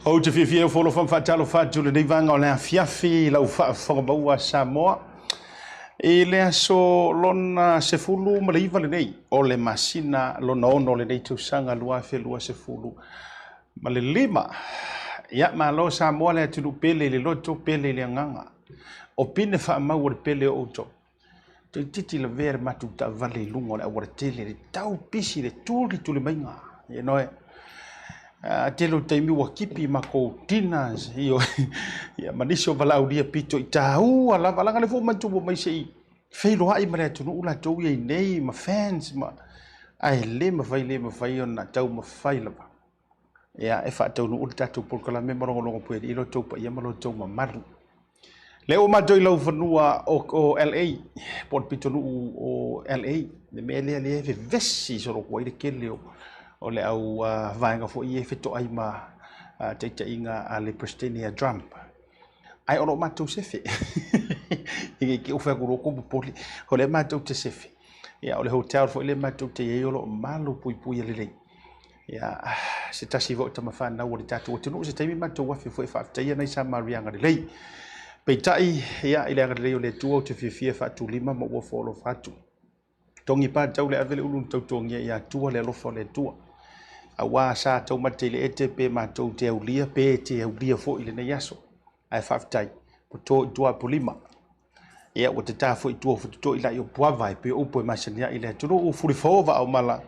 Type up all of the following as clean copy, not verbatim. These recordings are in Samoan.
Ou te fiafia e ofo alofa ma faatalofa atu i lenei vaega o le afiafi i lau faafofoga maua Samoa. I le aso lona 19 lenei o le masina lona 6 o lenei tausaga 2025. Ia, malo Samoa le atunuu pele i le loto, pele i le agaga. O pine faamau o le pele o outou. Toeitiiti lavea le matou taavale i luga o le aualatele, le tau pisi le tulituli maiga. You know, tele o taimi ua kipi makou dinners, ioe, ia ma nisi o valaaulia pito i taua lava, leaga o lea foi ua matou omai se i feiloai ma le atunuu latou ia i inei ma fans ma, ae le mafai le mafai ona taumafai lava ia e faataunuu le tatou polokalame ma logologo pea i lo outou paia ma lo outou mamalu. Lea ua matou i laufanua o LA, po o le pitonuu o LA, le mea lea lea e vevesi soloku ai le tele o le au vaega foi ia e fetoai ma taitaiga a le Peresetene ia Trump. Ae o lo o matou sefe. I te i fai atu loa tou popole, o lea matou te sefe. Ia, o le hotel foi lea matou te i ai o lo o malu puipuia lelei. Ia, se tasi foi o tama fanau o le tatou atunuu, se taimi matou afe foi e faafetaia nai Samaria agalelei. Peitai, ia, i le agalelei o le Atua ou te fiafia e faatulima ma ua foalofa atu. Togi patau le ave le ulu na tautogia ia Atua le alofa o le Atua. Aua sa taumate i le ete pe matou te aulia pe te aulia foi i lenei aso. Ae faafetai, ua to i tua Apolima. Ia, ua tata foi i tua o Fututoi lai o Puava e pei o upu e masani ai i le atunuu, fulifo vaa o mala.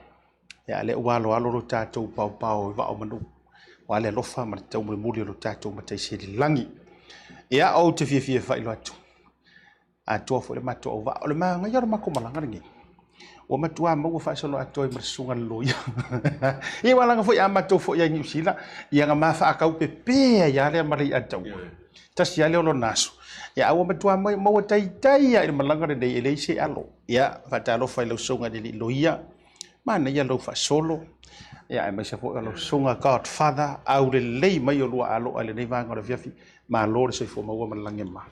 Ia, lea ua aloalo lo tatou paopao i vaa o manu, aua le alofa ma le taumolimoli o lo tatou Matai Sili i le lagi. Ia, ou te fiafia e faailoa atu, atoa foi le matou auvaa. O le manaia o le matou malaga lenei, ua matua maua faasoloatoa ai ma le susuga i le loia. Ia, aua leaga foi a matou foi ai i Niu Sila, ia na ma faataupepe ai lava lea ma le i'a taua. Tasi lava lea o lona aso. Ia, a ua matua maua taitai lava i le malaga lenei, e leai se alo. Ia, faatalofa i lau susuga i le alii loia, manaia lou faasolo, ia, aemaise foi o lau susuga Godfather, aulelei mai o lua aloa i lenei vaega o le afiafi. Malo le soifua maua ma le lagi e mama.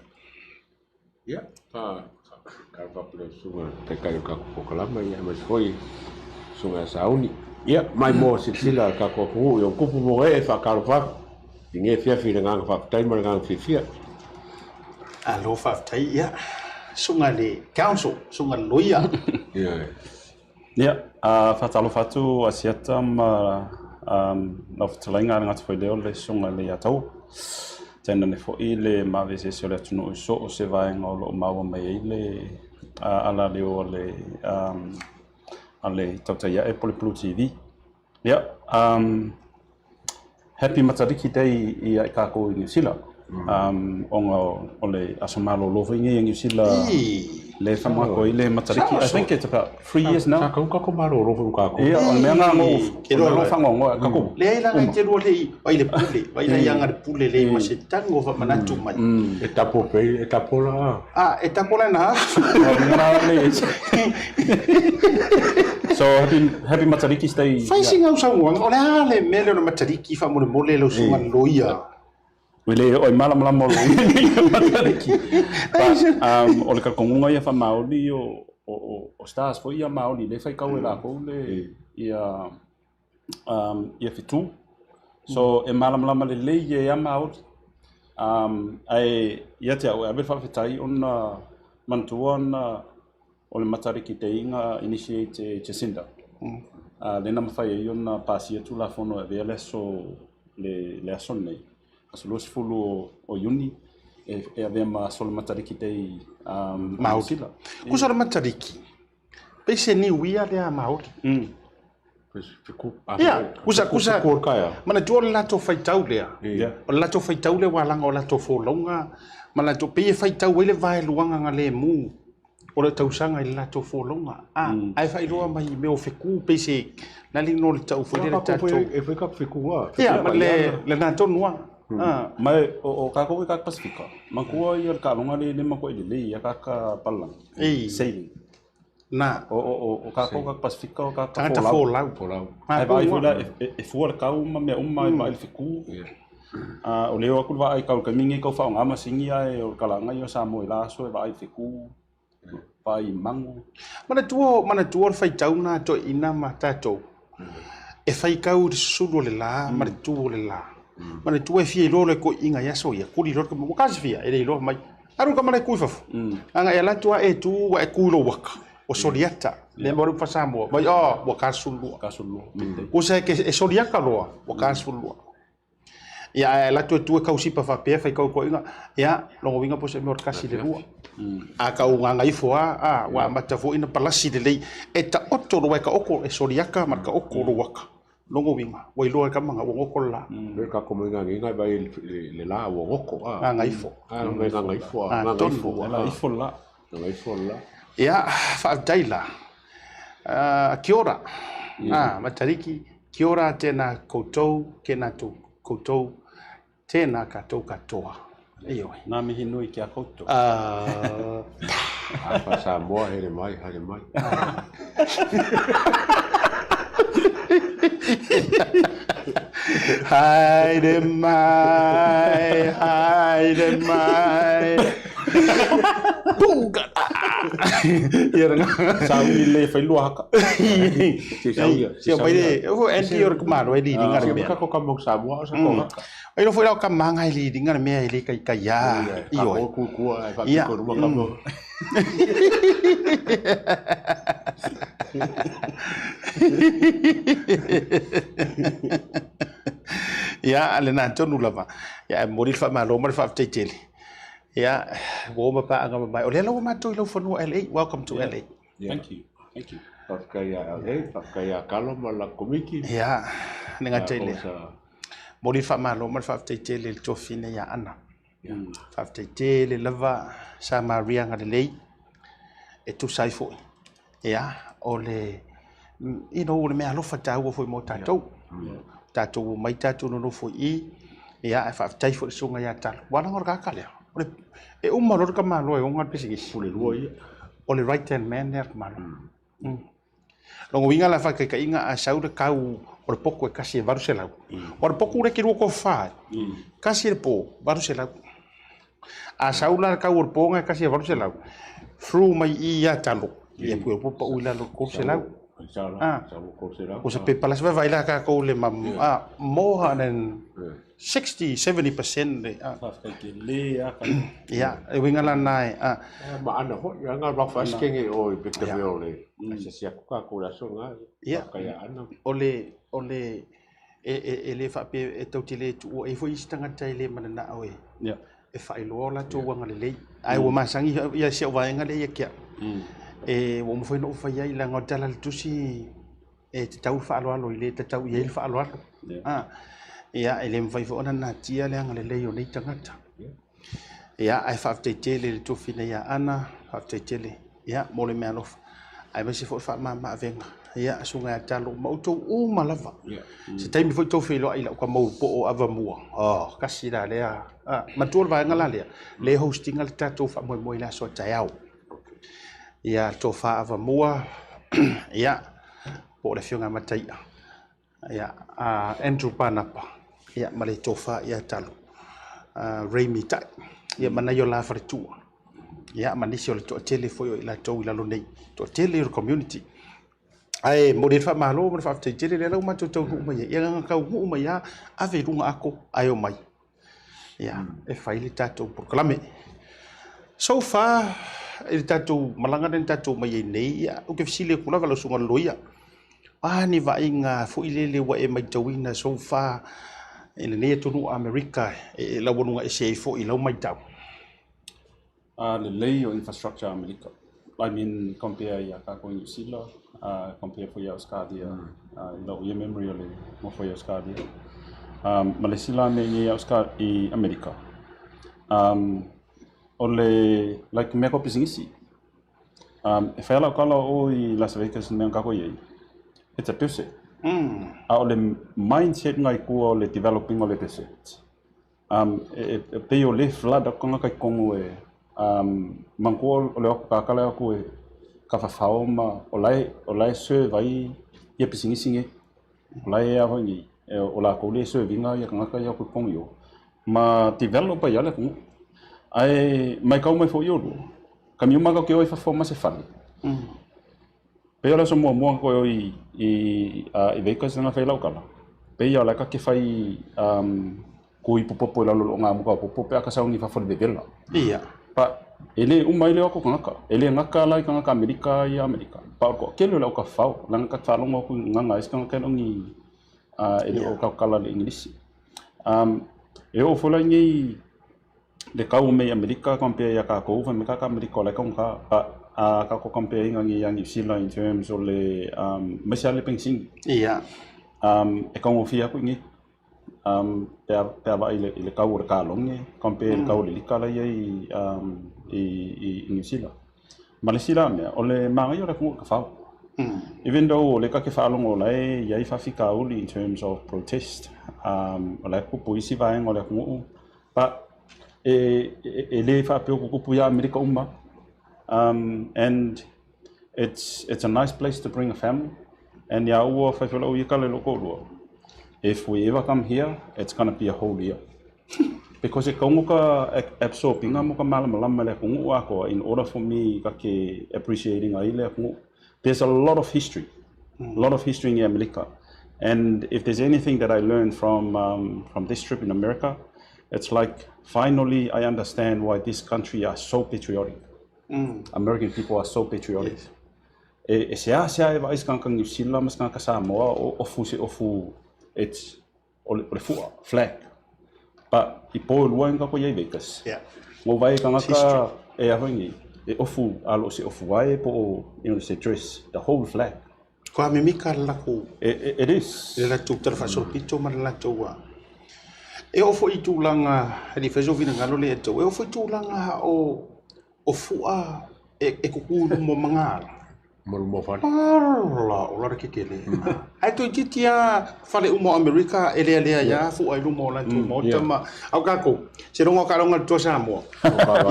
Ia, faatalofa atu i lau susuga i le Taitai o le tatou polokalame, aemaise foi le susuga ia Sauni. Ia, maimoa silasila a le tatou atunuu i ona tupu ma ona ee, faatalofa atu i lenei afiafi i le agaga faafetai ma le agaga fiafia. Malo faafetai. Ia, susuga i le counsel, susuga i le loia. Ioe. Ia, faatalofa atu Asiata ma lau fetalaiga a le gata foi lea o le susuga i le Iataua. Tainane foi le maveseese o le atunuu i so o se vaega o lo o maua mai ai le alaleo a le Tautai Ae po o le Blue TV. Ia, Happy Matariki Day ia i kākou i Niu Sila. Ona o le aso malolo foi nei a Niu Sila le whamako i le Matariki. I think it's about 3 years now. Sa kau kako malolo foi kākou. Ia, o le mea ngā ngō, o le mea whangongoa, kako. Leai la ngai te lua le i, vai le pule, vai la ianga le pule le ma se tango wha manatu mai. E tapo pe, e tapo la. Ah, e tapo la na. So happy, happy Matariki stay. Fai si ngau saunoaga, o le a le mea lea o le Matariki faamolemole lau susuga i le loia. Ua le oi malamalama o loia nei le Matariki. But, o le talitonuga ia faamaoni o stars foi ia maoni lea e faitau e latou le ia ia fetu. So e malamalama lelei e ia Māori. Ae ia te au e ave le faafetai ona manatua ona o le Matariki Day na initiate e Jacinda. Lea na mafai ai ona pasia Tulafono e avea le aso le aso lenei, aso 20 o Iuni e avea ma aso o le Matariki Day Māori. Kusa o le Matariki, pei se niu ia lea Māori. Ia, kusa, kusa, manatua o le latou faitau lea, o le latou faitau lea ua laga o latou folauga, ma latou, pei e faitau ai le vaeluaga na lemu o le tausaga i le latou folauga. A, ae faailoa mai i mea o feku, pei se, na le igoa o le tau foi lea le tatou. E fai ka feku a. Ia, ma le lena tonu lava. Ma o kākou i ka Pasifika, manatua ia le taaloga lea le matuai lelei a kāka palalagi, sailing. Na. O kākou ka Pasifika o kāka Tagata folau. Folau. Ae vaai foi la, e fua le kau ma mea uma e vaai le feku. O lea o atu le vaai kau i le taimi lenei tau faaaoga masini ae o le kalaga ia o Samoa i la aso e vaai i le feku, vaai i mago. Manatua, manatua le faitau na a toeaiina ma tatou, e faitau i le susulu o le la ma le tu o le la. Manatua e fia iloa le toeaiina i aso ia, kuli loa le tama, ua kasifia, e le iloa mai. Alu le tama la e tu i fafo. Ana e alu atu lava e tu ua e tu i lou aka, ua soliata. Lea mo le upu faa-Samoa, mai oh, ua 42. 42. Tusa e, e soliata loa, ua 42. Ia, ae alu atu e tu e tausipa faapea, faitau i toeaiina, ia, lona uiga po o se mea o le 1 i le 2. A tau gagaifo lava, a, ua amata foi ona palasi lelei. E taoto loa e taoto, e soliata ma le taoto o lou aka. Lona uiga, ua iloa e tama ua goto le la. Le kako mai gagaiga e vai le la ua goto. Gagaifo. Mai gagaifo. Gagaifo. Gagaifo la. Gagaifo la. Ia, faafetai la. Kia ora. Matariki, kia ora tēnā koutou, tēnā koutou, tēnā kātou katoa. Ioe. Ngā mihi nui ki a koutou. Apa Samoa, haere mai, haere mai. Haere mai, haere mai. Pūka! Ia ranga. Sa ui le whailua haka. Si sau ia. Sia mai le, o Andy o le kumalo e li ringa le Sia mea. kako ka mong Samoa o sa ko haka. Ai lo foi lau ka manga e li ringa le mea e le kai kai a. Ioe. Ka ko kua e whapiko ruma ka mo. Ia, lena tonu lava. Ia, e momoli le faamalo ma le faafetai tele. Ia, ua oma paaga mamae. O lea la ua matou i lau fanua LA. Welcome to LA. Thank you. Thank you. Faafetai ia LA, faafetai ia Kalo ma la komiti. Ia, le gata i lea. Momoli le faamalo ma le faafetai tele i le tofi nei ia Ana. Faafetai tele lava sa Maria agalelei e tusa ai foi. Ia, o le, you know, o le mea alofa taua foi mo tatou. Tatou omai tatou nonofo i i, ia, ae faafetai foi i le susuga ia Talo. Ua laga o le tagata lea, o le, e uma loa le tamaloa e ona le pisinisi. Pule lua ia. O le right hand man lea a le tamaloa. Lona uiga la faataitaiga a sau le tau o le potu e tasi e 800. O le potu lea e te lua tofa ai, tasi le po, 800. A sau la le tau o le po na e tasi e 800, through mai i ia talo, ia pui o po pau i lalo 300. Ah. O se pepa la se vaivai la tatou le ma, more than 60, 70% le, ah. Faafetai tele a ka. Ia, e uiga la na e, ah. Ma ana foi, anga ba faskenge o i Victorville le. Asiasi atu tatou i le aso lena. Ia. Faafetai ia Ana. O le, o le, e, e, e le faapea e tou te le tuua, e i ai foi isi tagata e le mananao e, e faailoa o latou agalelei. Ae ua masani ia si au vaega lea ia te au. E, ua uma foi ona ou fai ai, leaga o le Tala o le Tusi, e tatau le faaaloalo i le tatau i ai le faaaloalo. Ah, ia, e le mafai foi ona natia le agalelei o nei tagata. Ia, ae faafetai tele i le tofi nei ia Ana, faafetai tele, ia, mo le meaalofa, aemaise foi le faamama-avega, ia, susuga ia Talo, ma outou uma lava. Se taimi foi tou feiloai i lau tama ulu po o Avamua, oh, kasi la lea, ah, matua le vaega la lea, le host ina le tatou faamoemoe i le aso a taeao. Ia, le tofa Avamua, ia, po o le afioga ia Mataia, ia, Andrew Panapa, ia, ma le tofa ia Talo, Raimi Tai, ia, ma nai o la faletua, ia, ma nisi o le toatele foi o i latou i lalo nei, toatele o le community. Ae momoli ai le faamalo ma le faafetai tele, lea la ua matou taunuu mai ai, ia na ona taunuu mai lava, ave i luga ato ae omai. Ia, e fai le tatou polokalame. So far, i le tatou malaga lea na tatou omai ai nei, ia, ou te fesili atu lava lau susuga i le loia, o a ni vaaiga foi lele ua e matauina so far i lenei atunuu o Amerika e laualuga ese ai foi i lau matau? A lelei o infrastructure a Amerika. I mean, compare ia kākou i New Zealand, compare foi ia Australia, i lau ia memory o le nofo i Australia. Ma le isi la mea i Australia, i Amerika, o le, like mea kau pisinisi. E fai a lau kala o i Las Vegas mea kākou i ai, it's a desert. A o le mindset ngai kua o le developing o le desert. E pei o le flood aku kanga kai kongu e manatua o le o aku kakala aku e kafafao ma o la e o la e serve ai ia pisinisi nei. O la e a hoi nei o lakou le serve ina ia kangaka ia aku i kongu i o ma develop ai a le atunuu. Ae maitau mai foi olua, ka miuma kau ke o i fafo ma se fale. Pei o le aso muamua na toe o i Vegas na fai lau kala. Pei ia o la e ka ke fai kui popopo i lalo o loo gamuka o popo pe a ka sauni i fafo i le vevela. Ia. But e le uma ai le o atu tagata. E le gata la i tagata Amerika ia Amerika. But o le toatele o le aukafafao, leaga ta te faalogo atu i gagaga a isi tagata e le o ni e le o tautala i le Igilisi. E oo foi la i nei le kau o mea i Amerika compare ia tatou fai mai ka Amerika o la e taugata. But a tatou compare ina nei ia Niu Sila in terms o le aemaise lava le penisini. Ia. E taugofie atu i inei. Pe a vaai i le tau o le kalone compare i le tau o le lita la e i ai i Niu Sila. Ma le isi la mea, o le manaia o le atunuu i le tafao. Even though o lea ta te faalogo o la e i ai faafitauli in terms of protest, o la e tupu i isi vaega o le atunuu, but e le faapea ua tutupu ia Amerika uma. And it's a nice place to bring a family. And ia ua fai foi lau ia tala i lou toalua, if we ever come here, it's gonna be a whole year. Because e taunga ka absorb ina mo ka malamalama i le atunuu atoa in order for me ka ke appreciate ina ai le atunuu. There's a lot of history, a lot of history in America. And if there's anything that I learned from this trip in America, it's like finally I understand why this country are so patriotic. American people are so patriotic. Yes. E seasea e vaai se tagata Niu Sila ma se tagata Samoa o ofu se ofu, it's o le fua, flag. But i po e lua ina tatou i ai Vegas. Na ou vaai i tagata e a foi nei, e ofu a lo se ofu ae po o you know, se dress, the whole flag. Ko a mimika le latou. It is. Le latou tala faasolopito ma le latou a. E oo foi i tulaga, e le i fai sou finagalo lea e tou, e oo foi i tulaga o fua e kuku i luma o magaala. Ma luma o fale. Ala, o lana kekele. Ae toeitiiti lava fale uma o Amerika e lealea ai lava fua i luma o latou maota ma... A o tatou, seiloga o taaloga a le Toa Samoa,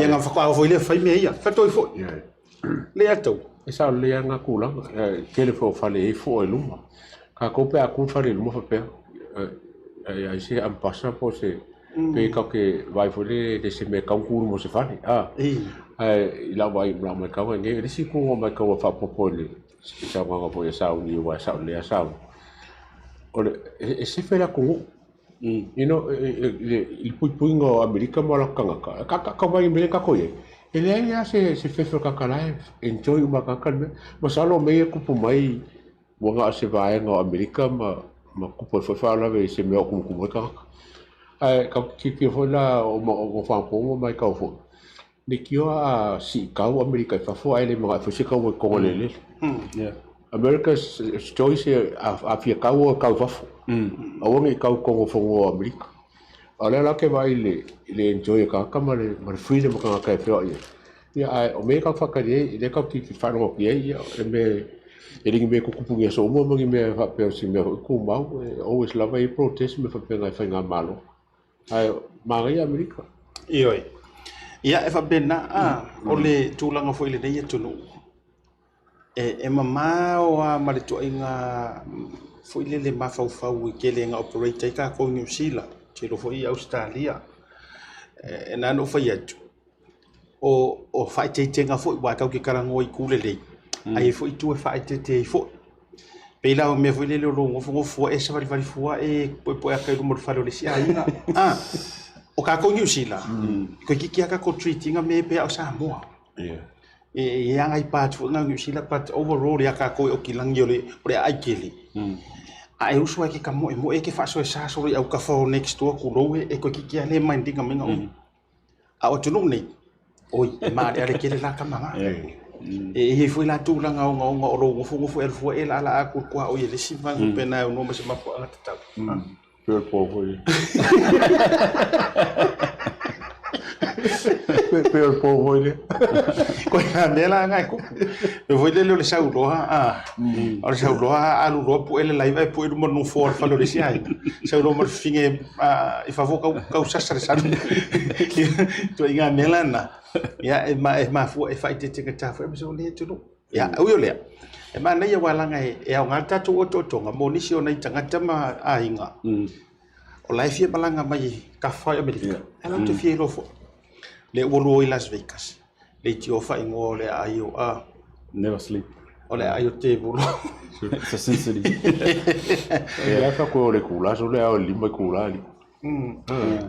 ia na faatoa oo foi lea fai mea ia. Faatoi foi. Lea tou. E sao lelei lava lena tulaga. E tele foi o fale e i ai fua i luma. Tatou pe a tu le fale i luma faapea, e ai se ampasa po o se Pe tatou te vaai foi lele e le se mea e tatau ona tu i luma o se fale, a. Ae i lau vaai i lau matau nei, o le isi itu o matau e faaopoopo i le saunoaga foi a Sauni aua e sao lelei lava Sauni, o le, e sefe le atunuu. You know, i le puipuiga o Amerika ma o latou tagata, ka vaai i mea lea tatou i ai, e leai lava se fefe o le tagata la e enjoy uma e le tagata le mea. Masalo o mea ia e tupu mai Ua na o se vaega o Amerika ma ma kupu ai foi faalavelave i se mea o tumutumu ai tagata. Ae tatou te tilotilo foi la o fagatogo ma matau foi, leitioa a siitau Amerika i fafo ae le manao e fai se taua i totonu o le eleele. America's choice a fia tau oe tau i fafo, aua ne i tau i totonu o fanua o Amerika. A o lea la ou te vaai i le enjoy a tagata ma le freedom o tagata e feoai ai. Ia, ae o mea ia tatou te faatali ai, lea tatou te faalogo atu i ai, ia, o le mea e le ni mea e tutupu i ni aso uma ma ni mea faapea o se mea foi tumau, e always lava e i ai protest ma mea faapena i faigamalo. Ae manaia Amerika. Ioe. Ia, e faapena, a, o le tulaga foi i lenei atunuu, e mamao lava ma le ituaiga foi lele mafaufau i tele ina operate ai tatou i Niu Sila, tele foi i Ausetalia. E na ona ou fai atu, o faaeteetega foi aua tatou te talanoa i itu lelei, ae i ai foi itu e faaeteete ai foi. E pei la o mea foi lele o lou nofonofo fua e savalivali fua e puepue atu i luma o le fale o le isi aiga. O tatou i Niu Sila, toeitiiti lava tatou treat ina mea pei lava o Samoa. E i ai nai parts foi na o Niu Sila but overall ia tatou e otilagi o le aai tele. A e usu lava e te tamoemoe e te faasoesa solo i autafa o next door tulou e toeitiiti lava le mind ina mai na oe. A o atunuu nei, oi, e maaleale tele la tama na. E i ai foi la tulaga ogaoga o lou nofonofo e alu fua e laalaa atu i le tuaoi e le isi vaega faapena e aunoa ma se mafuaaga tatau. Pei o le po foi lea. Pei o le po foi lea. Koe a mea la na e kupu. E foi lele o le sauloa, a. O le sauloa a alu loa pue le laiva e pue i luma o le nofoa o le fale o le isi aiga. Sau loa ma le fafine i fafo tau sasa le sami. Ituaiga mea la na. Ia e mafua e faaeteete foi aemaise o lenei atunuu. Ia, ui o lea, e manaia aua leaga e aoga le tatou otootoga mo nisi o nai tagata ma aiga o la e fia malaga mai i tafa i Amerika, ae latou te fia iloa foi. Lea ua lua i Las Vegas, leitioa faaigoa o le aai o Never sleep. O le aai o tevolo. It's a sin city. Ia fa ko le kula so le ao lima kula li.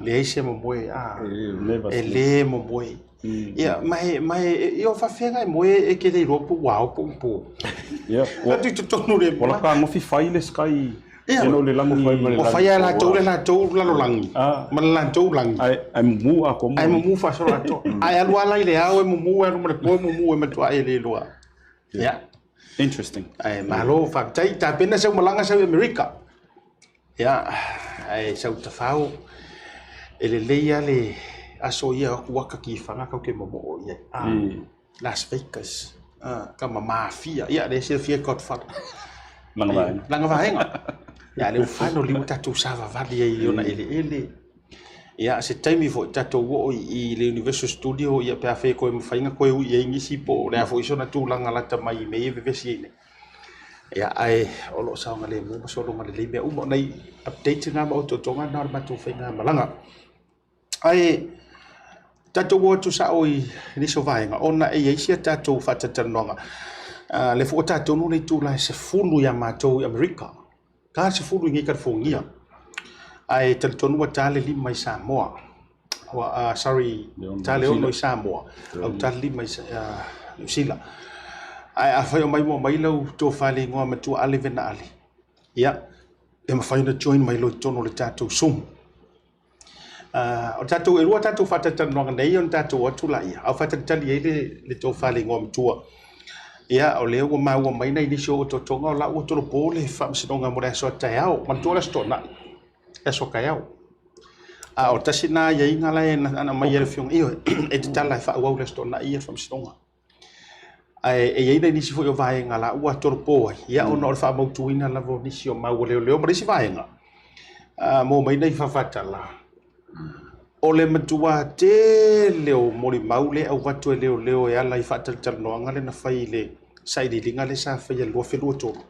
Leai se momoe a. Never E sleep. le momoe. Ia, ma e, ma e, ia o faafeaga e moe e ke le iloa po ua ao po ua po. Ia, ua Atu i totonu le ua laka gofi fai le sky. Ia. You know, le lagi. Fai ma le Ua lagi. fai lava e latou le latou lalolagi Ah. ma le latou lagi. Ae ae mumu a komo. Ae mumu faasoloatoa. Ae alu lava la i le ao e mumu, e alu ma le po e mumu, e matuai e le iloa. Ia. Interesting. Ae malo faafetai. Tapena sau malaga sau i Amerika. Ia, ae sau tafao e lelei lava le aso ia o atu aka ki Faga kau ke momoo i ai. Ah, Las Vegas. Ah, ka ma mafia. Ia, lea e silafia e Godfather. Langa vaega. Langa vaega. Ia, le ufano liu tatou savavali ai i ona eleele. Ia, se taimi foi tatou oo i le Universal Studio, ia pe afai e koe mafai ona koe ui i ai nisi po o le a foi sona tulaga lata mai i mea ia e vevesi ai nei. Ia, ae o lo o saogalemu ma sologa lelei mea uma. O nai update na ma otootoga na o le matou faigamalaga. Ae tatou o atu sao i nisi o vaega ona e i ai sia tatou faatalatalanoaga. Lea foi ua tatou le itula e 10 ia matou i Amerika. Ta 10 i nei California. Ae talitonu ua ta le 5 i Samoa. Ua, sorry, ta le 6 i Samoa, au ta le 5 i Niu Sila. Ae afai o mai mua mai lau tofa i le igoa matua Ale Vena Ale, ia, e mafai ona join mai loa i totonu o le tatou Zoom. O tatou e lua tatou faatalatalanoaga nei ona tatou o atu laia, a o faatalitali ai le tofa i le igoa matua. Ia, o lea ua maua mai nai nisi o otootoga o la ua tolopo le faamasinoga mo le aso a taeao, manatua o le aso Toonai, le aso a taeao. A o tasi lena aiaiga la e na aumai e le Afioga, ioe, e tatala e faaauau le aso Toonai ia le faamasinoga. Ae e i ai nai nisi foi o vaega la ua tolopo ai, ia ona o le faamautuina lava o nisi o mau a leoleo ma le isi vaega, maua mai nai faafatala, o le matua tele o molimau lea e avatu e leoleo e ala i faatalatalanoaga lea na fai i le sailiiliga lea sa faia i le 2023.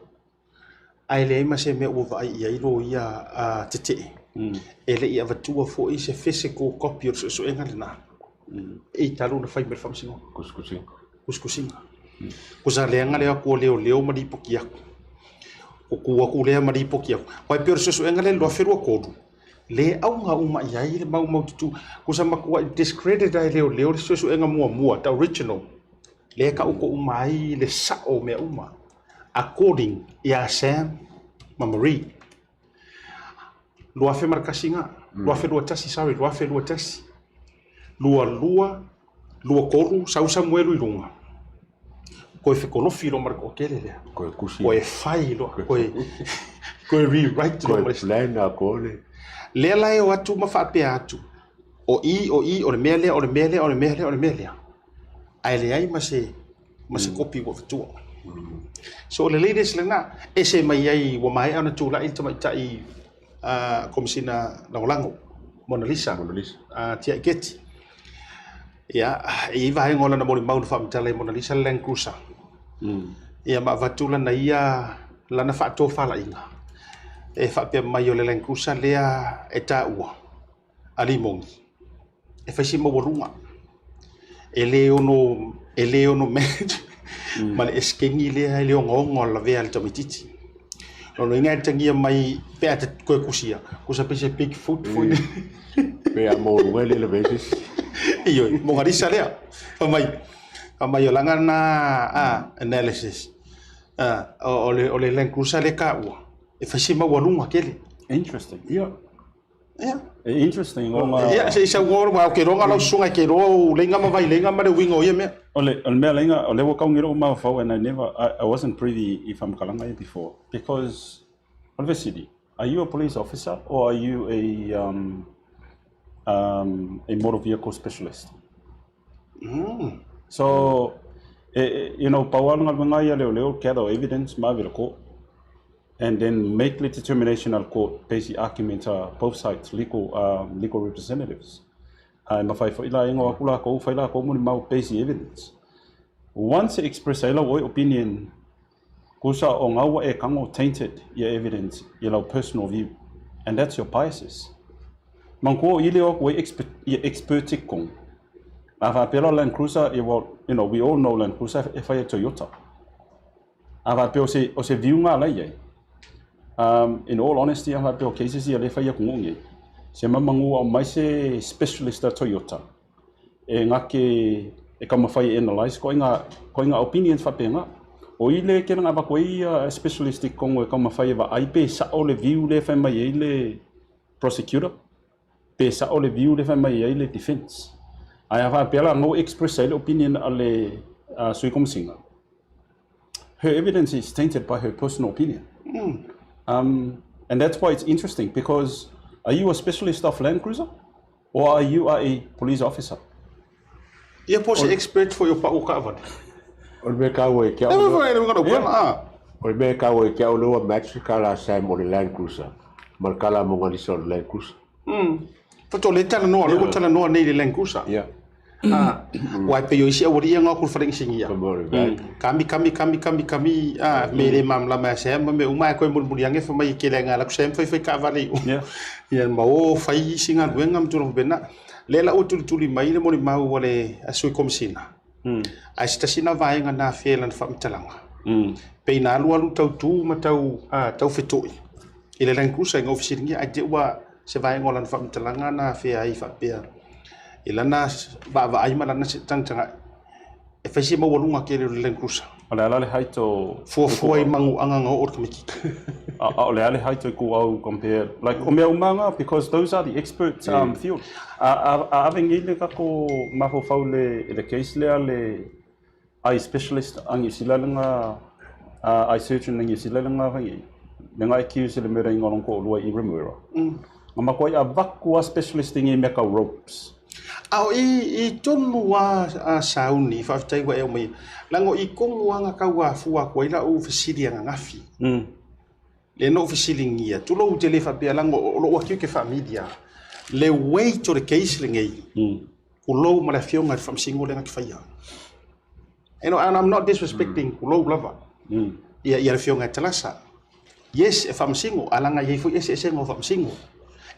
Ae leai ma se mea ua vaai i ai loia tetee. E le i avatua foi se physical copy o le suesuega lena e i talu ona fai mai le faamasinoga. Kusikusiga. Kusikusiga. Kusa leaga le o atu o leoleo ma lipoti atu. O tu atu lea ma lipoti atu. Aua e pei o le suesuega lea i le 2023, le auga uma i ai le maumaututu. Kusa matuai discredit lava e leoleo le suesuega muamua, the original. Lea e taoto uma ai le sao o mea uma, according ia Sam ma Marie. 2001 na, 2021, sorry, 2021, 22, 23, sau Samuelu i luga, koe fekolofi loa ma le toatele lea. Koe kusi. Koe fai loa, koe, koe rewrite loa ma Koe le plan a kole. Lea la e o atu ma faapea atu, o i, o i, o le mea lea, o le mea lea, o le mea lea, o le mea lea. Ae leai ma se ma se kopi ua avatua. So o le latest lena, ese mai ai ua maea ona tulai le tamaitai Komesina Lagolago, Mona Lisa, Mona Lisa. Tiai Keti. Ia, e i ai vaega o lana molimau na faamatala i Mona Lisa le Land Cruiser. Ia ma avatu lana ia lana faatofalaiga e faapea mai o le Land Cruiser lea e taua a Limoni e fai si maualuga, e le ono, e le ono match ma le esekegi lea e le ogaoga o le lavea a le tamaitiiti. O lona uiga e atagia mai pe a koe kusia, kusa pei se big foot foi lea. Pe a maualuga e le lavea se isi. Ioe, Mona Lisa lea. Fai mai, fai mai o lana na analysis, o le, o le Land Cruiser lea e taua, e fai si maualuga tele. Interesting. Ia. Ia. E interesting ona... Ia, se i sau ngō, wā, o ke roanga lau susunga e ke roa o leiga ma vaileiga ma le uiga o ia mea. O le, o le mea leiga, o lea ua kaungi lou mafaufau and I never, I wasn't privy i faamatalaga ia before because o le fesili, are you a police officer or are you a, a motor vehicle specialist? So, e, you know, pau lava le galuega ia a leoleo, gather evidence ma ave i le court. And then make le determination a le court basic argument a both sides, legal, legal representatives. Ae mafai foi la e igoa atu lakou, fai lakou molimau basic evidence. Once e express ai lau oi opinion, kusa o ngau ua e kago tainted ia evidence i lau personal view. And that's your biases. Manatua o i le o atu ai expert, ia expertic kong. A faapea la Land Cruiser, ia well, you know, we all know Land Cruiser e fai e Toyota. A faapea o se, o se view nga la i ai. In all honesty, a faapea o cases ia lea e fai atunuu nei, se mamagu aumai se specialist a Toyota e gake e taumafai e analyse koiga, koiga opinions faapena. O i le tele na avatu ai ia specialist i totonu e taumafai e vaai pe sao le view lea e fai mai ai le prosecutor, pe sao le view lea e fai mai ai le defence. Ae a faapea la no express ai le opinion a le Sui Komesina, her evidence is tainted by her personal opinion. And that's why it's interesting because are you a specialist of Land Cruiser or are you a police officer? Ia po o se expert foi o pau kaavale. O le mea taua i te au lea, o le mea taua i te au lea ua match le kala a Sam o le Land Cruiser ma le kala a Mogalisa o le Land Cruiser. Faatoa le talanoa, lea ua talanoa nei i le Land Cruiser. Yeah. Ah, aua e pei o isi aualii ia na o atu i le faleagisigia. Come on, right. Kami, kami, kami, kami, kami, ah, me le malamalama ia Sam ma mea uma ae toe mulimuli ane fai mai e tele ina alu atu Sam faifai taavale i o. Yeah. Ia ma o fai isi galuega ma tulaga faapena. Lea la ua tulituli mai le molimau a le Sui Komesina, ae se tasi lena vaega na afea i lana faamatalaga, pei na alualu tau tu ma tau, tau feto'i i le Land Cruiser ina ua fesiligia, ae te i ua se vaega o lana faamatalaga na afea ai faapea i lana vaavaai ma lana tagatagai e fai se maualuga tele o le Land Cruiser. O le a la le height o Fuafua i manuaga na oo le tamaitiiti. A o le a le height o ikuau compare like o mea uma nga because those are the experts field. A a ave nei le tatou mafaufau le i le case lea le eye specialist a Niu Sila le nga eye surgeon a Niu Sila le nga fai le nga accuse i le murder inga o lona toalua i Remuera. Nga makuai avatu a specialist i nei mea tau ropes. A o i, i tonu a, a Sauni, faafetai ua e aumaia, leaga o i tonu a na tau afua atu ai lau fesili ananafi. Lea na ou fesiligia, tulou ou te le faapea leaga o lou atiute faa-media, le weight o le case lenei, tulou ma le afioga i le Faamasino lea na te faia. And I'm not disrespecting tulou lava ia, ia le afioga ia Talasa. Yes, e faamasino, ae leaga e i ai foi eseesega o faamasino.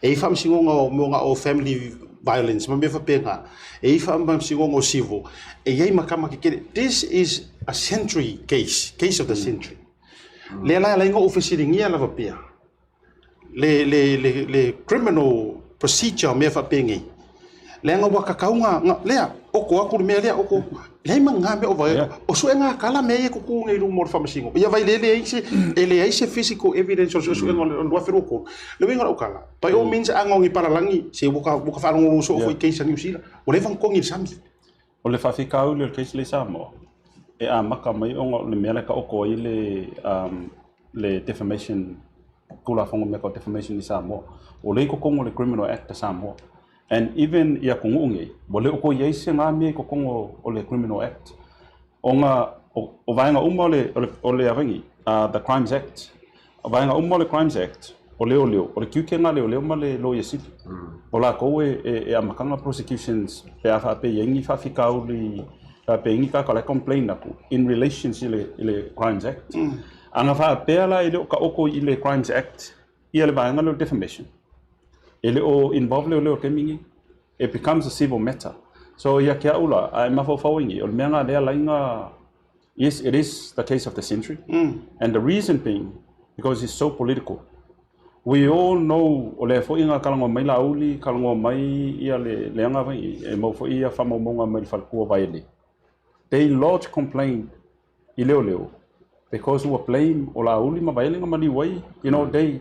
E i ai faamasinoga o mea na o family violence ma mea faapena. E i ai faamasinoga o civil. E i ai ma tama tetele. This is a century case, case of the century. Lea la e ala ai ona ou fesiligia lava pea le, le, le, le criminal procedure o mea faapenei, leaga ua tatau na, na, lea, oko atu le mea lea, oko, leai ma ni mea o vaea. Yeah. O suega kala mea ia e tutu nei i luma o le faamasino. Ia vai le leai se, e leai se physical evidence o le suesuega o le 2023. Le uiga o lau tala, by all means a na o ni palalagi, se ua ka, ua ka faalogologo soo foi i case a Niu Sila, ua leva ona togi i le sami. O le faafitauli o le case lea i Samoa, e amata mai ona o le mea la e taoto ai le, um, le defamation, Tulafono mea tau defamation i Samoa. O lea i totonu o le Criminal Act a Samoa. And even i atunuu nei, ua le o toe i ai se ga mea i totonu o le Criminal Act. Ona o vaega uma o le, o le, o le avagi, the Crimes Act, o vaega uma o le Crimes Act, o leoleo, o le tiute lena a leoleo ma le Loia Sili. O latou e, e, e amataga prosecutions pe a faapea e i ai ni faafitauli, pe a faapea e i ai ni tagata o la e complain atu in relations i le, i le Crimes Act. A na faapea la e le o taoto i le Crimes Act ia le vaega lea o le defamation, e le o involve leoleo i le taimi lenei. It becomes a civil matter. So ia te au la, a e mafaufau ai nei, o le mea lena lea e ala ai ona, yes it is the case of the century, and the reason being because it's so political. We all know o lea foi na talanoa mai Laauli, talanoa mai ia le leaga foi, e mau foi ia faamaumauga mai le faletua Vaele. They lodge complaint i leoleo because ua blame o Laauli ma Vaele na maliu ai, you know, they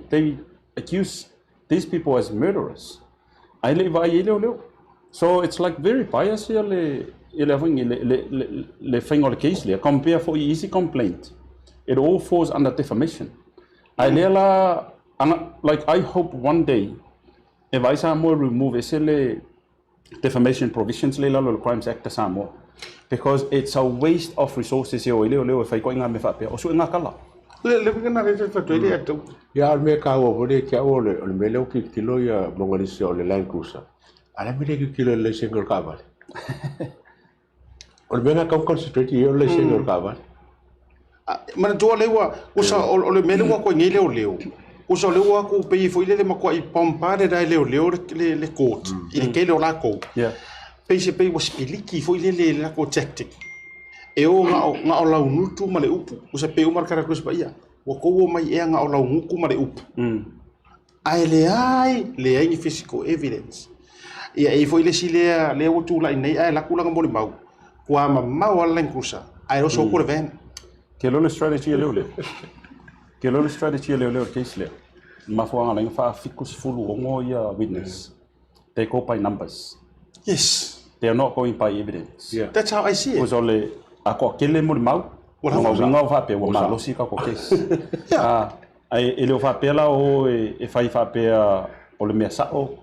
accuse these people as murderers. Ae le i vaai ai leoleo. So it's like very bias ia le ia le le le le le faiga o le case lea, compare foi i isi complaint, it all falls under defamation. Ae lea la, ana, like I hope one day e vaai Samoa e remove ese le defamation provisions lea i lalo o le Crimes Act a Samoa because it's a waste of resources e o ai leoleo e fai koe i ngā mea faapea, o suʻe ngā kala. Le le uiga na le te whatu e atu. Ia, o le mea taua foi lea ia te au, o le, o le mea lea ua tilotilo ia Mogalisa o le Land Cruiser. A o le a le mea e le tilotilo i le laisene o le taavale? O le mea lena e tatau ona concentrate i ai o le laisene o le taavale. Manatua lea ua, usa o le mea lea ua koe nei leoleo, usa o lea ua atu pei foi lele matuai bombarded ai leoleo le court i le tele o latou. Yeah. Pei se pei ua sipiliki foi lele le latou tactic. E o na o laugutu ma le upu. Usa pe uma le kara kusi paia. Ua tou omai ea na o laugutu ma le upu. Ae leai, leai ni physical evidence. Ia e i ai foi le isi lea, lea ua tulai nei ae laku lana molimau, ua mamao lava le Land Cruiser ae oso atu le van. Ke iloa le strategy a leoleo. Ke iloa le strategy a leoleo i le case lea. Mafuaaga ala ai ona faa 76 ia witness. They go by numbers. Yes. They are not going by evidence. Yeah. That's how I see it. Because o le a toatele molimau, Ua lona uiga ua faapea ua malosi tatou case. Yeah. Ah, ae e le o faapea la o e fai faapea o le mea sa'o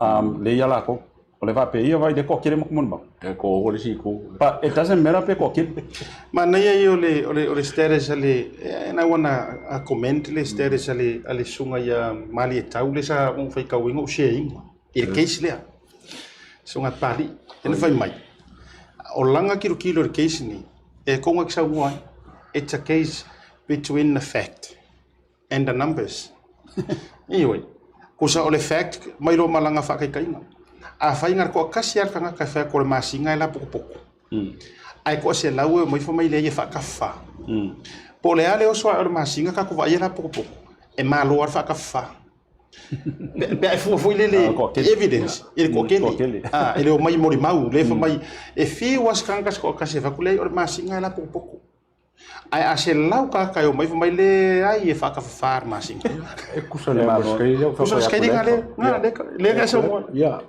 um, le ia lakou. O le faapea ia vai le toatele ma molimau. E ko o le siku. But it doesn't matter pe toatele. Manaia ia o le status a le, and I wanna comment le status a le susuga ia Malietau le sa ou faitauina ou share ina i le case lea. Susuga Pali, ena fai mai, o lana tilotilo i le case ni, e konga ki saunoa ai. It's a case between the fact and the numbers. Anyway, kusa o le fact mai lo malanga whakaikainga. A whai ngā koa kasi ar kanga ka whai ko le masinga e la pokopoko. Ai koa se lau e mai fa mai le ia whakawha. Po le ale oso ai o le masinga ka ko vai e la pokopoko. E malo ar whakawha. Pe ai fua foi lele Ah, koa kele. evidence. I le koa kele. Koa kele. Ah, e leo mai mori mau. Le fa mai e whiu as kanga kasi koa kasi e whaku lei o le masinga e la pokopoko. Ai a se lau ka kai o mai fa mai le ai e whakawhawha ar masinga. E kusa le mo skai le Kusa skai le le nga le le ka sa mo. Ya,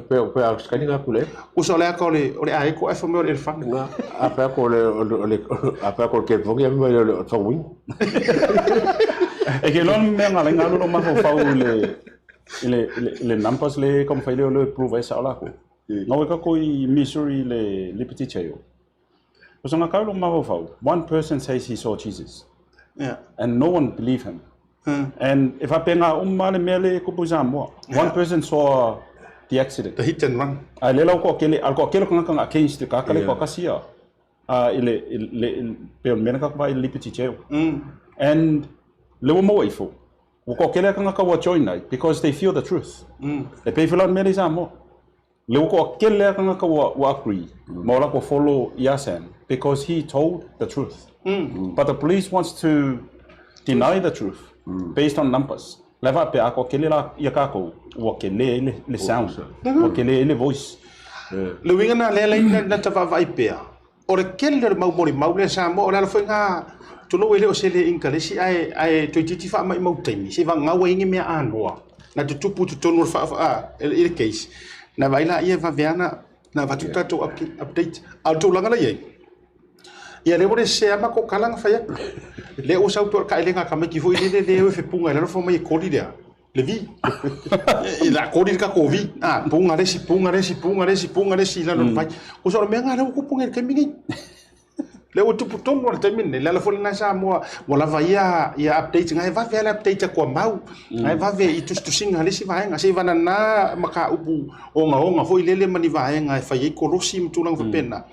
pe pe a skai nga kule. Kusa le ka o le ai ko e fa me o le elefante. Nga a pe ko le le a pe ko ke fongi me le tongwin. E ke iloa le mea nga laina alu lou mafaufau i le i le i le numbers le taumafai lea o le prove ai sa'o lakou. Na ua tatou i Missouri i le Liberty Jail. O sanga kau lou mafaufau, one person says he saw Jesus. And no one believe him. And e faapena uma le mea le tupu i Samoa. One person saw the accident. The hit and run. Ae lea la ua toatele, a o le toatele o tagata na against le tagata lea e toatasi ia i le, i le, pei o le mea lena tatou vaai i le Liberty Jail. And lea ua maua ifo, ua toatele lava tagata ua join ai because they feel the truth. E pei foi la o le mea lea i Samoa. Lea ua toatele lava tagata ua agree ma ua latou follow ia Sam because he told the truth. But the police wants to deny the truth based on numbers. La e faapea a toatele la ia tatou ua tele ai le sound, ua tele ai le voice. Le uiga lena lea la na ta vaavaai pea, o le tele o le mau molimau lea Samoa, o le ala foi lena, tulou e le o se le Ikalesi ae, ae toeitiiti faamaimau taimi, se i vagau ai ni mea anoa, na tutupu i totonu o le faa, a, i le case, na vaai laia e vave lava na avatu tatou update. A o le tulaga la i ai, ia lea ua le sese lava matou tala na fai atu. Lea ua sau pei o le taelega a tamaiti foi lele lea e fepuga i lalo fai mai e koli lea. Le vi. E la koli le tatou vi. A, puga le isi, puga le isi, puga le isi, puga le isi i lalo o le vai. Uso o le mea lena lea ua tupu nei i le taimi nei. Lea ua tupu tonu lava i le taimi lenei. Le ala foi lena Samoa ua lava ia ia updates na e vave lava le update a Tuamau. Na e vave i tusitusiga a le isi vaega. Seivanana mataupu ogaoga foi lele ma ni vaega e fai ai kolosi ma tulaga faapena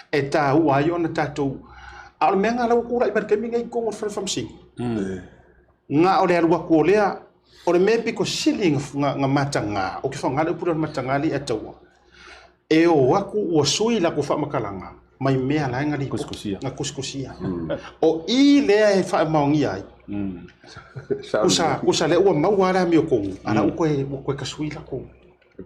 e taua ai ona tatou. A o le mea lena lea ua tulai mai i le taimi lenei i totonu o le Fale Faamasino. Na o le alu atu o lea, o le mea e pito sili na mataga, ou te faaaoga le upu lea o le mataga alii ataua, e o atu ua sui latou faamatalaga mai mea la e na lipoti, na tusitusia. O i lea e faamaonia ai, kusa lea ua maua lava le amiotonu, a la ua toe tasui latou.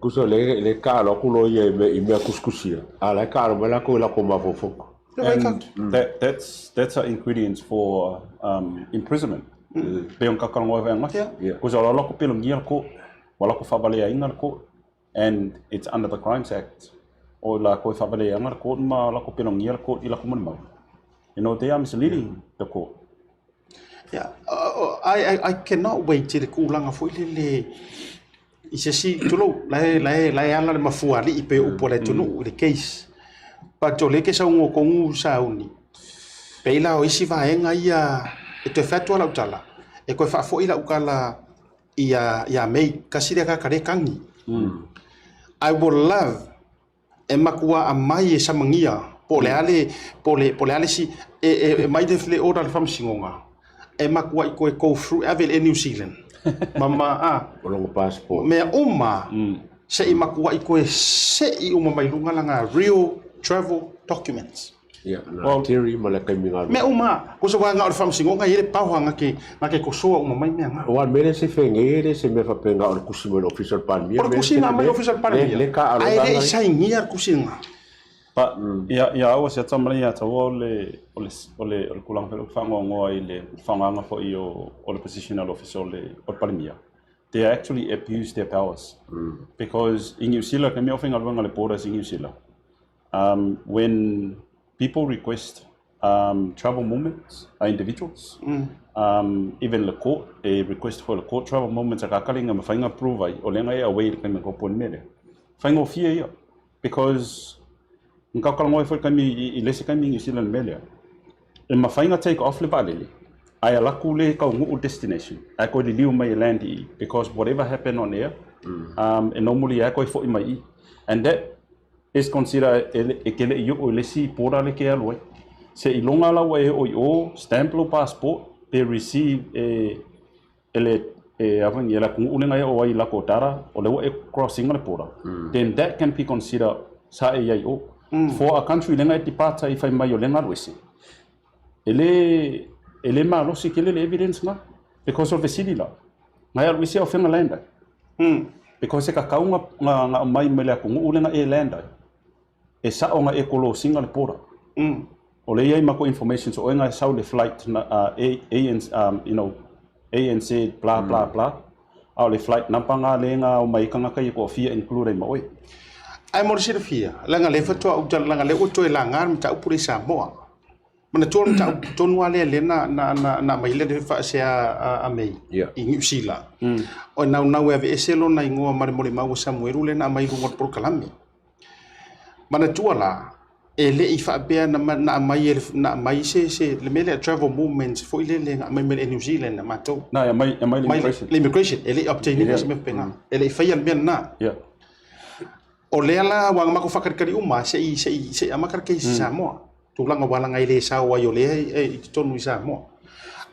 Kusa le le kaalo atu loia i mea tusitusia, a la e kaalo mai latou i latou mafaufauga. And that's an ingredients for imprisonment. Pei ona tatou talanoa ai foi ananafi. Because o la latou pelonia le court, ua latou faavaleaina le court and it's under the Crimes Act o latou e faavaleaina le court ma latou pelonia le court i latou molimau. You know, they are misleading the court. Yeah, I cannot wait i le tulaga foi lele i se isi, tulou, la e ala le mafuaalii pei o upu a le atunuu i le case. But o lea e te saunoa tonu Sauni, pei la o isi vaega ia e toe fai atu lava lau tala, e toe faafoi lau tala ia May, kasi lea tagata lea e tagi. I would love e matua aumai e samagia po o le a le, po o le, po o le a le isi, e aumai le order a le Faamasinoga e matuai toe go through, e ave i le Air New Zealand ma, ma, a. O lona passport. Mea uma se i matuai toe sei uma mai luga lana real travel documents. Ia, na Terry ma le taimi galuega. Mea uma, ko se waga o le faamasinoga e i ai le power na ke, na ke kosoa uma mai mea na. Aua o le mea lea se fegei e le se mea faapena o le tusi mai le Ofisa o le Palemia. O le tusi na aumai le Ofisa o le Palemia, Le taaalo ae le i sainia le tusi lena. But, ia, ia au se ata mai ia taua o le, o le, o le, o le tulaga foi lea ou te faanoanoa i le faaaogaina foi o, o le position a le Ofisa o le, o le Palemia. They actually abuse their powers. Because i Niu Sila, ka mea o faigaluega le borders i Niu Sila, when people request travel movements a individuals, even le court, e request foi le court travel movements a kakali nga mawhai nga prove ai, o le nga e away le kaimi ko poni mele. Whaingofie ia, because nga kakalangoi foi kaimi i lese kaimi New Zealand mele. E mawhai nga take off le vaalele, ai alaku le kaungu'u destination, ai koe liliu mai e land i, because whatever happen on air, e normally ai koe foi mai i. And that is consider e ke leʻi oʻo i le isi border le ke alu ai. Se i loga la ua e oo i o, stamp lou passport, pe receive e e le e avangi e le atunuu lena e oo ai i lako data, o lea ua e cross ina le border, then that can be consider sa e i ai o. For a country lena e depart ai fai mai o lena alu ese, e le e le malosi tele le evidence na, because o le fesili la, na e alu ese a o fea na land ai? Because e kakau nga nga aumai mai le atunuu lena e land ai, e sao na e kolosiga le border. O lea e i ai matou information so oe na e sau le flight na A, A and you know, ANZ blah blah blah, a o le flight number nga lea na omai ai tagata ia toafia include ai ma oe. Ae mo le silafia, leaga lea faatoa ou tala, leaga lea ua toe laga le mataupu lea i Samoa. Manatua le mataupu tonu lava lea lea na, na, na, na aumai le faasea a, a May i Niu Sila. O naunau e aveese lona igoa ma le molimau a Samuelu lea na aumai i luga o le polokalame. Manatua la, e le i faapea na, na aumai e le, na aumai se, se, le mea lea travel movements foi lele na aumai mai le New Zealand a matou. Na, e aumai, e aumai le Mai le, immigration. le immigration, e le i obtain ina se mea faapena. E le i faia le mea lena. O lea la ua matou faakalikali uma se i, se i, se i amata le case i Samoa. Tulaga ua laga e le sao ai o lea e i totonu i Samoa.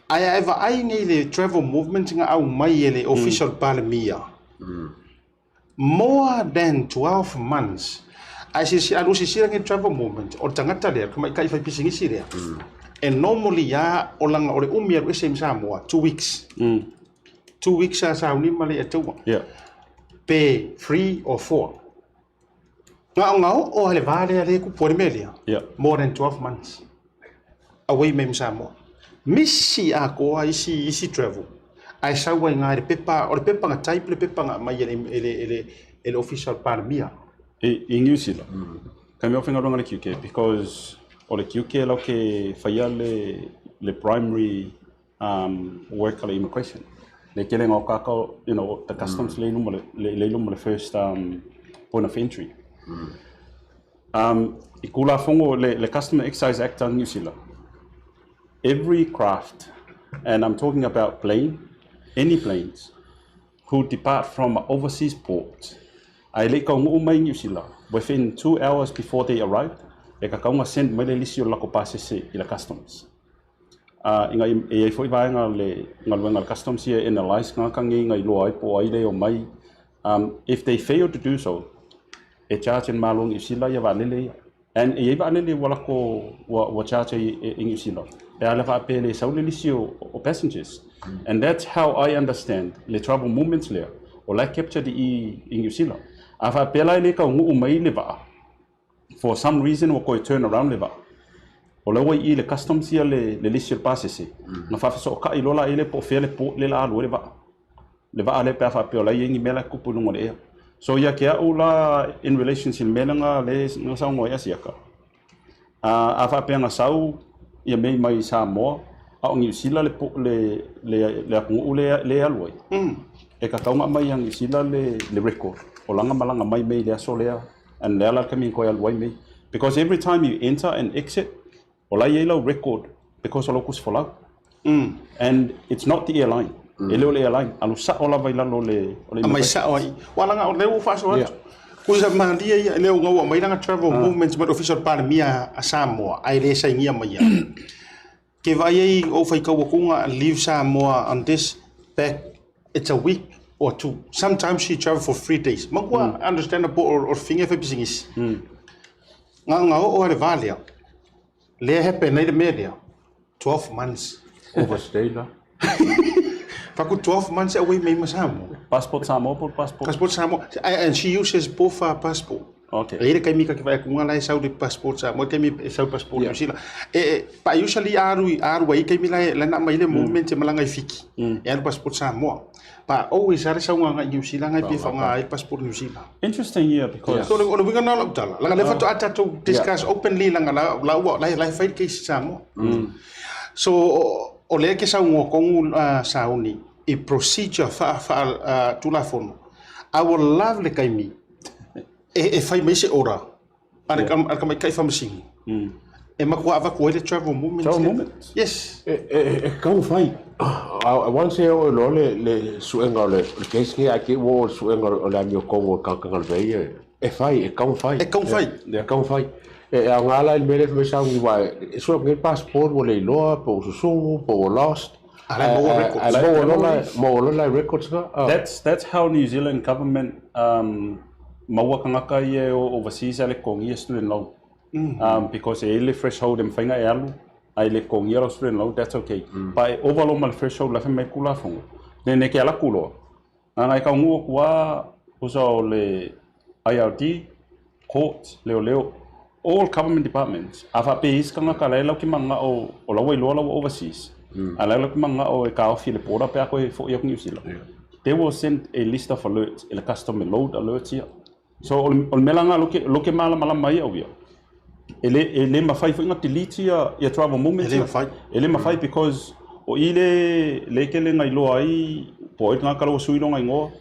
Ae a e vaai nei le travel movement na aumai e le Ofisa o le Palemia, more than 12 months. Ae silasila, alu silasila nei travel movement, o le tagata lea, le tamaitai faipisinisi lea, e normally lava o lana, o le umi e alu ese ai ma Samoa, 2 weeks. 2 weeks sa sauni ma le ataua. Pe 3 or 4. Na o nga oo a le va lea lea e kupu ai le mea lea, more than 12 months away mai ma Samoa. Misi atoa isi isi travel ae sau ai nga i le pepa, o le pepa na type le pepa na aumai e le e le e le e le Ofisa o le Palemia. I Niu Sila, ka mea o faigaluega le QK because o le QK lau ke faia le le primary work a le immigration. Le tele o kākau, the customs le luma le, le luma le first point of entry. I Kulafongo, le Customer Excise Act a New Zealand, every craft, and I'm talking about plane, any planes, who depart from an overseas port, ae le i kaunuu mai New Zealand, within 2 hours before they arrive, e kakaunga send mai le lisi o le lako pasese i le customs. Inga e i ai foi vaega le galuega a le customs ia e analyse tagata nei na iloa ai po o ai le o mai. If they fail to do so, e charge e le Malo o Niu Sila ia vaalele ia. And e i ai vaalele ua lako ua charge ai e Niu Sila pe a le faapea e le sau le lisi o passengers. And that's how I understand le travel movements lea o la e captured i i Niu Sila. A faapea la e le taunuu mai le vaa, for some reason ua toe turn around le vaa, o lea ua i i le customs ia le lisi o le pasese, na faafesootai loa la i le po o fea le port lea la alu ai le vaa. Le vaa lea pe a faapea o la e i ai ni mea la e tupu i luga o le ea. So ia te au la in relation i le mea lea na saunoa ai Asiata, a faapea na sau ia mea mai i Samoa, a o Niu Sila le atunuu lea e alu ai, e tatau ona aumai ia Niu Sila le record o lana malaga mai mei i le aso lea, and le ala le taimi na toe alu ai mei. Because every time you enter and exit, o la e i ai lau record because o lau tusi folau. And it's not the airline. E le o le airline, alu sao lava i lalo o le Aumai sao ai. Ua laga o lea ua faasoa atu. Kusa malia ia e le o gaua mai lana travel movements mai le Ofisa o le Palemia a Samoa ae le sainia mai ia. Ke vaai ai o faitau atuga leave Samoa on this back, it's a week or two. Sometimes she travel for 3 days. Matua understandable o le figa e fai pisinisi. Nga nga oo a le va lea. Lea happen ai le mea lea, 12 months. Overstay la. Faku 12 months away mai ma Samoa. Passport Samoa po passport? Passport Samoa. And she uses both passport. Okay. E i le kaimi ka ke vai kunga lai sau le passport Samoa, kaimi e sau passport New Zealand. E, e, pa usually aru aru ai kaimi lai la na mai le movement e malanga i Fiki. E aru passport Samoa. Pa always are sau nganga i New Zealand ngai pe whanga ai passport New Zealand. Interesting yeah because So o le winga na lau tala. Langa le fato a tatou discuss openly langa la la ua la la fai case Samoa. So o lea ke sau ngoa kongu sauni i procedure fa fa tulafono. I will love le kaimi e fai mai se ora a le tamaitai faamasino e matua avatu ai le travel movement. Travel movement? Yes. E tatau ona fai. Once e oo loa le suega o le case lenei, ae te i ua oo i le suega o le amiotonu o le tagata galuvea ia, e fai, e tatau ona fai. E tatau ona fai. E tatau ona fai. E aoga la i le mea lea fai mai Sauni, aua e sue atu nei le passport ua le iloa, po ua susugu, po ua lost. A la e maua records. Ae maua loa maua loa la records na. That's how New Zealand government maua tagata ia e o overseas ae le totogia student loan. Because e i ai le threshold e mafai ona e alu ae le totogia lau student loan, that's okay. But e ova loa ma le threshold la e fai mai le Tulafono, then e te alu atu loa, na ona e taunuu atu lava tusa o le IRD, court, leoleo, all government departments, a faapea e i ai se tagata la e latou te mananao o la ua iloa la ua overseas, a la e latou te mananao e taofi i le border pe a toe foi atu New Zealand, they will send a list of alerts i le customer load alerts ia. So o le mea la lena o lea ou te malamalama ai au ia, e le mafai foi ona delete ia travel movements E le mafai. E le mafai because o i le le tele na iloa ai po o ai le tagata la ua sui lona igoa,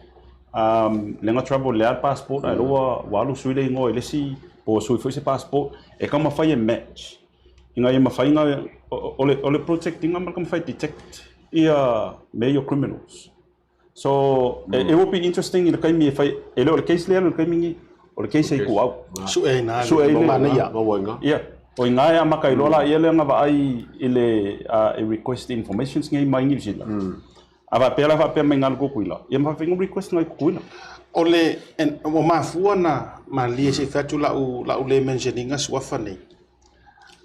le na travel le a le passport ae ua alu sui le igoa i le isi po ua sui foi se passport, e taumafai e match ina ia mafai ona o le protect ina ma le taumafai e detect ia mea ia o criminals. So it will be interesting i le taimi e fai, e le o le case lea i le taimi lenei, o le case e i tua au. Sue ai na Sue ai le manaia. Ia, o i ina e amata ai loa laia lea na vaai i le e request informations nei mai New Zealand. A faapea la faapea mai na le Tutuila, ia ma faafefea ona request nai Tutuila. O le ua mafua na malie se i fai atu lau le mention ina suafa nei.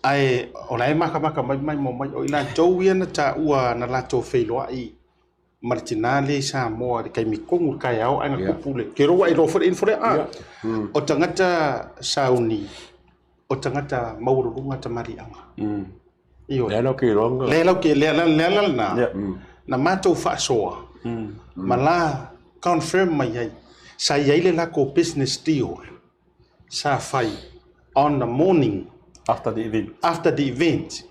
Ae o la e makamaka mai mai mo mai o i latou ia na taua na latou feiloai ma le tina lea i Samoa i le taimi tonu i le taeao ae na tupu le ke roa i loa foi le info lea a o tagata sauni o tagata maualuluga tamaliiaga. Ioe. Lea lau ke iloa Lea lau ke lea lea la lena na matou faasoa ma la confirm mai ai sa i ai le latou business deal sa fai on the morning after the event. After the event.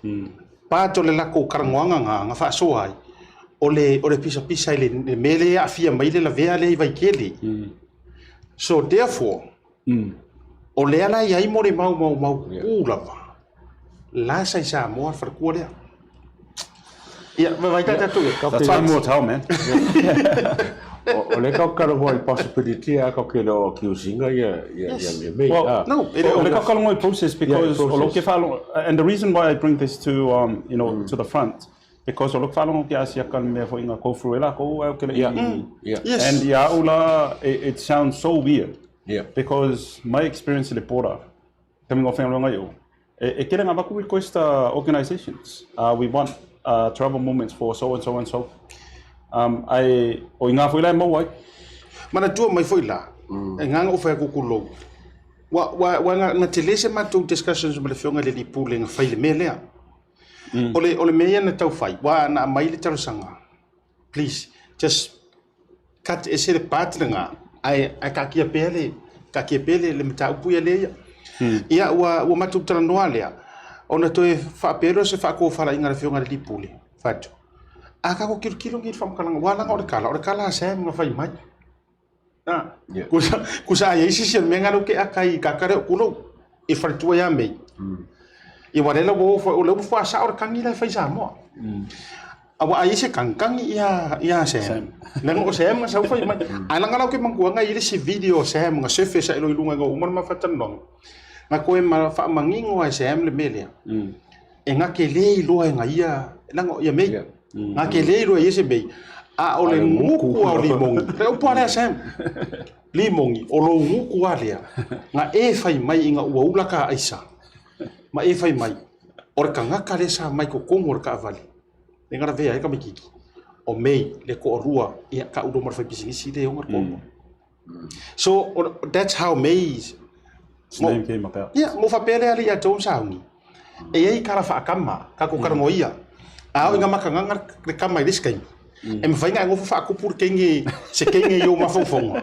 Part o le latou talanoaga na na faasoa ai o le o le pisapisa i le mea lea e aafia mai le lavea lea i Vaitele. So therefore, o lea la e i ai mo le mau mau mau ku lava la sa i Samoa le faletua lea. Ia, vai tai tatou ia. That's time will tell, man. O lea kau talanoa i possibility a kau ke lo accusing ia ia ia me. Well, no, e le o le kau talanoa i process because o lo ke whaalogo, and the reason why I bring this to you know to the front because o lo ke whaalogo ke asia ka mea foi nga go through e lākou au ke le i. And ia au la it sounds so weird. Because my experience i le border, coming off whanga i o, e tele nga vaku request organizations. We want travel movements for so and so and so. Ai, o i ngā foi la e mau ai. Manatua mai foi la, e nganga o whai kuku lou. Wa nga tele se matou discussions ma le fionga le li pule nga fai le mea lea. O le mea ia na tau fai, wa na mai le talosaga. Please, just cut ese le part lena, ae ae taatia pea le taatia pea le le mataupu ia lea ia. Ia ua matou talanoa lea, ona toe faapea loa se faatofalaiga a le Afioga i le Alii Pule, fai atu, A tatou tilotilo nei i le faamatalaga, ua laga o le tala, o le tala a Sam na fai mai. Na, kusa a i ai se isi o le mea lena lea ou te ata ai i tata lea o Tulou, i le faletua ia Mei. Ia aua o lea la ua oo foi, o lea ua faasao le tagi la e fai i Samoa. Aua a i ai se tagi, tagi ia Sam. Leaga o Sam na sau fai mai. Ae leaga la ou te manatua na i ai le isi video o Sam na surface ae loa i luga ina ua uma le ma faatalanoaga. Na toe faamanino lava e Sam le mea lea. E na te le iloa e na ia, leaga ia Mei. Na te le iloa e ia se Mei. A o le gutu lava o Limogi. Le upu lava lea a Sam. Limogi, o lou gutu lava lea na e fai mai ina ua ula ta aisa ma e fai mai. O le tagata lea sa mai totonu o le taavale, lea na lavea ai le tamaitiiti, o May le toalua, ia tau loa ma le faipisinisi lea e ona le toalua. So, that's how May is. His name came about. Ia, mo faapea lea alii ia tou sauni. E i ai tala faakama, tatou talanoa ia. A oo ina makagaga le kama i le isi taimi, e mafai ona e nofo faatupu le teine, se teine i ou mafaufauga.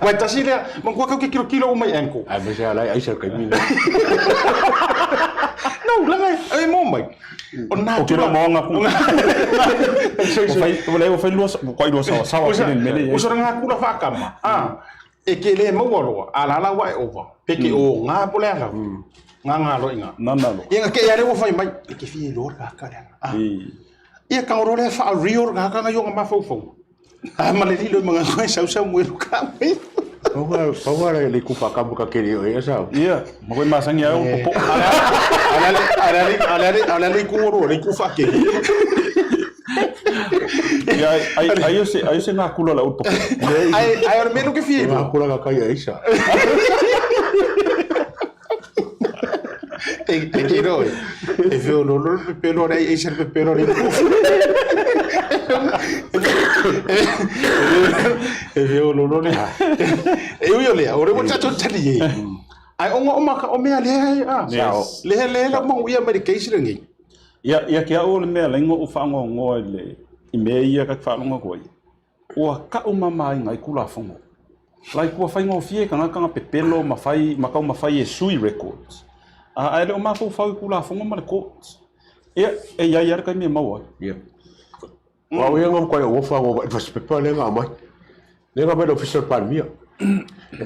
Aua e tasi lea, manatua tatou te tilotilo uma i angle. Aemaise lava la e aisa le taimi lea. No, leaga e mo mai. O na O kela maonga ku. O fai o fai lua ko lua sawa sawa kele mele. O sora ngā kura whakama. Ah, e ke le maua loa, a la la wa e ova. Pe ke o ngā po le ala. Ngā ngā lo inga. Na na lo. Ia ke ia le fai mai, e ke fie lo ka ka le. Ah. Ia ka ro le fa real ka ka yo ngā mafaufau. Ah, ma le lilo mga koe sau sau mo ka mai. Paua, paua le le kupa kamu ka kere o e sau. Ia, ma koe masangi au popo. Ala ala ala ala le ku ro le ku fa ke. Ia, ai ai o se ai o se ngā kula la upo. Ai ai o menu ke fie. Ngā kula ka kai e isa. E e ke ro. E fe o lo lo pepelo re e se pepelo re ku. E fe o lo lo le. E ui o lea, o re mo tatou tali e. Ai o o maka o mea lea ai a. Yes. Lea lea la mau ia mai le case lenei. Ia, ia ke au o le mea lengo o whaangoangoa i le i mea ia ka whaalonga koe. Ua ka'u mamaina i Kulafono. Like ua faigofie kanga kanga pepelo ma fai ma kau ma fai e sui records. A ae le o mafaufau i Kulafono ma le court. Ia, e iai ia le taimi e maua ai. Ia. Wa o ia ngam koe o fa ngo first paper le nga mai. Le nga mai le official Palemia.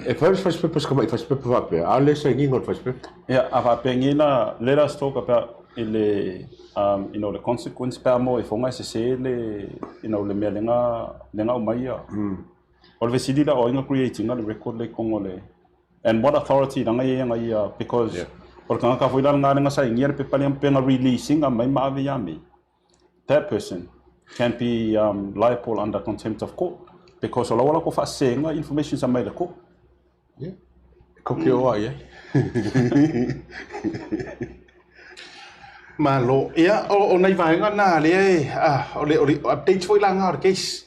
E fai first paper ska mai first paper fa pe. A le sa ngi ngol first paper. Ia, a faapengi la, let us talk about i le um, you know, le consequence pe a mo e fonga e sese le, you know, le mea lenga, lenga aumai ia. O le fesili la o ai nga create ina le record le i kogo le, and what authority langa ia nga ia, because Yeah. o le tagata foi la nga lenga sainia le pepa lea pe nga release inga mai ma ave ia me. That person can be um, liable under contempt of court because o la wala ko whaasenga information sa mai le court. Yeah. Ko ke oa ia. Malo. Ia, o, o nei vaega nā lea e, ah, o le, o le update foi la ngā o le case.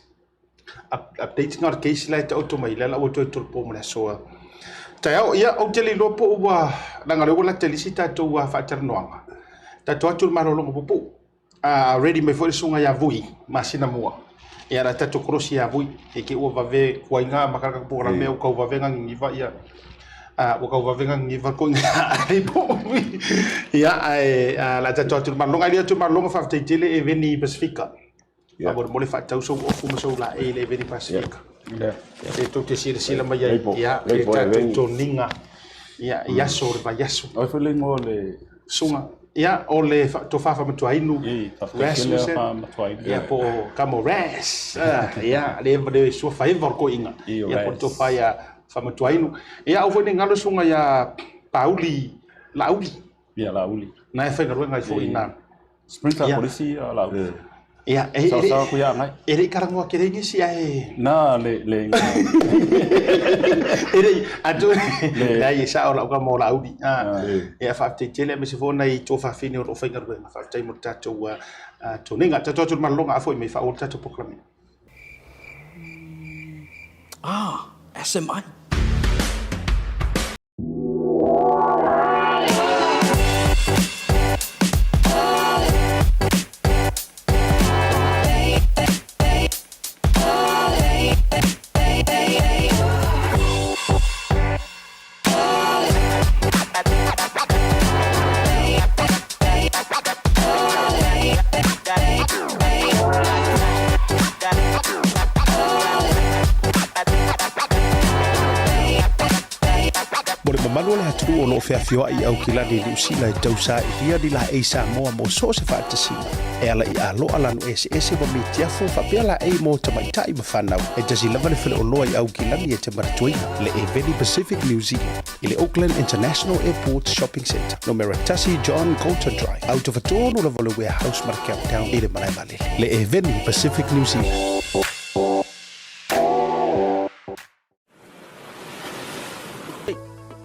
Up, update ngā o le case la e taoto mai, la la ua toe tolu po ma le aso. Taeao, ia, ou te le iloa po o ua, leaga o lea ua lata i le isi tatou faatalanoaga. Tatou atu i le malologa puupuu. A ready mai foi le susuga ia Vui, masina mua. Ia la tatou kolosi ia Vui, e ke ua vave kuaiga ma kaka polokalame ua tau vave gaginiva ia a ua tau vave gaginiva ko ai po. Ia ae la tatou atu i le malologa, ai le atu i le malologa faafetai tele e Veni Pasifika. Yeah. Faamolemole faatau sou ofu ma sou laei i le Veni Pasifika. Yeah. E tou te silasila mai ai, Leipo. ia, i le Leipo e tatou Veni. toniga, ia, i aso o le vaiaso. Oi foi le ingoa o le Suga, ia, o le tofa faamatuainu, I, faafetai tele Rasmussen, faamatuainu. ia, po o Kamo Ras, ah, ia, le le suafa eva o le toeaina, I, o ia, po o le Ras. tofa ia faamatuainu. Ia, aua foi ne i galo suga ia Pauli Laauli. Ia, Laauli. Na e faigaluega ai foi ina. Sprinter Ia. polisi a Laauli. Ia, e, Sawa e, sawa ku ia ngai. e le i karangoa ke le isi ae Na le le e le atu leai e sao lau ka mo Laauli. Ah, ia faafetai tele aemaise foi nai tuafafine o lo o faigaluega. Faafetai mo le tatou toniga. Tatou atu i le malologa a foi mai faaauau le tatou polokalame. Ah, SMI. Mo le mamalu o le atunuu o lo o feafioai i Aukilani i Niu Sila e tausailia ni laei Samoa mo so o se faatasiga e ala i aloa lanu eseese ma mitiafu faapea laei mo tamaitai ma fanau. E tasi lava le faleoloa i Aukilani e te manatuaina, le Eveni Pacific New Zealand i le Auckland International Airport Shopping Centre, numera tasi John Coulter Drive, autofatonu lava o le Warehouse ma le Countdown i le malae vaalele. Le Eveni Pacific New Zealand.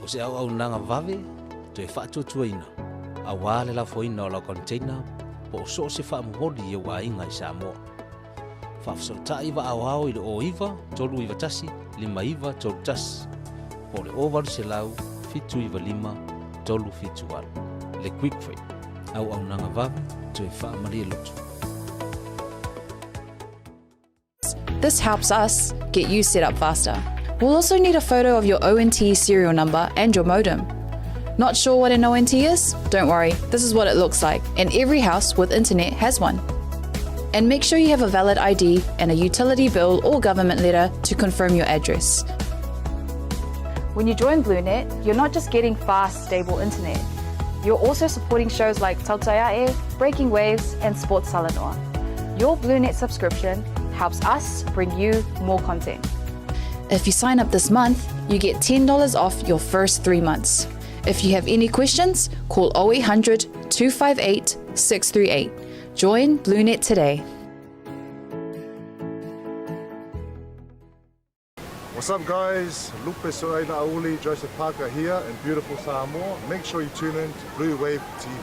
O se auaunaga vave toe faatuatuaina. Aua le lafoina o lau container po o so o se faamomoli i ou aiga i Samoa. Faafesootai vaa aoao i le 09 391 5931 po o le 0800 795 378. Le Quick Freight, auaunaga vave toe faamalie loto. This helps us get you set up faster. We'll also need a photo of your ONT serial number and your modem. Not sure what an ONT is? Don't worry, this is what it looks like, and every house with internet has one. And make sure you have a valid ID and a utility bill or government letter to confirm your address. When you join BlueNet, you're not just getting fast, stable internet. You're also supporting shows like Tautaiae, Breaking Waves, and Sports Salanoa. Your BlueNet subscription helps us bring you more content. If you sign up this month, you get $10 off your first three months. If you have any questions, call 0800 258 638. Join BlueNet today. What's up guys, Lupe Soaina Auli, Joseph Parker here in beautiful Samoa. Make sure you tune in to Blue Wave TV.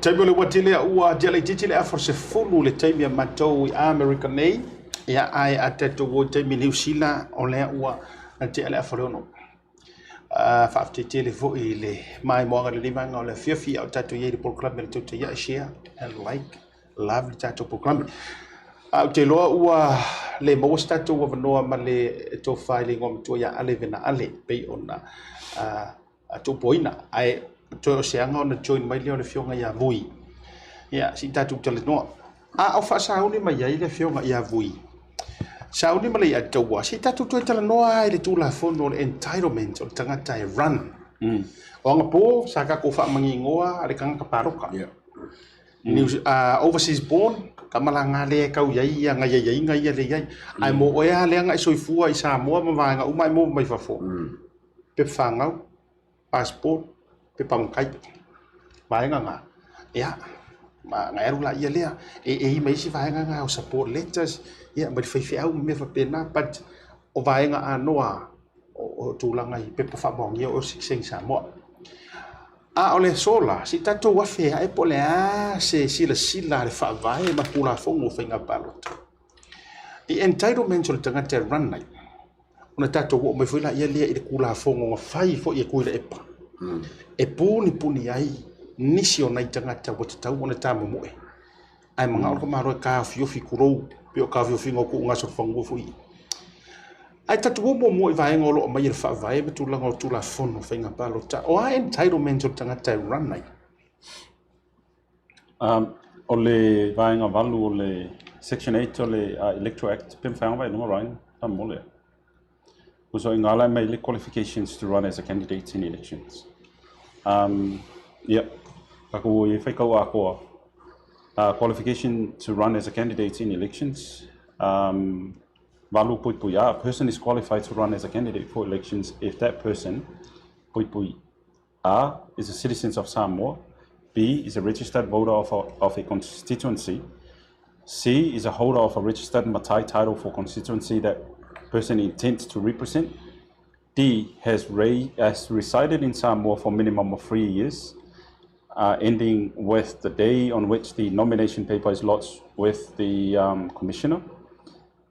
Taimi o le uati lea ua atia laitiiti le afa o le 10 le taimi a matou i Amerika nei, ia ae a tatou o i taimi i Niu Sila o lea ua tea le afa o le 6. Faafetai tele foi i le maimoaga i lenei vaega o le afiafi a o tatou i ai i le polokalame a le Tautai Share and Like Love le tatou polokalame. Ae ou te iloa ua le maua se tatou avanoa ma le tofa i le igoa matua ia Ale Vena Ale pei ona tuupoina. Ae toe o se aga ona join mai lea o le afioga ia Vui. Ia, se i tatou talanoa. A o faasauni mai ai le afioga ia Vui, sauni ma le Leiataua, se i tatou toe talanoa lava i le Tulafono o le entitlement o le tagata e run. O agapo sa tatou faamagigoa le tagata palota. New, overseas born, ka malaga lea e tau i ai ia gaiaiaiga ia lea i ai. Ae mo oe lava lea na e soifua i Samoa ma vaega uma ae maua mai fafo. Pepa fanau, passport, pepa matai. Vaega na, ia, ma na e alu laia lea. E i ai ma isi vaega na o support letters, ia, ma le faifeau ma mea faapena, but o vaega anoa o tulaga i pepa faamaonia o sitiseni Samoa. A o le aso la, se i tatou afe ae po o le a se silasila a le Faavae ma Tulafono o Faiga Palota i entitlements o le tagata e run ai, ona tatou oo mai foi laia lea i le Tulafono na fai foi e Tuilaepa e punipuni ai nisi o nai tagata ua tatau ona tamomoe. Ae manao le tamaloa e taofiofi tulou, pei o taofiofiga o tuugasolofanua foi ia. Ae tatou o muamua i vaega o lo o aumai e le Faavae ma tulaga o Tulafono o Faiga Palota. O a entitlements o le tagata e run ai? O le vaega 8 o le Section 8 o le Electoral Act, pe mafai ona vaai i luga Ryan, faamolemole. Uso i ngā mai le qualifications to run as a candidate in elections. Ia, ka ko i whai kau ākoa. Qualification to run as a candidate in elections. Valu pui pui a, a person is qualified to run as a candidate for elections if that person, pui pui A, is a citizen of Samoa, B, is a registered voter of a constituency, C, is a holder of a registered matai title for constituency that person intends to represent, D, has resided in Samoa for a minimum of 3 years, ending with the day on which the nomination paper is lodged with the commissioner.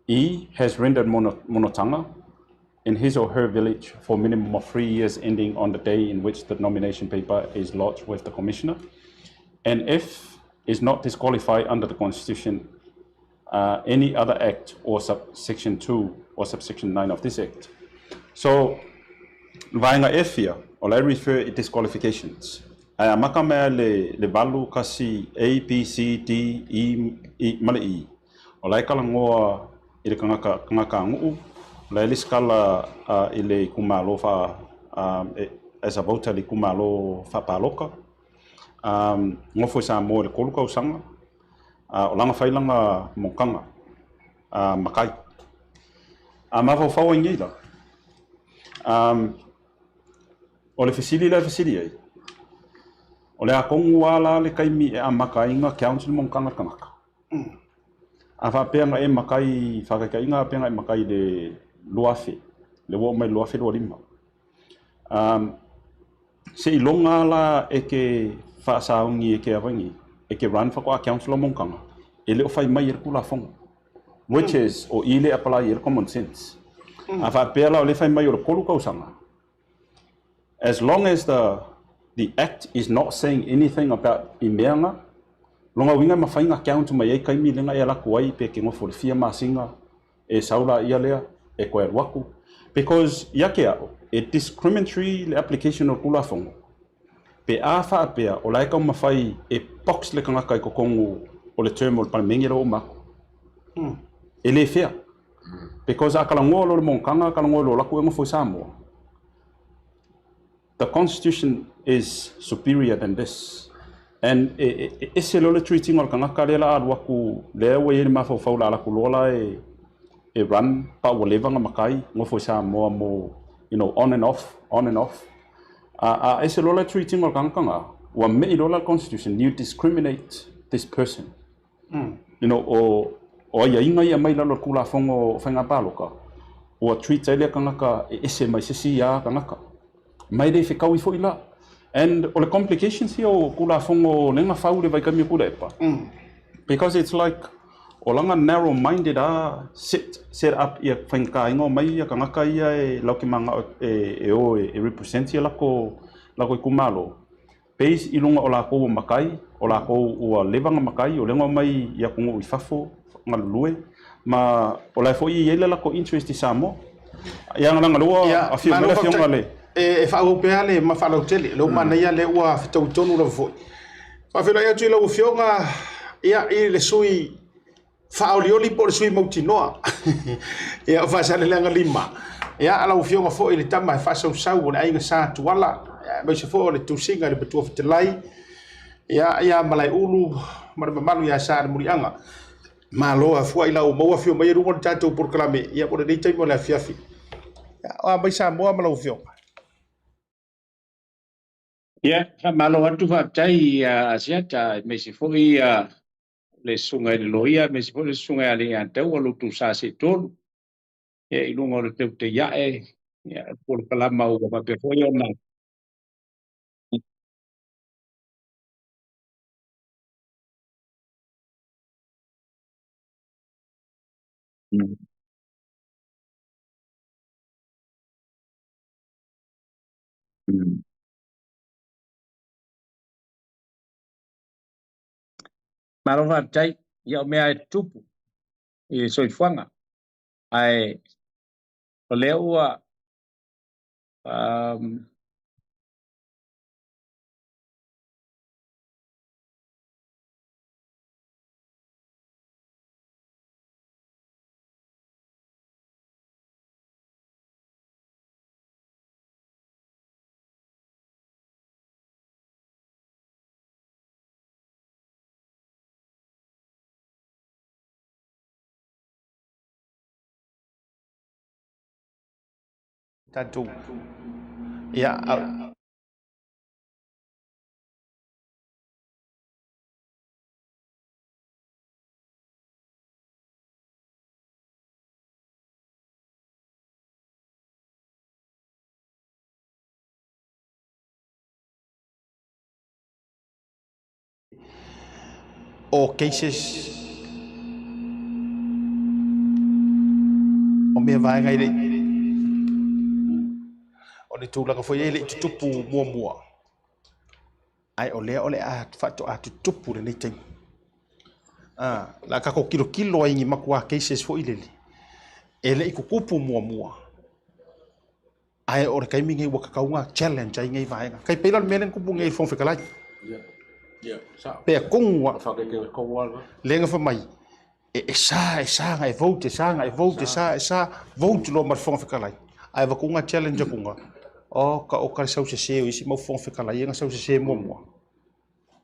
E, has rendered monotanga in his or her village for a minimum of 3 years ending on the day in which the nomination paper is lodged with the commissioner. And F, is not disqualified under the Constitution, any other act or subsection 2 or subsection 9 of this act. So, vaega F ia, o la e refer i disqualifications. Ae amata mai le 8 kasi A, B, C, D, E, E ma le E. O la e talanoa i le tagata aganuu, o la e lesitala i le itumalo fa, as a voter i le itumalo faapaloka. Nofo i Samoa i le 3 tausaga, o lana fai lana monotaga matai. A mafaufau ai nei la, o le fesili la e fesili ai, o le a tonu lava la le taimi e amata ai na count le monotaga le tagata. A faapea na e matai faataitaiga a pea na e matai i le 2000, le ua oo mai i le 2025. Seiloga lava la e te faasauni e te avani e te run faatoa councillor monotaga e le o fai mai e le Tulafono which is o i le apply ai le common sense. A faapea la o lea e fai mai o le 3 tausaga, as long as the the act is not saying anything about i mea na, lona uiga e mafai ona count mai ai taimi lea na e alu atu ai pe e te nofo i le fia masina e sau laia lea e toe alu atu because ia te a'u e discriminatory le application o le Tulafono pe a faapea o la e taumafai e box le tagata i totonu o le term o le Palemene lea ua uma atu. E le fair because a talanoa loa le monotaga talanoa loa alu atu e nofo i Samoa. The constitution is superior than this and e ese loa le treat ina o le tagata lea la a alu atu lea ua i ai le mafaufau la alu atu loa la e run pa ua leva ona matai nofo i Samoa mo you know on and off on and off a ese loa le treat ina o le tagata na ua mei loa la le constitution you discriminate this person. You know, o aiaiga ia mai lalo o le Tulafono o Faiga Palota, ua treat ai lea tagata e ese mai se isi a tagata. Ma e le fetaui foi la. And o le complications ia o Tulafono lea na fau i le vaitaimi o Tuilaepa, because it's like o lana narrow minded a set set up ia faigataina o mai ia tagata ia e latou te manao e o e represent ia latou itumalo. Base i luga o lakou ua makai, o lakou ua leva na makai, o lea na omai i atunuu i fafo galulue, ma o la e foi e i ai le latou interest i Samoa. Ia leaga lea ua afio mai le afioga le. E faaauau pea le ma faalautele, o lea ua manaia lea ua fetaui tonu lava foi. Faafeiloai atu i lau Afioga ia i le sui faaolioli po o le sui mautinoa ia o Faasaleleaga 5. Ia lau Afioga foi i le tama e faasausau o le aiga Sa Tuala, aemaise foi o le tusiga i le Matua Fetalai ia ia Malaeulu ma le mamalu ia Sa Muliaga. Malo afua i lau maua afio mai i luga o le tatou polokalame ia mo lenei taimi o le afiafi. Ia, o a mai Samoa ma lau Afioga. Ia, faamalo atu faafetai ia Asiata, aemaise foi ia le susuga i le loia, aemaise foi le susuga ia Alii-Ataua, lo outou sa seetolu, ia, i luga o le teuteiae, ia, o le polokalama ua faapea foi ona Malo faafetai. Ia o mea e tutupu i le soifuaga. Ae o lea ua um, Tatou ia O cases o mea vaega i le o le tulaga foi e le i tutupu muamua ae o lea o le a faatoa tutupu lenei taimi. O le a tatou tilotilo ai i ni matua cases foi lele e le i tutupu muamua. Ae o le taimi nei ua tatau ona challenge ai nei vaega. Tai pei la o le mea lea na tupu nei i le Fofoga Fetalai. Pea tonu lava lea na fai mai, e sa, e sa ona e vote, e sa ona e vote, e sa, e sa, vote loa ma le Fofoga Fetalai. Ae avatu ona challenge atu, oka oka le sau sese o isi mau Fofoga Fetalai ia na sau sese muamua.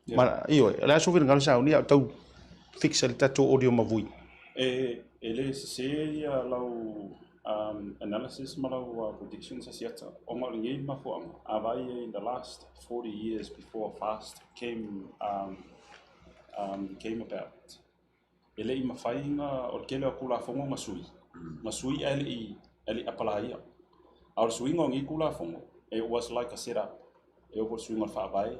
Ma, ioe, o le a sou finagalo sauni a o tau fix ai le tatou audio mavui. E le sese ia lau analysis ma lau predictions Asiata ona o lenei mafuaaga a vaai i ai in the last 40 years before fast came came about e le i mafai ona o le tele o Tulafono na sui na sui ae le i apalaia. A o le suiga o nei Tulafono it was like a set up. e oo foi i le suiga o le Faavae.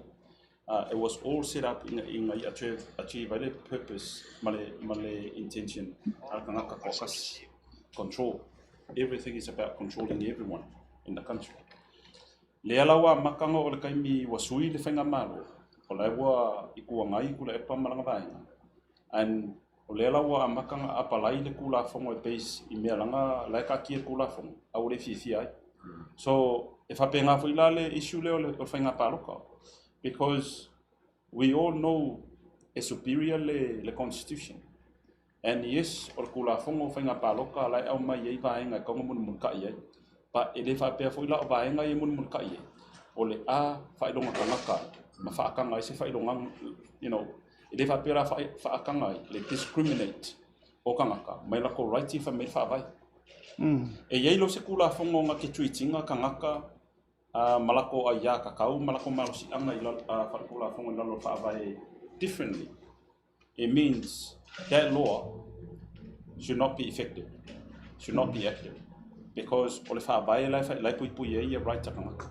It was all set up ina ia achieve ai le purpose ma le ma le intention a le tagata toatasi. Control. Everything is about controlling everyone in the country. Lea la ua amata ona oo i le taimi ua sui le faigamalo, o la e ua Itu Agai Tuilaepa ma lana vaega and o lea la ua amata ona apalai le Tulafono e base i mea leaga la e taatia i le Tulafono a ua le fiafia ai. So, e faapena foi la le issue lea o le faiga palota because we all know e superior le constitution and yes o le Tulafono o faiga palota la e aumai ai vaega e tatau ona mulimulitai ai but e le faapea foi la o vaega ia e mulimulitai ai o le a faailoga tagata ai ma faataga ai se faailoga you know e le faapea la faataga ai le discriminate o tagata mai latou rights ia fai mai le faavae. E i ai loa se Tulafono na te treat ina tagata ma latou aiā tatau ma latou malosiaga i faaletulafono i lalo o le Faavae differently, it means that law should not be effective, should not be active because o le Faavae la e puipui ai rights a tagata.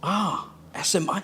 Ah, SMI.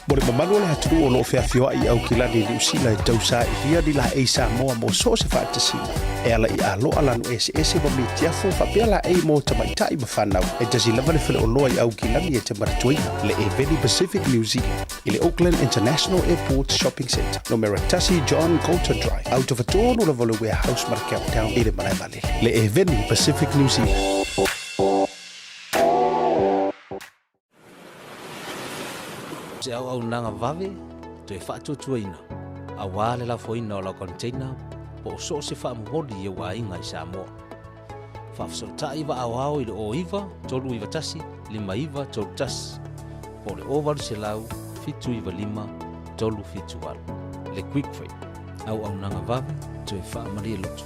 Mo le mamalu o le atunuu o lo o feafioai i Aukilani i Niu Sila e tausailia ni laei Samoa mo so o se faatasiga e ala i aloa lanu eseese ma mitiafu faapea laei mo tamaitai ma fanau. E tasi lava le faleoloa i Aukilani e te manatuaina, le Eveni Pacific New Zealand i le Auckland International Airport Shopping Centre, numera tasi John Coulter Drive, autofatonu lava o le Warehouse ma le Countdown i le malae vaalele. Le Eveni Pacific New Zealand. Se auaunaga vave toe faatuatuaina aua le lafoina o lau container po o so o se faamomoli i ou aiga i Samoa. Faafesootai vaaoao i le 09 391 5931 po o le 0800 795 378. Le Quick Freight, auaunaga vave toe faamalie loto.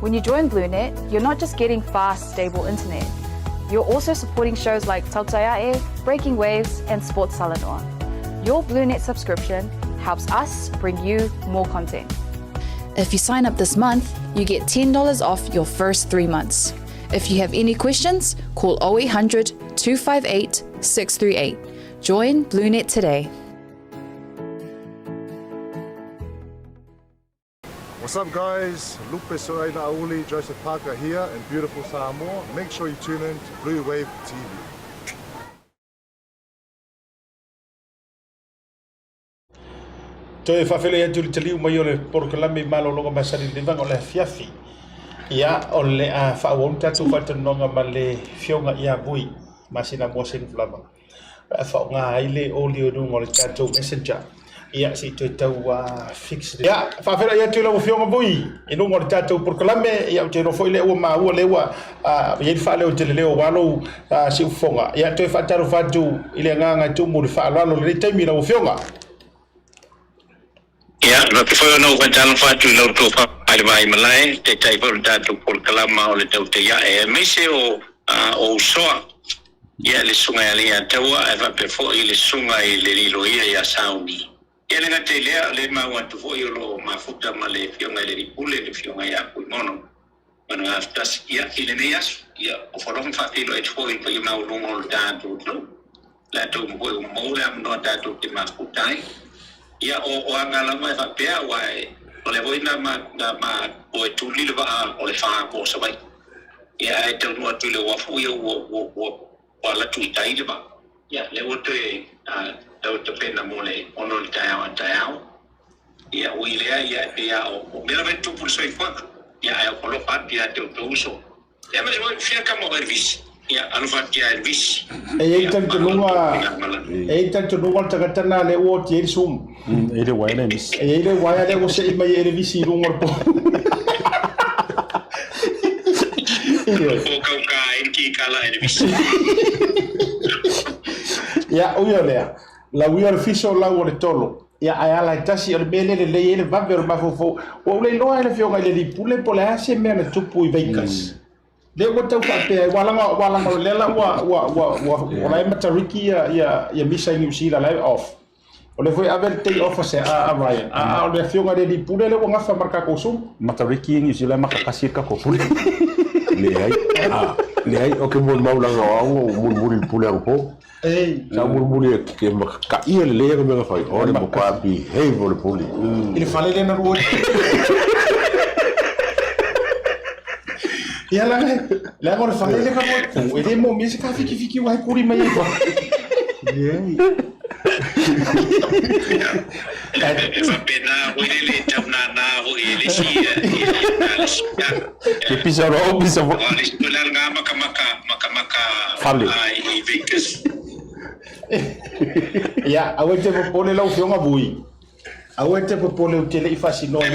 When you join BlueNet, you're not just getting fast, stable internet. You're also supporting shows like Tautaiae, Breaking Waves, and Sports Salanoa. Your BlueNet subscription helps us bring you more content. If you sign up this month, you get $10 off your first three months. If you have any questions, call 0800 258 638. Join BlueNet today. What's up guys, Lupe Soaila Auli, Joseph Parker here in beautiful Samoa. Make sure you tune in to Blue Wave TV. Toe faafeiloai atu i le taliu mai o le polokalame malologa masani i le vaga o le afiafi. Ia, o le a faaauau le tatou faatalanoaga ma le Afioga ia Vui Masina Moa Sengofulava. O le a faaaoga ai le audio i luga o le tatou messenger. Ia, se i toe tau fix. Ia, faafeiloai atu i lau Afioga Vui i luga o le tatou polokalame. Ia, ou te iloa foi lea ua maua lea ua i ai le faaleoteleleo aua lou siufofoga. Ia, toe faatalofa atu i le agaga e tumu i le faaaloalo i lenei taimi i lau Afioga. Ia, e faapea foi ona ou faatalofa atu i la outou falevaimalae, taitai foi o le tatou polokalama o le Tautaiae, aemaise o Usoa, ia le Susuga ia Leiataua, ae faapea foi le Susuga i le Liloia ia Sauni. Ia e le gata i lea, o lea e maua atu foi o lo o mafuta ma le Afioga i le Alii Pule, le Afioga ia Fuimono Manugafetasi. Ia, i lenei aso, ia, o falofa faafeiloai atu foi i le paia maualuga o le tatou atunuu. Latou ma foi ua maua le avanoa tatou te mafuta ai. Ia, o aga lava e faapea, aua o lea foi na ma, na ma o e tuli le vaa o le fa po o Savaii. Ia, ae taunuu atu i le uafu, ia ua, ua, ua, ua alu atu i tai le vaa. Ia, lea ua toe tau tapena mo le ono i le taeao a taeao. Ia, ui lea, ia, e pei lava o, o mea lava e tupu i le soifuaga. Ia, ae o alofa atu ia te outou uso. Ia ma se fia kama o Elvis. Ia alofa atu ia Elvis. E i ai talitonuga, e i ai talitonuga o le tagata lena lea ua oti ai le Zoom. E i le uaea le Elvis. E i ai le uaea lea ua sei mai e Elvis i luga o le po. Po kauka ai le kikala Elvis. Ia, ui o lea, lau ia o le fiso, lau o le tolo. Ia, ae ala e tasi, o le mea lea e lelei ai le vave o le mafaufau. Ua ou le iloa e le Afioga i le Alii Pule po o le a se mea na tupu i Vegas. Lea ua tau faapea ai, ua laga, ua laga o lea la ua, ua, ua, ua, o la e Matariki ia, ia, ia misa i Niu Sila, la e off. O lea foi e ave le day off a, se, a, a Ryan. A, a o le Afioga i le Alii Pule lea ua gafa ma le tatou Zoom. Matariki i Niu Sila e makakasi le tatou pule. Leai, a, leai, o ke molimau laga o au ua ou mulimuli i le pule anapo. Sa ou mulimuli e ke makakaia lelei ana mea na fai, o le matua behave o le pule. I le fale lea na lua. Ia laga, leaga o le fale lea na lua po, e le manaomia se tafikifikiu ai kuli mai ai. Leai. E faapena foi le le tau nānā foi e le isi ia le isi Ke pisa roa o pisa foi. Aua le isi foi la lena makamaka makamaka Fale. i Vegas. Ia, aua e te popole lau Afioga Vui. Aua e te popole ou te le i faasinoa i.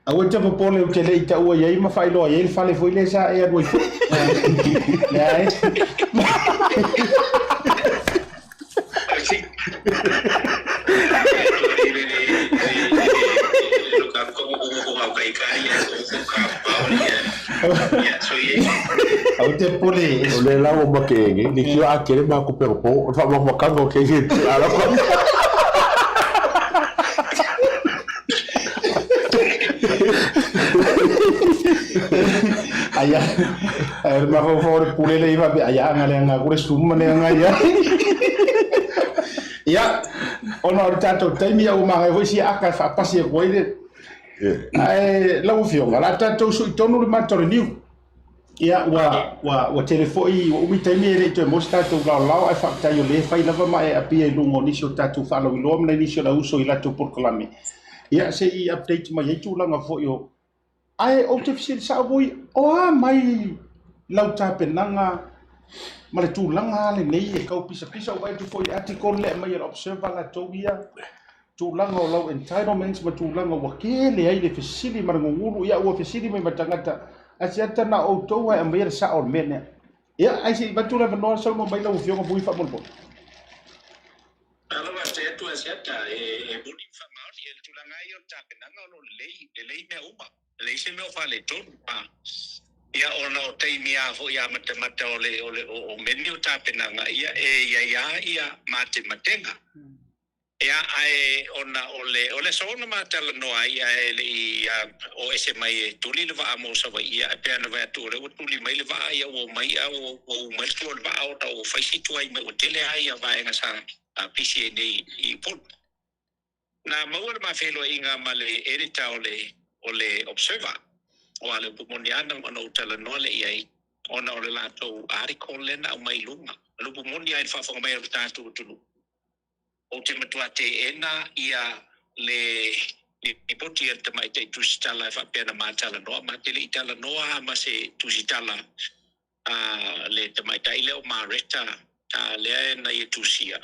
Aua e te popole ou te le i taua i ai ma faailoa i ai le fale foi lea sa e alu ai foi. Leai. Aua te popole. O le la ua make e nei, le kio a kele ma ku pego po, o le faamakamakaga o keia te ala kwa. Aia, ai le mafaufau o le pule le i faapea, aia aga le aga ku le suma le aga ia. Ia, ona o le tatou taimi ia ua magaia foi sia aka e faapasi atu ai le. Ae lau Afioga, o le a tatou sui tonu le mata o le niu. Ia, ua, ua, ua tele foi, ua umi taimi e le i toe maua se tatou laolao, ae faafetai o lea e fai lava ma e apia i luga o nisi o tatou faalauiloa ma nai nisi o le auso i latou polokalame. Ia, se i update mai ai tulaga foi o... Ae ou te fesili sao foi, o a mai lau tapenaga ma le tulaga lenei e tau pisapisa, ou vaai atu foi i article lea e aumai e le Observer latou ia, tulaga o lau entitlements ma tulaga ua tele ai le fesili ma le gugulu, ia ua fesili mai ma tagata, ae se ata na o outou ae aumaia le sao o le mea lea. Ia, ae se i avatu le avanoa saunoa mai lau Afioga Vui faamolemole. Tala faafetai atu Asiata, e moni ma faamaoni le tulaga lava ia o le tapenaga o lo o lelei, lelei mea uma, e leai se mea o faaletonu. Ia ona o taimi lava foi amatamata o le o le o mea o tapenaga, ia e i ai lava ia matematega. Ia, ae ona o le, o le aso na ma talanoa ai, ae le i o ese mai e tuli le vaa mo Savaii, ia, e pei ona vaai atu o lea ua tuli mai le vaa, ia ua omai a ua ua u mai le tua o le vaa ona ua fai si tuai mai, ua tele lava ia vaega sa pisi ai nei i Upolu. Na maua le ma feiloaiga ma le editor o le, o le Observer, aua o le upu moni lava na ou talanoa lea i ai, ona o le latou article lea na aumai i luga. O le upu moni lava i le faafofoga mai a le tatou atunuu, Ou te matua teena ia le lipoti a le tamaitai tusitala e faapea na ma talanoa. Ma te le i talanoa lava ma se tusitala a le tamaitai lea o Mareta lea na ia tusia.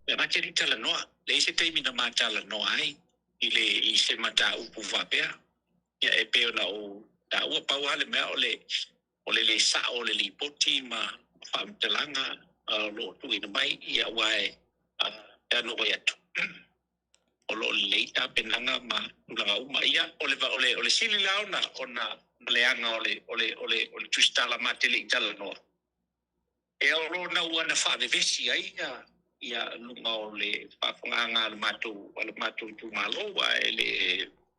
E ma te le i talanoa, leai se taimi na ma talanoa ai i le i se mataupu faapea. Ia e pei ona ou taua, pau lava le mea o le o le lē sa'o o le lipoti ma faamatalaga o lo o tuuina mai, ia aua e pe a na ou vaai atu o lo o lelei tapenaga ma tulaga uma. Ia o le o le o le sili la ona ona leaga o le o le o le o le tusitala ma te le i talanoa, E o lona ua na faavevesi ai ia luga o le faafofogaaga a le matou a le matou itumalo, aua e le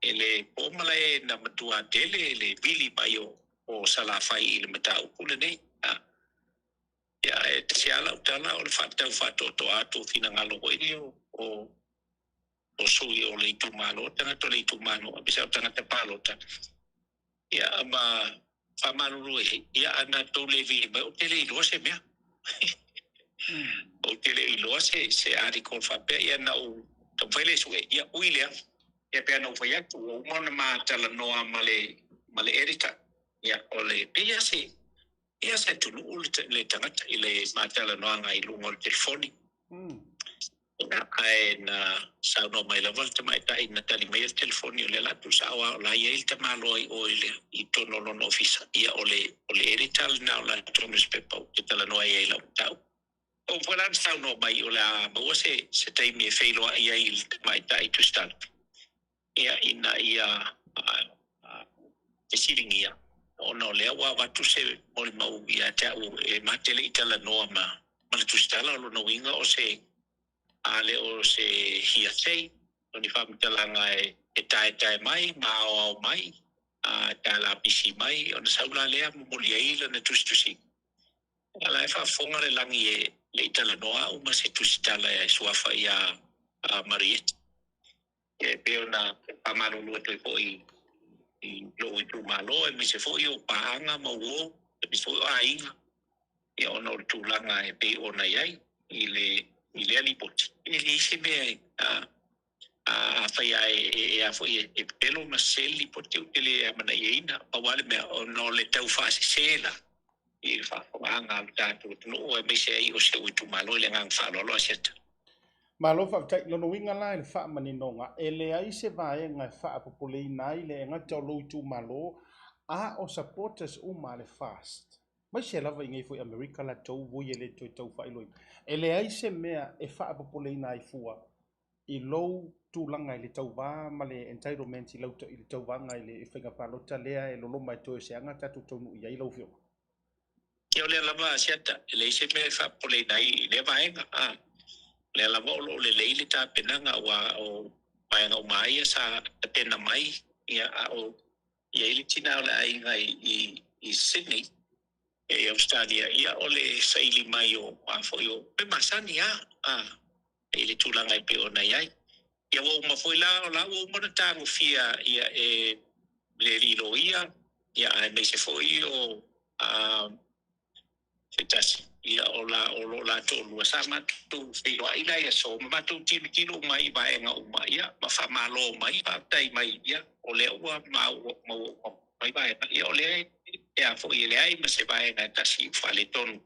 e le po malae na matua tele le vili mai o o Salafai i le mataupu lenei. A ia ae tasi lava lau tala o le faatatau faatoatoa atu o finagalo foi nei o o o sui o le itumalo, tagata o le itumalo aemaise o tagata palota, ia ma faamalulu ai, ia a na tou le vili mai ou te le iloa se mea. Ou te le iloa se se article faapea, ia na ou taumafai lea e sue, ia ui lea, ia pei ona ou fai atu, ua uma ona ma talanoa ma le ma le editor, ia o le pei lava se pei lava se atunuu le le tagata i le ma talanoaga i luga o le telefoni. Ae na saunoa mai lava le tamaitai na tali maia le telefoni, o lea o le a tuusao lava o la e i ai le tamaloa i o i le i totonu o lona ofisa. Ia o le o le editor lena o latou nusipepa ou te talanoa ai i lau mataupu. Ua uma foi la ona saunoa mai o le a maua se se taimi e feiloai ai i le tamaitai tusitala, ia ina ia fesiligia ona o lea ua avatu se molimau ia te au e ma te le i talanoa ma ma le tusitala. O lona uiga o se a le o se hearsay, o ni faamatalaga e e taetae mai ma aoao mai a taalapisi mai ona sau la lea momoli ai lana tusitusiga. A la e faafofoga le lagi e le i talanoa au ma se tusitala e suafa ia Marieta. E pei ona faamalulu atu ai foi i lou itumalo, aemaise foi o paaga ma uo, aemaise foi o aiga, ia ona o le tulaga e pei ona i ai i le i lea lipoti. E leai se mea e afai lava e a foi e pepelo ma sese le lipoti, ou te le amanaiaina. Pau lava le mea, ona o le taufaasese la i le faafofogaaga a le tatou atunuu, aemaise ai o si ou itumalo i le agaga faaaloalo. Asiata. Malo faafetai. Lona uiga la i le faamaninoga, e leai se vaega e faapopoleina ai le gata o lou itumalo, a o supporters uma a le FAST, aemaise lava i nei foi Amerika latou voi e le toe tau faailoaina. E leai se mea e faapopoleina ai fua i lou tulaga i le tauva ma le entitlement i lau i le tauvaga i le faiga palota lea e loloma e toe o se aga tatou taunuu i ai lau Afioga. Ia o lea lava Asiata, e leai se mea e faapopoleina ai i lea vaega. A, o lea lava o lo o lelei le tapenaga aua o vaega uma lava ia sa tapena mai, ia a o i ai le tina o le aiga i, i, i Sydney, ia i Australia, ia o le saili mai o a foi o mea masani lava, a, i le tulaga e pei ona i ai. Ia ua uma foi la, o la ua uma ona tagofia ia e le alii loia, ia aemaise foi o a se tasi, ia o la o lo la toalua sa matou feiloai la i aso ma matou tilotilo uma ai i vaega uma, ia ma faamalo mai, faafetai mai, ia o lea ua maua maua uma mai vaega, ia o lea e a foi e leai ma se vaega e tasi faaletonu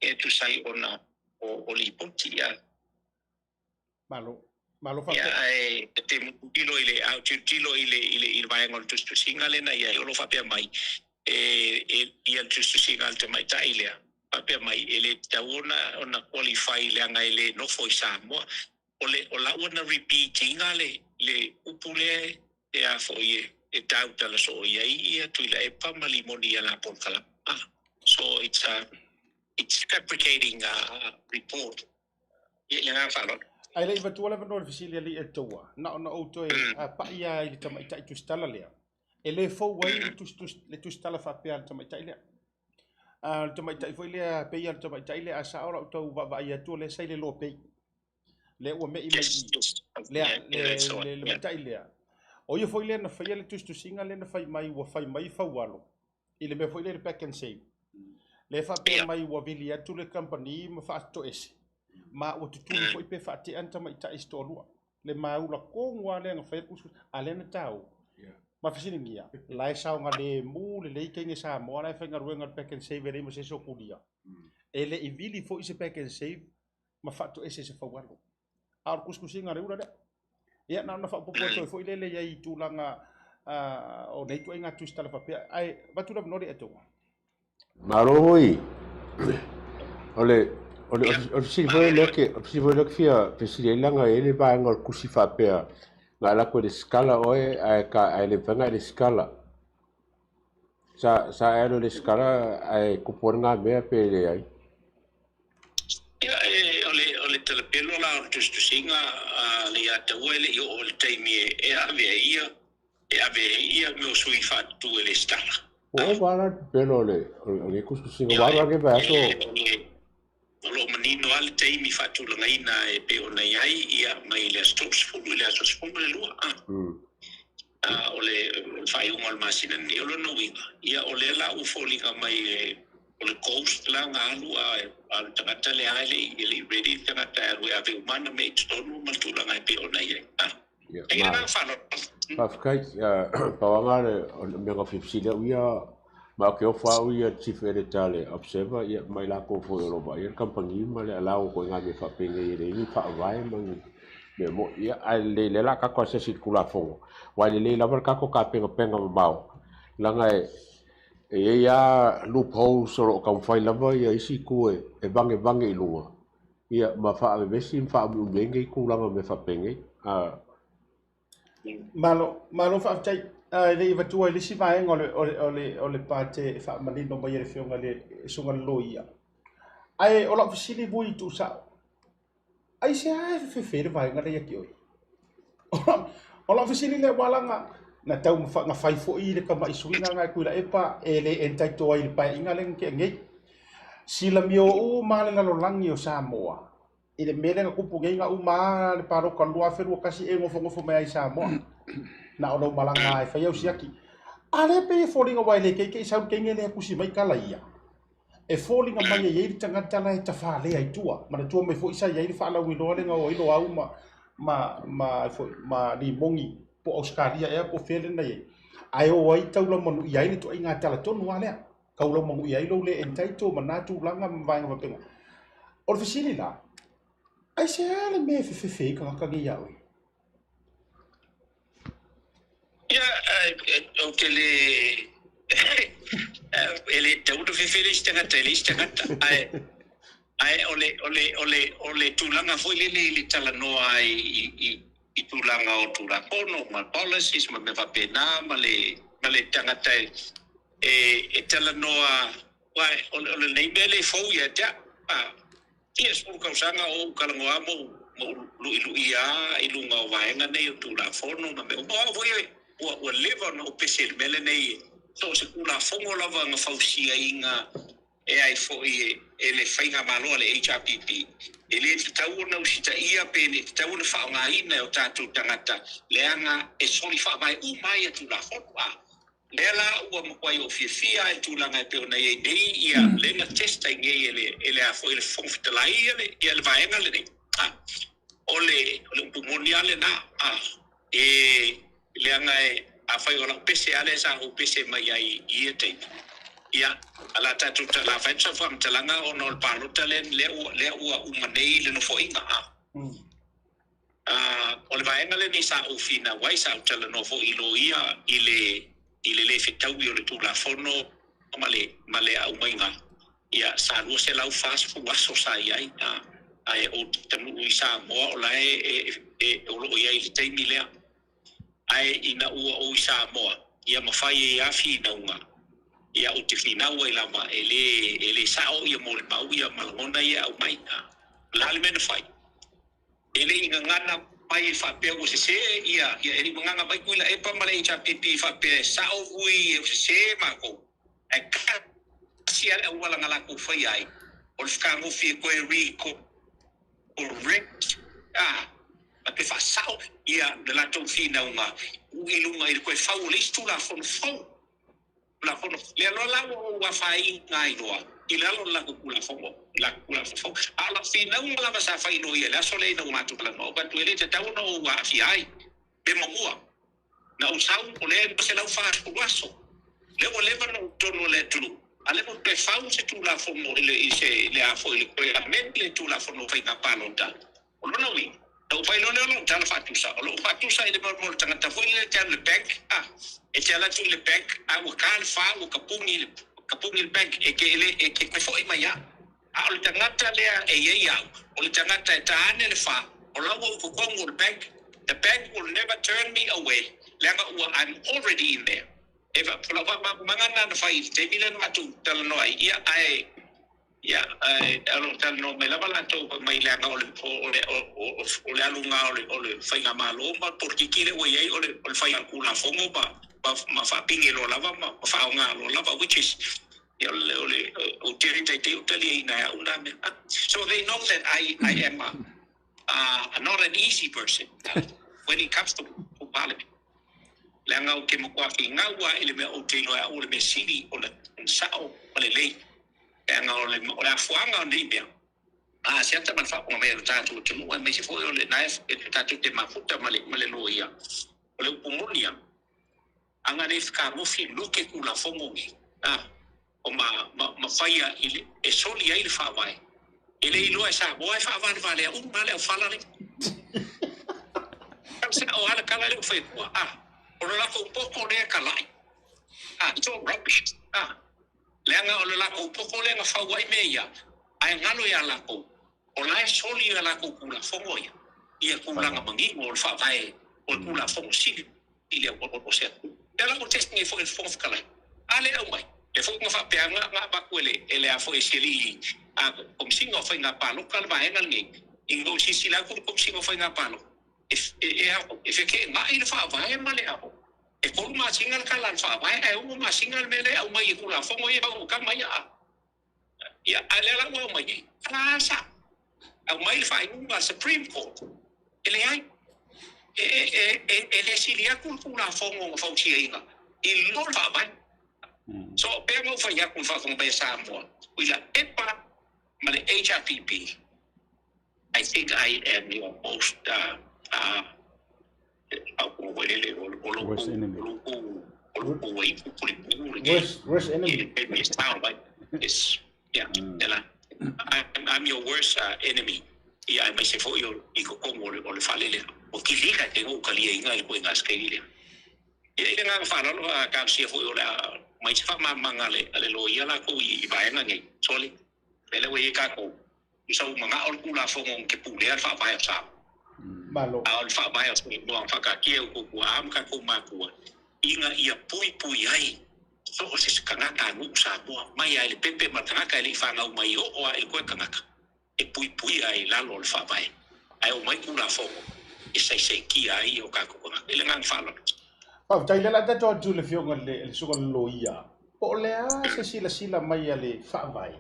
e tusa ai ona o, o lipoti ia. Malo. Malo Ia, faafetai. ae e te tilotilo i le, a ou tilotilo i le, i le, i le vaega o le tusitusiga lea na i ai, o lo o faapea mai, e, e, ia le tusitusiga a le tamaitai lea, faapea mai, e le tatau ona, ona qualify leaga e le nofo i Samoa. O le, o lau ona repeat ina le, le upu lea e a foi e, e tautala soo i ai ia Tuilaepa ma Limoni ia la polokalame. Ah, so it's a, it's fabricating a report. Ia, i le agaga faaaloalo. Ae le i avatua le avanoa i le fesili a Alii Taua, na ona ou toe pai lava i le tamaitai tusitala lea, e le fou ai le le tusitala faapea a le tamaitai lea. A o le tamaitai foi lea, pei lava o le tamaitai lea, a sao lau tau vaavaai atu o lea sa i le Loa Pay, lea ua me'i mai i i, lea, le, le, le matai lea. O ia foi lea na faia le tusitusiga lea na fai mai, ua fai mai Faualo i le mea foi lea i le Pak'nSave. Lea e faapea mai ua vili atu le kamupani ma faatoese, ma ua tutuli foi pe faatea ni tamaitai se toalua. Le maula tonu lava lea na faia le tusitusiga, a lea na taua. Ma fesiligia, la e saogalemu lelei teine Samoa la e faigaluega i le Pak'nSave e leai ma se isi o tulia. E le i vili foi se Pak'nSave. ma faatoese i se faualo. A o le tusitusiga a le ula lea. Ia, na ona faaopoopo atu ai foi lele i ai i tulaga o nei ituaiga tusitala faapea. Ae avatu le avanoa i le Etoga. Malo foi. O le o le o le fesili foi lea ke o le fesili foi lea ke fia fesili ai leaga e i ai le vaega o le tusi faapea na alu atu e lesitala oe ae ka ae le mafai ona e lesitala. Sa sa e alu e lesitala ae tupu ai lena mea pe leai? Ia, e, o le, o le talapelo la o le tusitusiga a le ia taua e le i oo i le taimi e, e ave ai ia, e ave ai ia mea o sui faatutu e lesitala. Ua ova la le pepelo o le, o le tusitusiga, ua alu lava lenei vaiaso. O lo o manino lava le taimi faatulagaina e pei ona i ai, ia, mai le aso 30 i le aso 12, a. O le faaiuga o le masina lenei. O lona uiga, ia, o lea la ua foliga mai e, o le ghost la na alu, a o le tagata lea e le i ready le tagata e alu e ave uma ana mea i totonu ma le tulaga e pei ona i ai. Ia, ma, faafetai, pau lava lena o le mea na fia fesili au ia, ma ou te ofo lava au ia i le Chief Editor a le Observer, ia, ma i latou foi o lo o vaaia le kamupani ma le allow o ituaiga mea faapenei e leai ni faavae ma ni mea moni. Ia, ae lelei, o lea o le a tatou asiasi i le Tulafono, aua e lelei lava le tatou tapenapena mamao, leaga e i ai lava loopholes o lo o taumafai lava isi itu e vagevage i luga, ia ma faavevesi ma faaumiumi ai nei tulaga o mea faapenei. Malo, malo faafetai. E le i avatua i le isi vaega o le, o le, o le, o le pate e faamanino mai e le Afioga i le Susuga i le Loia. Ae o lau fesili vui tuusao, aisea e fefefe le vaega lea ia te oe? O lau fesili lea ua laga na tau na fai foi le tamai suiga na e Tuilaepa e le entitle ai i le paeaiga lea na tea nei. Silamio uma le lalolagi o Samoa i le mea lea na tupu nei na uma lava le palota 2021 e nofonofo mai ai i Samoa. Na o lou malaga e fai au siaki. A lea pei e foliga aua e le keikei sau le teine lea e tusi mai tala ia. E foliga mai e i ai le tagata la e tafalea i tua. Manatua mai foi sa i ai le faalauiloa lea na o ai Loau ma, ma, ma, foi, ma Limoni po o Ausetalia ea po o fea lea na i ai. Ae o ai taulamanuia ai le ituaiga tala tonu lava lea. Taulamanuia ai lou le entitle ma na tulaga ma vaega faapena. O le fesili la, aisea le mea e fefefe ai tagata nei ia oe? Ia, ou te le e le tatau ona fefe le isi tagata i le isi tagata, ae ae o le o le o le o le tulaga foi lele i le talanoa ai i i i tulaga o Tulafono ma policies ma mea faapena ma le ma le tagata e e e talanoa aua o le o lenei mea le fou ia te au. Ia 10 tausaga o ou talanoa ma ou ma ou lu'ilu'ia i luga o vaega nei o Tulafono ma mea uma. O au foi ua ua leva ona ou pese i le mea lenei, so o se Tulafono lava na fausiaina e ai foi e le Faigamalo a le HRPP, e le tatau ona usitaia pe le tatau ona faaaogaina e o tatou tagata, leaga e soli faavae uma ai ia Tulafono. A lea la ua matuai ou fiafia lava i le tulaga e pei ona i ai nei ia lea na test ai nei e le e le a foi e le Fofoga Fetalai ia le ia le vaega lenei. A o le o le upu moni lava lena, a e leaga e afai o lau pese lava lea sa ou pese mai ai i ia taimi, ia a la tatou la fai atu sau faamatalaga ona o le palota lea lea ua lea ua uma nei le nofoaiga a. O le vaega lenei sa ou finau ai, sa ou talanoa foi i loia i le i le lē fetaui o le Tulafono ma le ma le aumaiga, ia, sa 240 aso sa i ai, a, ae ou te taunuu i Samoa o la e e e o lo o i ai i le taimi lea. Ae ina ua ou i Samoa, ia mafai ai lava finauga, ia ou te finau ai lava e lē e lē sa'o ia molimau ia ma lagona ia e aumai. A, o le a le mea na fai? E le i gagana mai e faapea ua sese ia, ia e le i gagana mai Tuilaepa ma le HRPP faapea e sao vui ua sese matou, ae tasi lava le auala na latou faia ai, o le fetagofi e toe re-correct a, ma toe faasao ia le latou finauga i luga i le toe fau o le isi Tulafono fou. Tulafono. Lea loa la ua ou afaina ai loa i lalo o le latou Tulafono, le latou Tulafono fou. A o lau finauga lava sa fai loa ia i le aso lea ina ua matou talanoa, ou fai atu, e le tatau ona ou aafia ai. Pe muamua, na ou sau, o lea e 240 aso. Lea ua leva ona ou i totonu o le atunuu. A lea ua toe fau se Tulafono i le, i se, i le a foi, i le toe amend le Tulafono o Faiga Palota. O lona uiga, na ou fai loa lea o lau tala faatusa, o lou faatusa i le mea o le tagata foi lele e te alu i le bank, a, e te alu atu i le bank, a ua ta le fa ua kapuni le, kapuni le bank, e te, e le, e te toe foi mai lava. A o le tagata lea e i ai au, o le tagata e ta ane le fa, o la ua i totonu o le bank, the bank will never turn me away, leaga ua, I'm already in there. E o lau faamalamalamaga lena na fai i le taimi lea na matou talanoa ai, ia, ae, ia, ae o lo o talanoa mai lava latou fai mai leaga o le, o le, o le aluga o le, o le faigamalo ma le polokiki lea ua i ai o le, o le fai o le Tulafono ma, ma, ma faapine loa lava ma, ma faaaoga loa lava, which is, ia, o le, o le, ou te le taitai o taliaina e au na mea. So they know that I, I am a, a, not an easy person when it comes to, to parliament. Leaga ou te matua finau lava i le mea ou te iloa e au o le mea sili ona sao ma lelei. Leaga o le, o le afuaga o nei mea, a siata ma le faafofoga mai a lo tatou atunuu aemaise foi o lena e tatou te mafuta ma le, ma le loia. O le upu moni lava, aga le fekagofi loke Tulafono nei, a, o ma, ma, ma faia i le, e soli ai le Faavae. E le iloa e Samoa e faavalevalea uma lava le aufala lea. Tau sao lava le tala lea ua fai atua, a, o lo latou poto lea e talai. A, it's all rubbish. A, leaga o le latou poto lea na fau ai mea ia, ae galo ia latou, o la e soli ia latou Tulafono ia, ia tulaga manino o le Faavae o le Tulafono sili i le o se atunuu. Lea la ua test nei foi e le Fofoga Fetalai. A lea aumai, lea foi na faapea na na avatu e le e le a foi e si alii a Komesina o Faiga Palota le vaega lenei, ina ua silasila atu le Komesina o Faiga Palota e e e a e feteenai le Faavae ma le a e tolu masina le tala a le Faavae ae ono masina le mea lea e aumai e Tulafono ia e fau tama ia a ia a lea la ua aumai nei, a la sa aumai le faaiuga a le Supreme Court, e leai, e, e, e, e le sili atu le Tulafono na fausiaina i lo le Faavae. So, pea na ou fai atu i le faafofoga mai a Samoa, Tuilaepa ma le HRPP, I think I am your most uh, uh, Worst enemy. Worst, worst enemy. Yes. Yeah. Mm. I'm, I'm your worst enemy. Ia aemaise foi o i totonu o le, o le fale lea. O kilika e te ngou kalia inga i le koe ngaskei lea. Ia i le nganga whaalalo a kāusia foi o le a mai se whaamamanga le, a le loia lākou i, i vaega nei. Sole, le lea ua i ai kākou. Tusa ua manao le Tulafono ke pulea le Faavae o Samoa. Malo. A o le Faavae o Samoa na whakaatia e outou tuaa ma tatou matua ina ia puipui ai so o se tagata a nuu Samoa mai lava i le pepe ma le tagata e le i fanau mai oo lava i le koe tagata e puipuia ai i lalo o le Faavae ae omai Tulafono e saisaitia ai o tatou tagata. I le agaga faaaloalo. Faafetai lea la tatou atu le afioga i le le susuga i le loia. Po o le a se silasila mai a le Faavae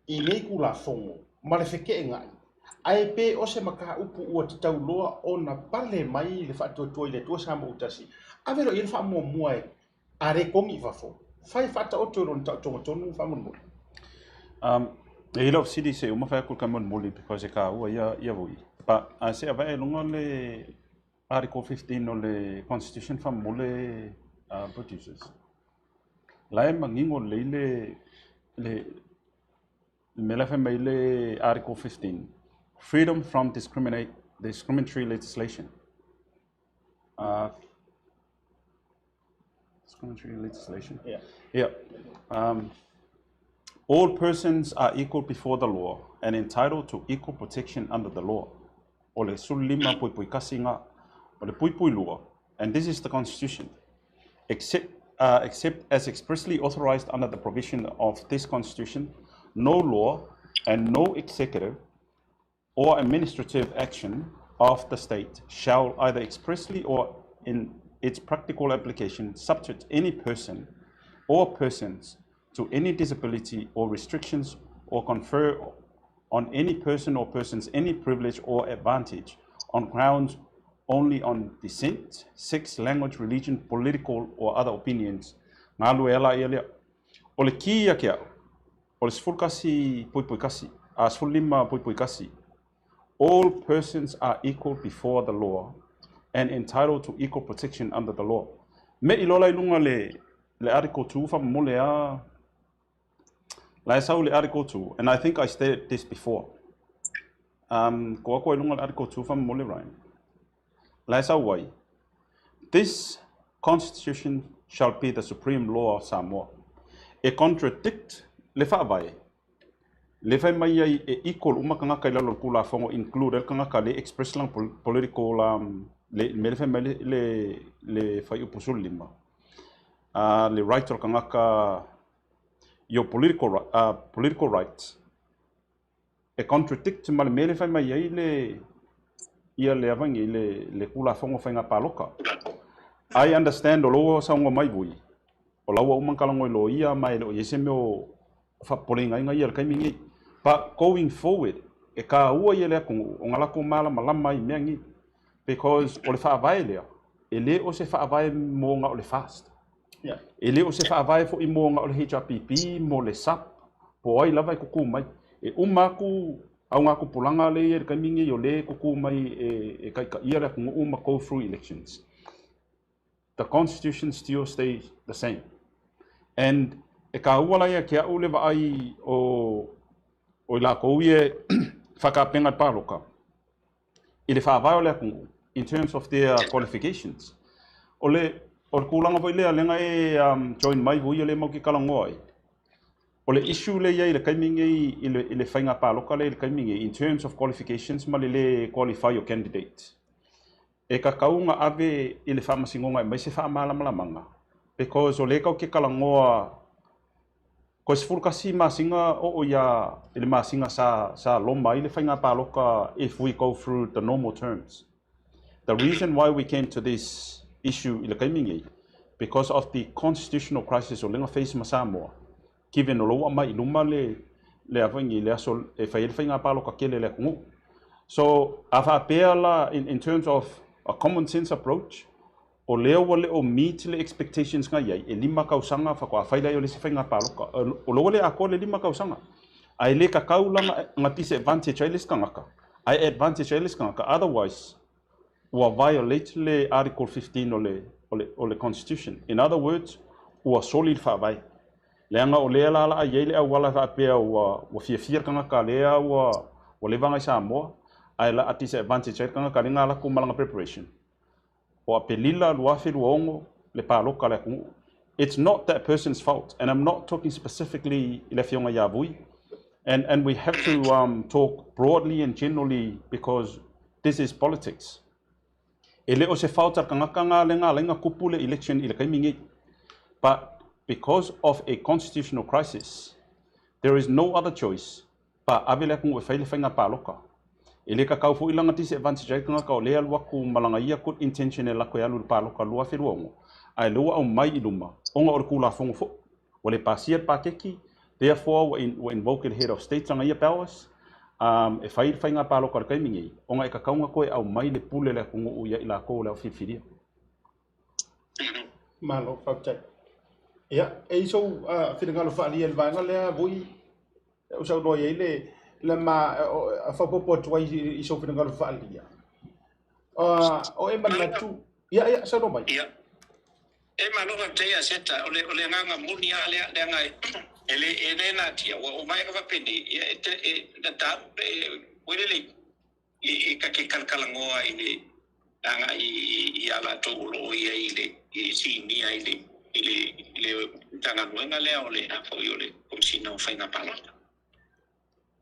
i nei Tulafono ma le feteenai, ae pe o se mataupu ua tatau loa ona pale mai le faatuatua i le Atua Samoa Tasi, ave loa i ai le faamuamua e a le kogi i fafo, fai faataoto i lona taotoga tonu faamolemole. E i lau fesili se i uma fai atu le kamolemole because e taua ia ia vui. But a se avae i luga le Article 15 o le Constitution faamolemole producers. La e manino lelei le le le mea la e fai mai le Article 15, freedom from discriminate discriminatory legislation. Discriminatory legislation. Yeah. Yeah. All persons are equal before the law and entitled to equal protection under the law. O le 15.1 ngā, o le puipui lua, and this is the Constitution, except as expressly authorized under the provision of this Constitution, no law and no executive or administrative action of the state shall either expressly or in its practical application subject any person or persons to any disability or restrictions or confer on any person or persons any privilege or advantage on grounds only on descent, sex, language, religion, political or other opinions. Ngā lue ala ia lea. O le ki ia ke au, o le 11.1, a 15.1, all persons are equal before the law and entitled to equal protection under the law. Me i lola i lunga le, le Article 2 whamamole a. La e sau le Article 2, and I think I stated this before. Um, ko ako i lunga le Article 2 whamamole, Ryan. La e sau ai, This Constitution shall be the supreme law of Samoa. E contradict le faavae, le fai mai ai e equal uma tagata i lalo o le Tulafono include ai le tagata le express lana political um, le mea le fai mai le, le, le fuaiupu 15. Uh, le right o le tagata your political, political rights e contradict ma le mea le fai mai ai le ia le avangi le, le Tulafono Faiga Paloka. I understand o lou saunoa mai vui, o la ua uma ona talanoa i loia ma e le o i ai se mea o faapopoleina ai ia i le taimi nei. But going forward, e taua ia le atunuu ona latou malamalama ai i mea nei. Because o le faavae lea, e le o se faavae mo na o le FAST. E le o se faavae foi mo na o le HRPP, mo le SUP, po o ai lava e tutū mai. E uma atu augatupulaga lea e i ai i le taimi lenei o lea e tutū mai e taitaia le atunuu ma go through elections. The constitution still stays the same. And e taua la ia te au le vaai o o i latou ia e whakaapenga i le pāloka i le faavae o le atunuu in terms of their qualifications. O le, o le tulaga foi lea lea na e um, join mai foi ia lea matou te talanoa ai. O le issue lea i ai i le taimi nei i le, i le faiga pāloka lea i le taimi nei in terms of qualifications ma le lē qualify o candidate. E tatau ona ave i le faamasinoga e aumai se faamalamalamaga because o lea tatou te talanoa Toe 11 masina oo ia i le masina sa sa loma ai le faiga paloka if we go through the normal terms. The reason why we came to this issue i le taimi nei, because of the constitutional crisis o lea na face ma Samoa, given o lo ua aumai i luma le le a foi nei le aso e fai ai le faiga paloka tele a le atunuu. So a faapea la in in terms of a common sense approach, O lea ua le o meet le expectations nga i ai, e lima kausaga faatoa fai lea o le isi faiga paloka. O lea ua le atoa le lima kausaga. Ae le tatau la nga disadvantage ai le isi tagata, ae advantage ai le isi tagata, otherwise ua violate le article 15 o le, o le, o le constitution. In other words, ua soli le faavae. Leaga o lea la laa i ai le auala e faapea ua, ua fiafia le tagata lea ua, ua leva ona i Samoa, ae la a disadvantage ai le tagata lea na alu atu ma lana preparation. O Apelila 2026 le paloka a le atunuu. It's not that person's fault and I'm not talking specifically i le afioga ia Vui and and we have to um talk broadly and generally because this is politics. E le o se fault a le tagata nga le nga alai nga tupu le election i le taimi nei but because of a constitutional crisis there is no other choice Pa ave le atunuu e fai le faiga paloka. E le kakau foi lana disadvantage ai tagata o lea alu atu ma lana ia good intention e lako e alu i le paloka 2026, ae lea ua aumai i luma ona o le Tulafono foi ua le pasia le paketi, therefore ua ua invoke e le Head of State lana ia powers um e fai le faiga paloka i le taimi nei ona e kakau ona toe aumai le pule a le atunuu ia i latou o le au filifilia. Malo, faafetai. Ia, e i sou uh, finagalo faaalia i le vaega lea, Vui, o saunoa i ai le, le ma, a faaopoopo atu ai i sou finagalo faaalia. Uh, o e manatu, ia, ia, saunoa mai. Ia. E malo faafetai ia Seta, o le, o le agaga moni lava lea, leaga e, e le, e le natia, ua o vaega faapenei, ia, e, e, na tau, e, ua lelei, e, e ta te talatalanoa i le agai i, i a latou o lo o i ai i le, i sinia i le, i le, i le Matagaluega lea o le a foi o le Komesina o Faiga Palota.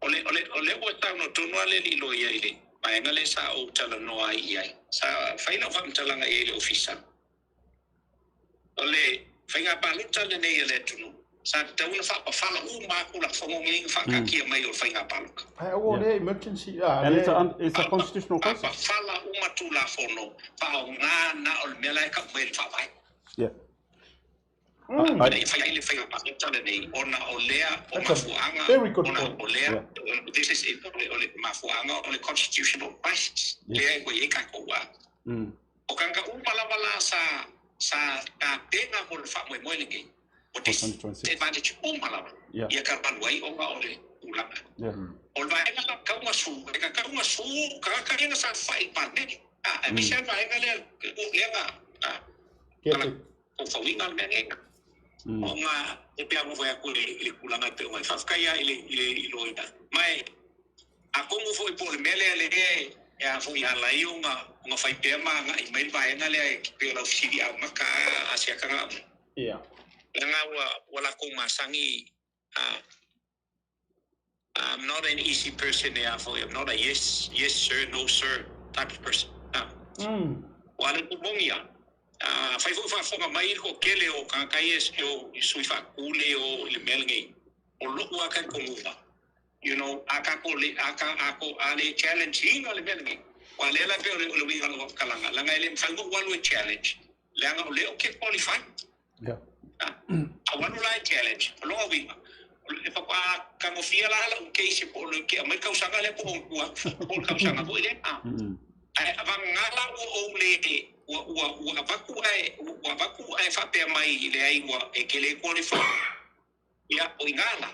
O le, o le, o lea ua saunoa tonu lava le alii loia i le vaega lea sa ou talanoa ai i ai. Sa fai lau faamatalaga i ai i le Ofisa. O le faiga palota lenei a le atunuu, sa tatau ona faapafala uma lava Tulafono nei na faataatia mai o le faiga palota. Ae aua o lea emergency, a And it's a, it's a constitutional crisis. Faapafala uma Tulafono, faaaoga na o le mea la e tau mai e le Faavae. Yeah. Ina ia fai ai le faiga palota lenei ona o lea o mafuaaga ona o lea this is it o le mafuaaga o le constitutional crisis lea ua i ai tatou a o tagata uma lava la sa sa tapena mo le faamoemoe lenei ua disadvantage uma lava ia talu ai ona o le tulaga o le vaega la tatau ona su e tatau ona su tagata ia na saofai i le Palemene a aemaise lava le vaega lea lea na Get Ko whauinga le mea nei. Ona e pei ona ou fai atu i le tulaga e pei ona faafetai lava i le i le i loia. Ma e atonu foi po o le mea lea lea e a foi e ala ai ona ona fai pea ma agai mai le vaega lea e pei o lau fesili amata a Asiata na aumai. Ia. Leaga ua ua latou masani a I'm not an easy person e a foi I'm not a yes yes sir no sir type of person a. Ua le moni a afai foi o faafofoga mai le toatele o tagata ia e o i sui faapule o i le mea lenei o lou a talitonuga you know a tatou le a ta a to a le challenge ina le mea lenei aua lea la e pei o le o le uiga o lau faamatalaga leaga e le mafai ona ou alu e challenge leaga o lea ou te qualify. Yeah. A ua alu la e challenge, o lona uiga, e faatoa tagofia la lau case po o le ke aumai le tausaga lea po o ona tua atu po o le tausaga foi lea. Ae vagana la ua ou le ua ua ua avatu ae ua avatu ae faapea mai leai ua e te le qualify. Ia o i ina la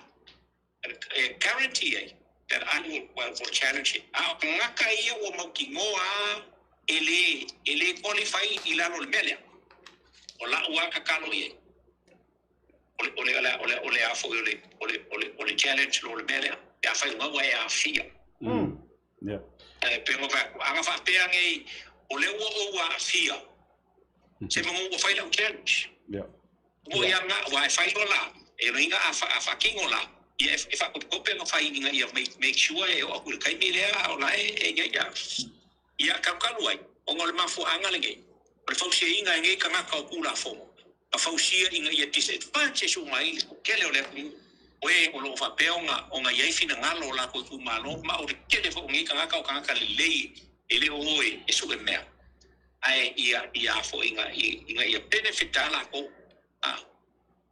e guarantee ai that I will well will challenge it. A o tagata ia ua mautinoa a e le e le qualify i lalo o le mea lea, o la'u a tatalo i ai, o le o le o le o le a foi o le o le o le o le challenge lo le mea lea pe afai ua ua e aafia. Yeah. E pei ona fai atu, ana faapea nei o lea ua ou aafia, se manu ua fai lau challenge. Yeah. Ua ia nga, aua e fai loa la, e lona uiga a, a faatino la, ia e, e faatopetope ona fai ina ia make, make sure e oo atu i le taimi lea a o la e, e ia ia, ia talukalu ai, ona o le mafuaaga lenei, o le fausiaina e nei tagata o Tulafono, na fausia ina ia disadvantage uma ai le toatele o le atunuu, o e o lo o faapea ona, ona i ai finagalo o latou itumalo, ma o le tele foi o nei tagata o tagata lelei e le o o e, e sue mea. Ae ia ia a foi ina ina ia benefit a lakou a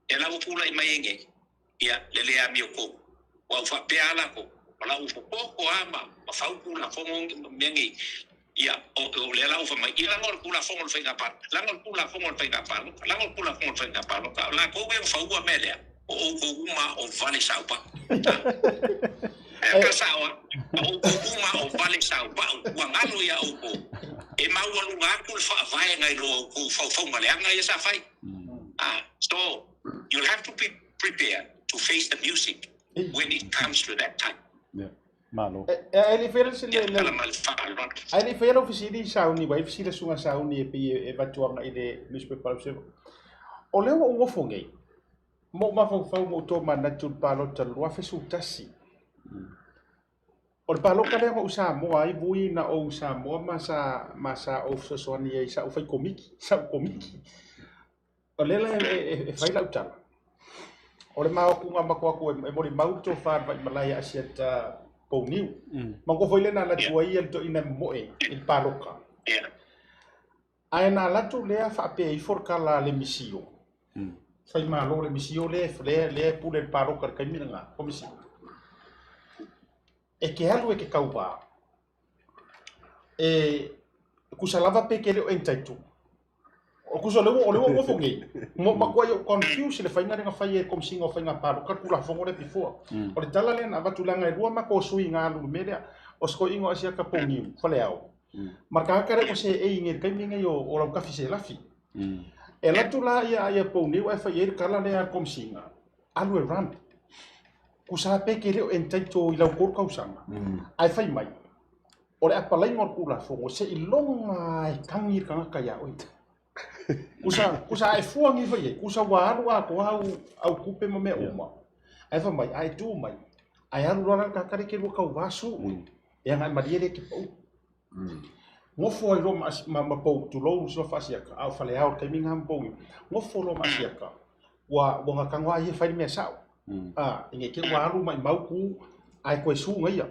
e la ua tulai mai ai nei ia le le amio tou ua u faapea a lakou o la u popoto a ma ma fau tulafono mea nei ia o o lea la ua fai mai ia laga o le tulafono o le faiga palota laga o le tulafono o le faiga palota laga o le tulafono o le faiga palota o lakou e faua mea lea o outou uma o vale saopao E sao a, o outou uma o vale saopao ua galo ia outou, e maualuga atu le faavae nai lo outou faufauga leaga ia sa fai. So, you'll have to be prepared to face the music when it comes to that time. Yeah. Malo. E le i faia le Ia, tala ma le faaaloalo. Ae le i faia lau fesili Sauni, ua i ai fesili a Susuga Sauni e pei e avatu agai i le newspaper Observer. O lea ua ou ofo nei, Ma ou mafaufau ma ou tomanatu i le palota i le 2011. O le palota lea na ou Samoa ai, vui na ou Samoa ma sa, ma sa ou fesoasoani ai i sa'u fai komiki, sa'u komiki. O lea la e, e, e fai lau tala. O le maotuga ma ko atu e, e molimau le tofa le Vaimalae ia Asiata Pouniu. Ma ko foi lea na alu atu ai ia le toeaina e momoe i le palota. Yeah. Ae na alu atu lea faapea ifo le tala a le misio. Fai malo le misio lea, lea, lea e pule le paloka i le taimi lena, komesina. E ke alu e ke kauvā. E kusa lava pe ke le o entitled. O kusa o lea ua, o lea ua nofo nei. Mo matua i ou confuse i le faiga lea na fai e le Komesina o Faiga Paloka le Tulafono lea before. O le tala lea na avatu leaga e lua matou sui na alu i le mea lea. O se toeaina o Asiata Pouniu, Faleao. Ma le tagata lea ua seei nei i le taimi lenei o, o Lautafi Selafi. E alu atu la ia, ia Pouniu ae fai i ai le tala lea a le Komesina, alu e run. Kusa pe ke le o entitled i lau 3 tausaga. Ae fai mai, o le apalaiga o le Tulafono, seiloga e tagi le tagata ia oe. Kusa, kusa ae fua nei fai ai, kusa ua alu atoa au, au tupe ma mea uma. Ae fai mai, ae tu mai, ae alu loa la le tagata lea e te lua tauva su, e agai malie lea e te pau. Nofo ai loa ma, ma, ma pou, tulou sua faasiaka, a o Faleao i le taimi lena ma pou, nofo loa ma Asiata, ua, ua gatago a ia fai le mea sao. A, ina i te ua alu maimau ku, ae toe su ia.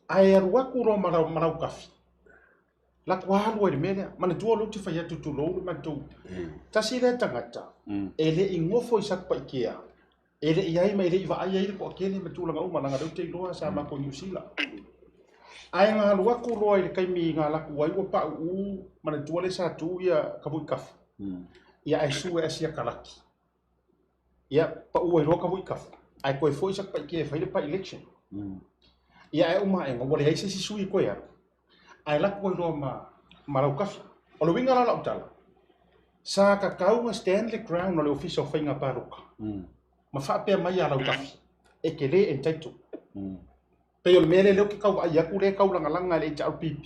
Ae alu atu loa ma, ma Lautafi, latou alu ai i le mea lea. Manatua o lea ou te fai atu tulou le matou. Tasi lea tagata, e le i nofo i Satupaitea, E le i ai ma e le i vaai ai le toatele ma tulaga uma leaga lea ou te iloa sa matou i Niu Sila. Ae na alu atu loa i le taimi na alu atu ai ua pauu manatua lea sa tu ia Kamuikafu. Ia ae sue Asiata Laki. Ia pau ai loa Kamuikafu ae toe foi Satupaitea e fai le by-election. Ia ae uma aega ua leai se isi sui e toe alu. Ae alu atu ai loa ma Lautafi. O le uiga la o lau tala, Sa kakau stand le ground o le Ofisa o Faiga Palota ma faapea mai ia Lautafi, e te le entitled. Pei o le mea lea lea ou te tau vaai atu lea e taulagalaga e le HRPP,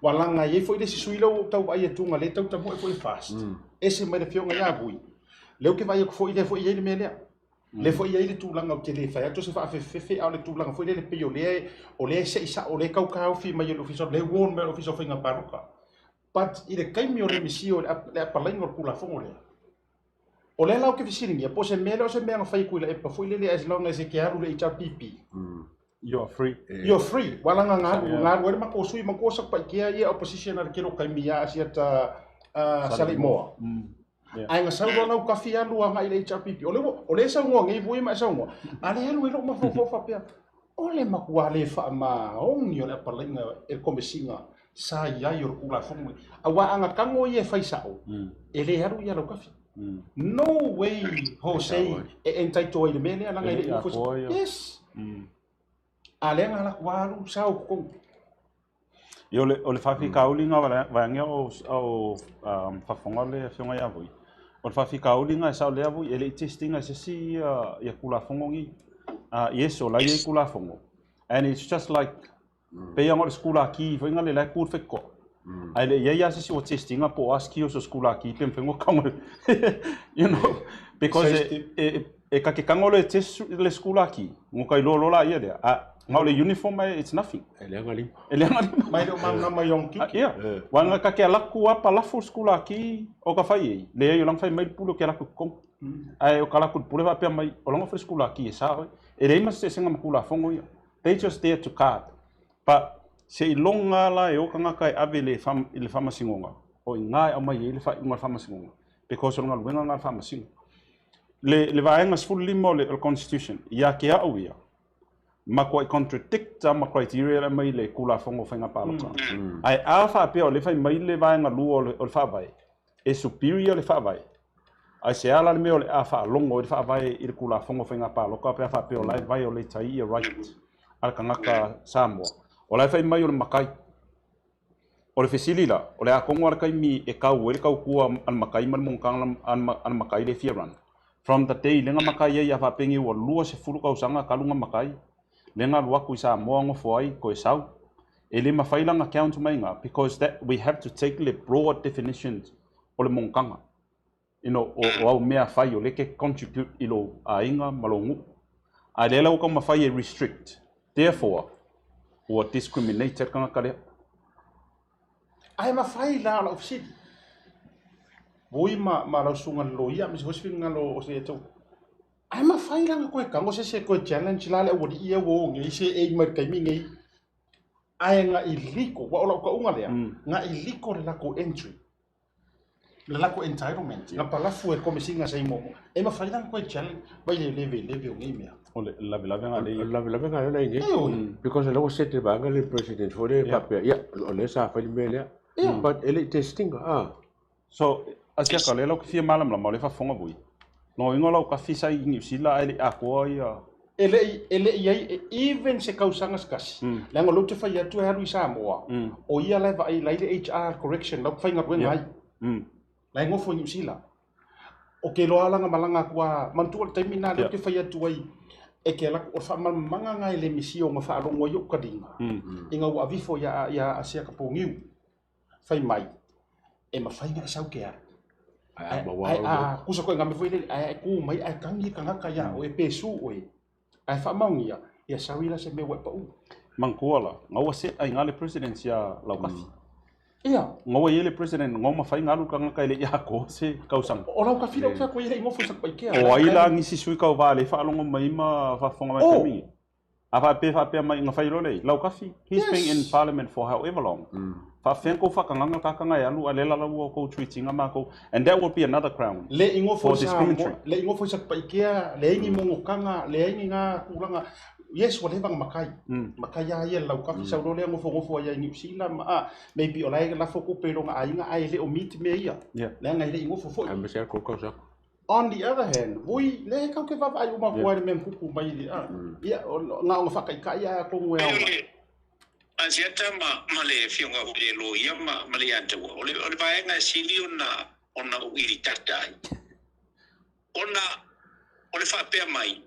ua laga i ai foi le isi sui lea ua ou tau vaai atu lea e tau tamoe foi FAST, ese mai le afioga ia Vui. Lea ou te vaai atu foi lea foi e i ai le mea lea. Lea foi e i ai le tulaga ou te le fai atu se faafefefe, a o le tulaga foi lea pei o lea e sei sao, o lea e tau taofi mai e le Ofisa, lea e warn mai e le Ofisa o Faiga Palota. But i le taimi o le misia o le apalaiga o le Tulafono lea, o lea la ou te fesiligia, po o se mea lea o se mea na fai e Tuilaepa foi lele as long as e te alu i le HRPP. You are free. You are free. Ua laga galu, galu ai le matou sui, matou Satupaitea ia opposition a le tele o taimi ia Asiata Saleimoa. Ae na sau loa Laukafi alu agai i le HRPP. O lea ua, o lea e saunoa nei Vui ma e saunoa, a lea alu ai lou mafaufau faapea, o le matua le faamaoni o le apalaiga e le Komesina sa i ai o le Tulafono lenei. Aua a na tago ia e fai sao, e le alu ia Laukafi. No way Jose e entitle ai i le mea lea leaga e le i nofo i se... Yes. A lea na alu atu lava alu sao i totonu. Ia, o le faafitauli na vaeane o faafofoga le afioga ia Vui, o le faafitauli na e sao lea Vui, e le i test ina e se isi ia Tulafono nei. Yes, o la e i ai Tulafono, and it's just like, pei lava o le sikulaki foi lea la e tu i le faitotoa. Ae le i ai lava se isi ua test ina po o a skills o sikulaki pe mafai ona tago because e ta te tago loa e test le sikulaki, ona ta iloa loa laia lea, a na o le uniform it's nothing. E leaga lima. E leaga lima. Mai le o malamalama i ona tiute. Ia. Aua na ta te alu atu lava palafo le sikulaki o ka fai ai, leai o la e na fai mai le pule ou te alu atu i totonu. Ae o ka alu atu i le pule faapea mai, o la e na fai le sikulaki e sa oe. E leai ma se eseesega ma Tulafono ia. They just there to card. But seiloga lava la e o tagata e ave i le faamasinoga, o i ina e aumai ai le faaiuga a le faamasinoga, because o le galuega lena a le faamasino. Le vaega 15 o le Constitution, ia te au ia, matuai contradict lava ma criteria la e aumai i le Tulafono o Faiga Palota. Ae a faapea o lea e fai mai le vaega lua o le Faavae, e superior le Faavae, Aisea la le mea o le a faalogo ai le Faavae i le Tulafono o Faiga Palota pe a faapea o la e violate ai ia right a le tagata Samoa? O la e fai mai o le matai. O le fesili la, o le a tonu lava le taimi e tau ai le tautua a le matai ma le monotaga a le matai lea e fia run? From the day lea na matai ai a faapea ua 20 tausaga talu na matai, lea na alu atu i Samoa nofo ai toe sau. E le mafai la na count mai ina because that we have to take le broad definitions o le monotaga. You know, o au mea fai o lea e te contribute i lou aiga ma lou nuu. A lea la ua taumafai e restrict. Therefore, ua discriminate le tagata lea. Ae mafai la o lau fesili. Vui ma lau susuga i le loia aemaise foi se finagalo o se tou. Ae mafai la ona toe tago se isi e toe challenge la le aualii ia ua o nei se ei mai le taimi nei. Ae na illegal, aua o lau tauga lea, na illegal le latou entry. Le latou entitlement, na palafu e le Komesina sa i muamua. E mafai la ona toe challenge mai le leveleve o nei mea. O le lavelave na lea. O le lavelave na lea i nei. Because o lea ua set le vaega lea i le president foi lea faapea, ia, o lea sa fai le mea lea. But e le i test ina, ah. So, Asiata, o lea la ou te fia malamalama, o lea e faafofoga foi. Lona uiga o lau kafi sa i Niu Sila ae le i atoa ia... E le i, e le i ai even se tausaga se tasi. Leaga o lea ou te fai atu e alu i Samoa, o ia la e vaai, la e i le HR correction, la e faigaluega ai. La e nofo i Niu Sila. O ke iloa lava na malaga atu a, manatua le taimi lena lea ou te fai atu ai, e te alu atu, o le faamalamalamaga lena e le misia ona faalogo ai ou taliga, ina ua aveifo ia Asiata Poniu. Fai mai, e mafai ona e sau ke alu. Ae a kusa koe ngame foi lele, ae ku mai ae tangi tagata ia oe pe su oe. Ae faamaonia, ia sau i la se mea ua e pau. Manatua la, nga ua set ai nga le president ia Laukafi. Ia. Nga ua i ai le president, nga ua mafai nga alu tagata e le i atoa se tausaga. O Laukafi la ou te fai atu ai e le i nofo i Satupaitea. O ai la nisi sui tauva lea e faalogo mai ma faafofoga mai i le taimi nei? A faapea faapea mai na fai loa lea, Laukafi, he's been in parliament for however long. Faafefea kou faakagaga kakanga e alu a lea la ua kou treat ina makou and that would be another crown Le i nofo for i Samoa, discriminatory. le i nofo i Satupaitea, leai ni monotaga, leai ni ngā tulaga. Yes, ua leva na matai. Matai lava ia le Laukafi, sau loa lea nofonofo ai i Niu Sila ma a, maybe o la e lafo tupe i lona aiga ae le o meet mea ia. Leaga e le i nofo foi. Aemaise lava le tausaga. On the other hand, vui, lea e kau ke vaavaai uma atu ai le mea na tupu mai i le, a, ia, na ona faataitai lava atonu e aoga. Asiata ma, ma le Afioga foi i le Loia ma, ma le Ia Taua, o le, o le vaega e sili ona ona ou iritata ai. Ona o le faapea mai,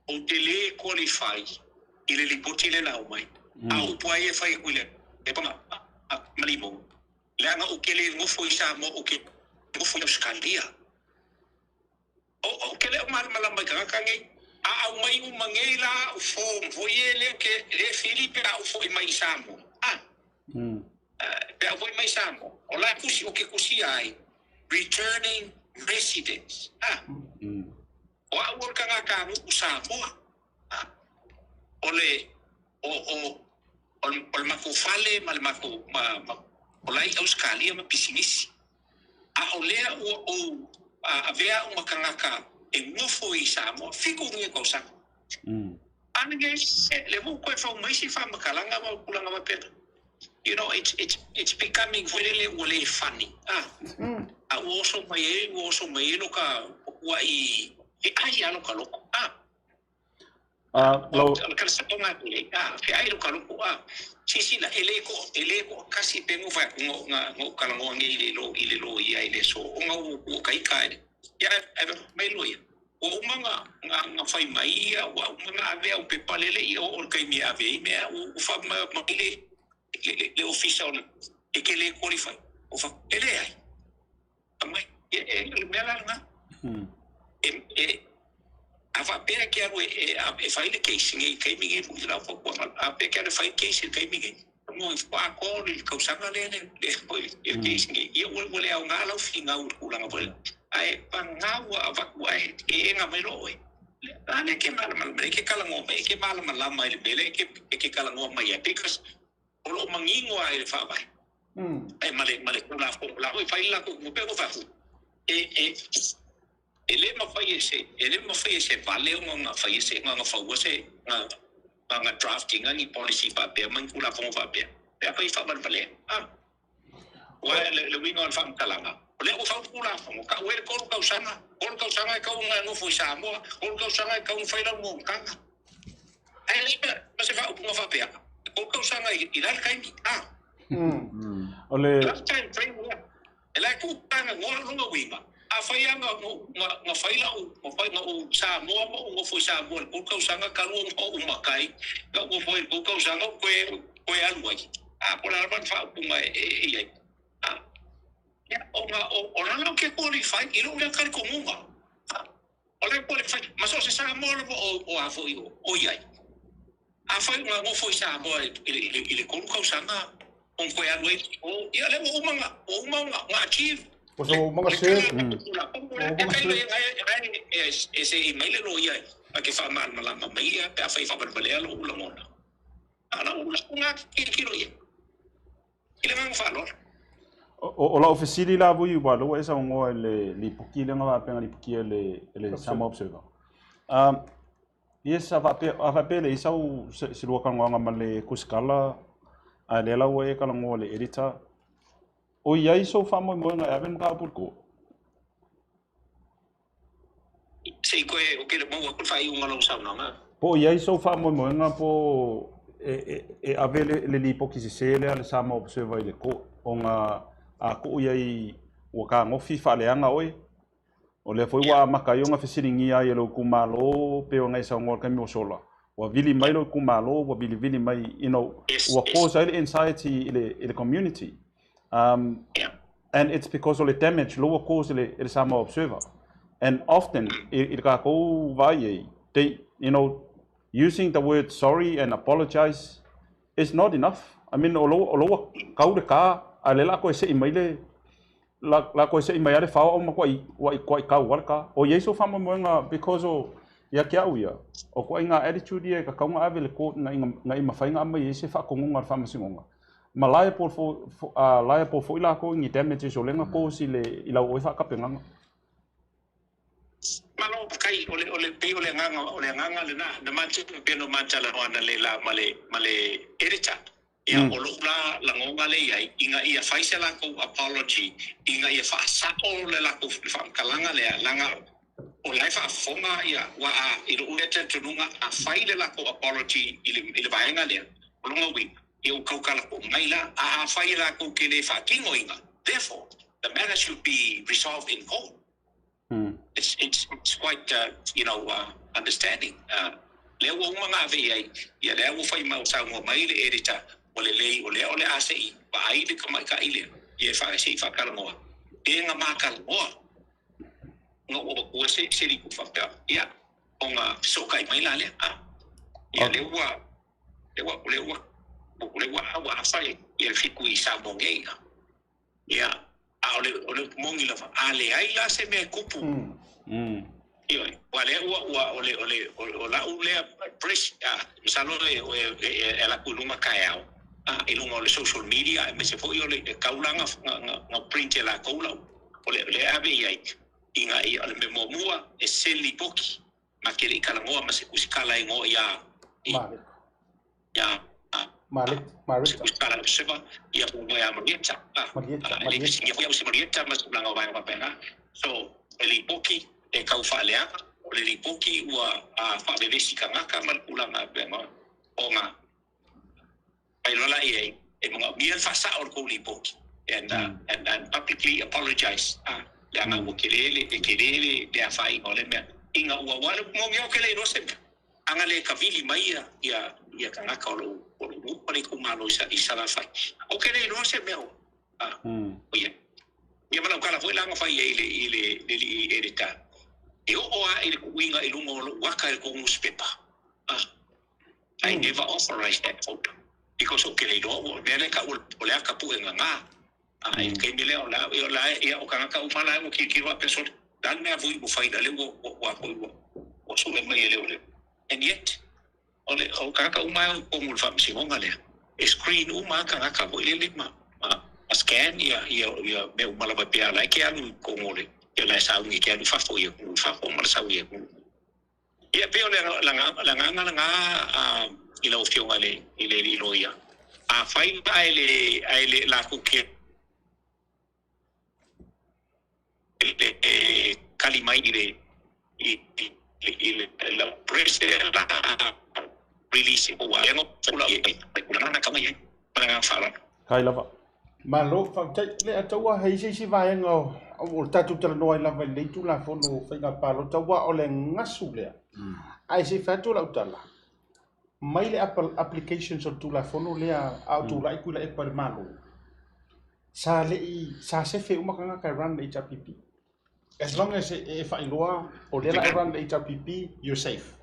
ou te lē qualify i le lipoti lea na aumai. A o upu lava ia e fai atu i le pepa ma limou, leaga ou te le nofo i Samoa, ou te nofo i Ausetalia. Ou te le o malamalama i tagata nei. A aumai uma nei la au form foi ia lea ou te le fili pe a ou foi mai i Samoa. A? Pe a ou foi mai i Samoa, o la e tusi, ou te tusia ai, returning residents. A? O au o le tagata nuu Samoa. A? O le, o, o, o le, o le matou fale ma le matou, ma, ma, o la e i Ausetalia ma pisinisi. A o lea ua ou avea au ma tagata e nofo i Samoa, 79 tausaga. A nei, lea ua ou toe fau mai se faamatalaga ma tulaga faapena. You know, it's, it's, it's becoming foi lele ua le funny. A, a ua oso mai ai, ua oso mai ai lo ka, ua i, e ai lava lo ka loko. A. O le saoga atu nei, a, fe ai lo ka loko, a, silasila, e le ko, e le toatasi pe no fai atu na, na ou talanoa nei i le lo, i le loia i le aso, ona ua, ua itaita e, ia, ae mai loia, ua uma na, na, na fai mai ia, ua uma na ave au pepa lele ia oo i le taimi e ave ai mea, ua, ua fai mai le, le, le, le ofisa o le, e te le qualify. Ua fai, e leai. Aumai. E, e, o le mea la lena. E, e, a faapea e te alu e, e, e fai le case nei i le taimi nei, i lau fautuaga, a faapea e te alu e fai le case i le taimi nei, mo i atoa le tausaga lea le, le, le case nei, ia ua, ua le aoga lau finau i le tulaga foi lea. Ae paga ua avatu ae e ega mai loa oe. A lea e te malamalama, e te talanoa mai, e te malamalama i le mea lea e te, e te talanoa mai ai, because o lo o manino lava i le Faavae e ma le, ma le Tulafono, o la foi e fai le latou tupe ua fai atu, e, e, e le mafai e se, e le mafai e se vale ona na faia se, na na faua se, na, na na draft ina ni policy faapea ma ni Tulafono faapea, pe afai e faavalevalea. A. Aua le, le uiga o le faamatalaga, o lea ua fau le Tulafono, tau ai le 3 tausaga, 3 tausaga e tatau ona e nofo i Samoa, 3 tausaga e tatau ona fai lau monotaga. Ae leai ma se faaupuga faapea, 3 tausaga i la le taimi, a. O le. La le time frame lea. E la e tuu tana noa lona uiga, afai lava na, na fai lau, na fai, na ou Samoa ma ou nofo i Samoa i le 3 tausaga talu ona ou matai, na ou nofo ai i le 3 tausaga ou toe, toe alu ai. A, po o le a lava le faaupuga e, e i ai. A, ia, ona o, o lana ou te qualify i lou lea talitonuga. A, o le qualify, ma so o se Samoa lava o, o a foi o, o i ai. Afai ua nofo i Samoa i le, i le, i le 3 tausaga, ona toe alu ai o, ia lea ua uma ona, ua uma ona, ona achieve. Ua uma ona serve. Ua uma ona serve. E seei mai le loia e te faamalamalama mai ia pe afai e faavalevalea lou lagona. A o lau lagona tilotilo i ai. I le agaga faaaloalo. O lau fesili la Vui ua lea ua e saunoa i le lipoti lea na faapea na lipotia e le Samoa Observer. Yes, a faapea, a faapea e leai sau se lua talanoaga ma le tusitala, a lea la ua e talanoa i le editor, o i ai sou faamoemoega e ave le mataupu i le court? Se i koe, o ke maua atu le faaiuga o lau saunoaga. Po o i ai sou faamoemoega po e ave le lipoti sese lea a le Samoa Observer i le court ona a tuu i ai ua tagofi faaleaga oe, o lea foi ua amata ai ona fesiligia ai e lou itumalo pei ona e saunoa i le taimi ua sola, ua vili mai lou itumalo, ua vilivili mai, you know, ua cause ai le anxiety i le community. And it's because o le damage lea ua cause e le Samoa Observer. And often, i le tatou vaai i ai, they, you know, using the word sorry and apologize is not enough. I mean, o lea ua kau le ka, a o lea o le a toe sei mai le, la toe sei mai lava le fao a ua matuai kau lava le ka. O i ai sou faamoemoega because o, ia te au ia, o ituaiga attitude ia e tatau ona ave i le court ina ia mafai ona aumai ai se faatonuga a le faamasinoga. Ma liable for, liable foi lakou i ni damages o lea na cause i le i lau oe faatapenaga. Malo kai o le o le pei o le agaga o le agaga lena na matou pei ona ma talanoa analeila ma le ma le editor ia o lou la lagoga lea i ai ina ia fai se latou apology ina ia faasao le latou faamatalaga lea leaga o la e faafofoga ia aua a i lou lea talitonuga a fai le latou apology i le i le vaega lea o lona uiga ia ua tautala mai la a afai e latou te le faatinoina therefore. the matter should be resolved in court. It's it's it's quite uh, you know uh, understanding. Uh, lea ua uma ona ave i ai, ia lea ua fai mau saunoa mai le editor, ua lelei, o lea o le a se i vaai le tamaitai lea, ia e wha, se i whaakalanoa. E nga mākalanoa, nga ua matua se, se liku whapea, ia, o nga fesokai mai la lea. Ah. Ia lea ua, lea ua, lea ua, lea ua, ua afa ia le fiku i Samoa nei. Ia, a o le, o le upu moni lava, a leai la se mea e kupu. Ioe, ua lea ua, ua, o le, o le, o la'u lea press, a, masalo e, e, e, e ala atu i luga taeao, a, i luga o le social media, aemaise foi o le taulaga na, na, na print e latou la'u, o le, lea e ave i ai, ina ia, o le mea muamua, e seli lipoti, ma te le i talanoa ma se tusitala e igoa ia, Marit. ia, Marit, se Marita. tusitala a Josefa, ia po o ia Marieta, a, Marieta, a, e le i Marieta. fesiligia foi au se Marieta ma se tulaga o vaega faapena. So, e lipoti e tau faaleaga, o le lipoti ua a, faavevesi tagata ma le tulaga e pei ona, ona fai loa la i ai, e manaomia le faasao o le tou lipoti and, uh, and, and publicly apologize, a, leaga ua tele le, e tele le, le afaina o le mea. Ina ua, ua le moni ou te le iloa se mea, ana le kawili mai ia, ia, ia tagata o lou, o lou nuu ma le itumalo i, sa, i Salafai. Ou te le iloa se mea o, a, o ia. Ia ma lau tala foi la na fai ai i le, i le, le alii editor, e oo lava i le tuuina i luga o lou ata i le tou nusipepa, a, I never authorised that photo because ou te le iloa ua mea lea e tau o le ata pue gagā. A i le taimi lea o la o la ia o tagata uma la ua tilotilo faapea sole, le a le mea vui ua fai la lea ua ua ua foi ua ua sue mai e leoleo. And yet o le o tagata uma e o i totonu o le faamasinoga lea e screen uma lava tagata foi lele ma ma ma scan ia ia ia mea uma lava pe a la e te alu i totonu o le ia la e sauni e te alu i fafo i atunuu i fafo ma le sau i atunuu. Ia, e pei o le agaga lena i lau Afioga i le alii loia, afai la ae le, ae le latou te le kali mai i le, i, i le, lau press la release ua ai. Ma le agaga faaaloalo. Kai lava. Malo, faafetai. Le ataua he isi isi vaega o, o le tatou talanoa ai lava i lenei Tulafono o Faiga Palota aua o le gasu lea. Ae se i fai atu lau tala, mai le applications o le Tulafono lea a o tulai Tuilaepa i le Malo, sa le i, sa sefe uma tagata e run le HRPP. As long as e faailoa o lea la e run le HRPP, you're safe.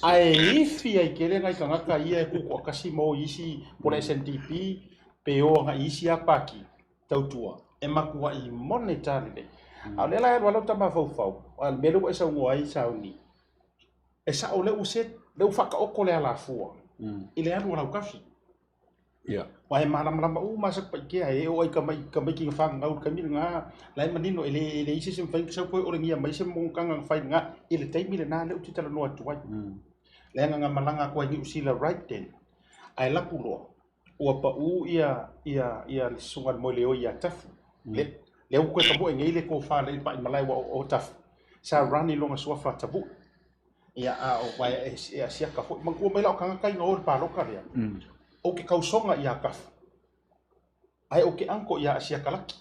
Ae ifi ai kele nai tagata ia e kukuakasi ma o i isi po le SNDP pe o agai i isi a paki tautua e matuai monitor lelei. A o lea la e alu alu ta mafaufau, a o le mea lea ua e saunoa ai Sauni, e sao lea ua set, lea ua faataoto le alafua i le alu a Laukafi. Ia. Aua e malamalama uma lava Satupaitea e oo ai tamaiti na fanau i le taimi lena, la e manino e le leai se isi e mafai ona sau toe olegia mai se monotaga na fai lena i le taimi lena lea ou te talanoa atu ai. Leaga na malaga atu ai Niu Sila right then, ae alu atu loa ua pau ia ia ia le susuga i le moeleoi ia Tafu. Le lea ua toe tapu'e nei le tofa lea i le paimalae ua o Tafu sa run i lona suafa Tapu'e. Ia, a o aua e, e asiata foi. Manatua mai la o tagata ina o i le palota lea, ou te tausoga ia Tafu, ae ou te uncle ia Asiata Laki.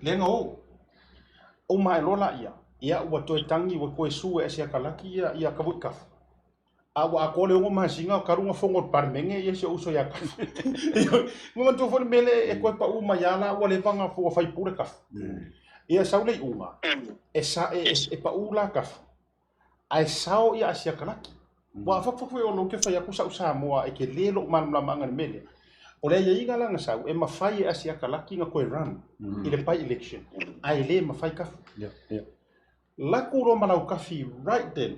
Lea na o. Ou mae loa laia, ia ua toe tagi, ua toe sue e Asiata Laki ia, ia Tavu'i Tafu. A ua atoa le 6 masina o talu ona fono le Palemene ia si ou uso ia Tafu. Ua manatua foi le mea lea e toe pau mai lava la ua leva ona ua faipule Tafu. Ia sau le iuga, e, sa, e, e, e pau la Tafu. Ae sao ia Asia Kalaki. Ua afafo foi o lou ke fai atu sa'u Samoa e tele lo'u malamalamaga i le mea lea. O le aiaiga la na sau, e mafai e Asia Kalaki na toe run i le by election, ae le mafai Kafu. Laku loa ma Laukafi right then.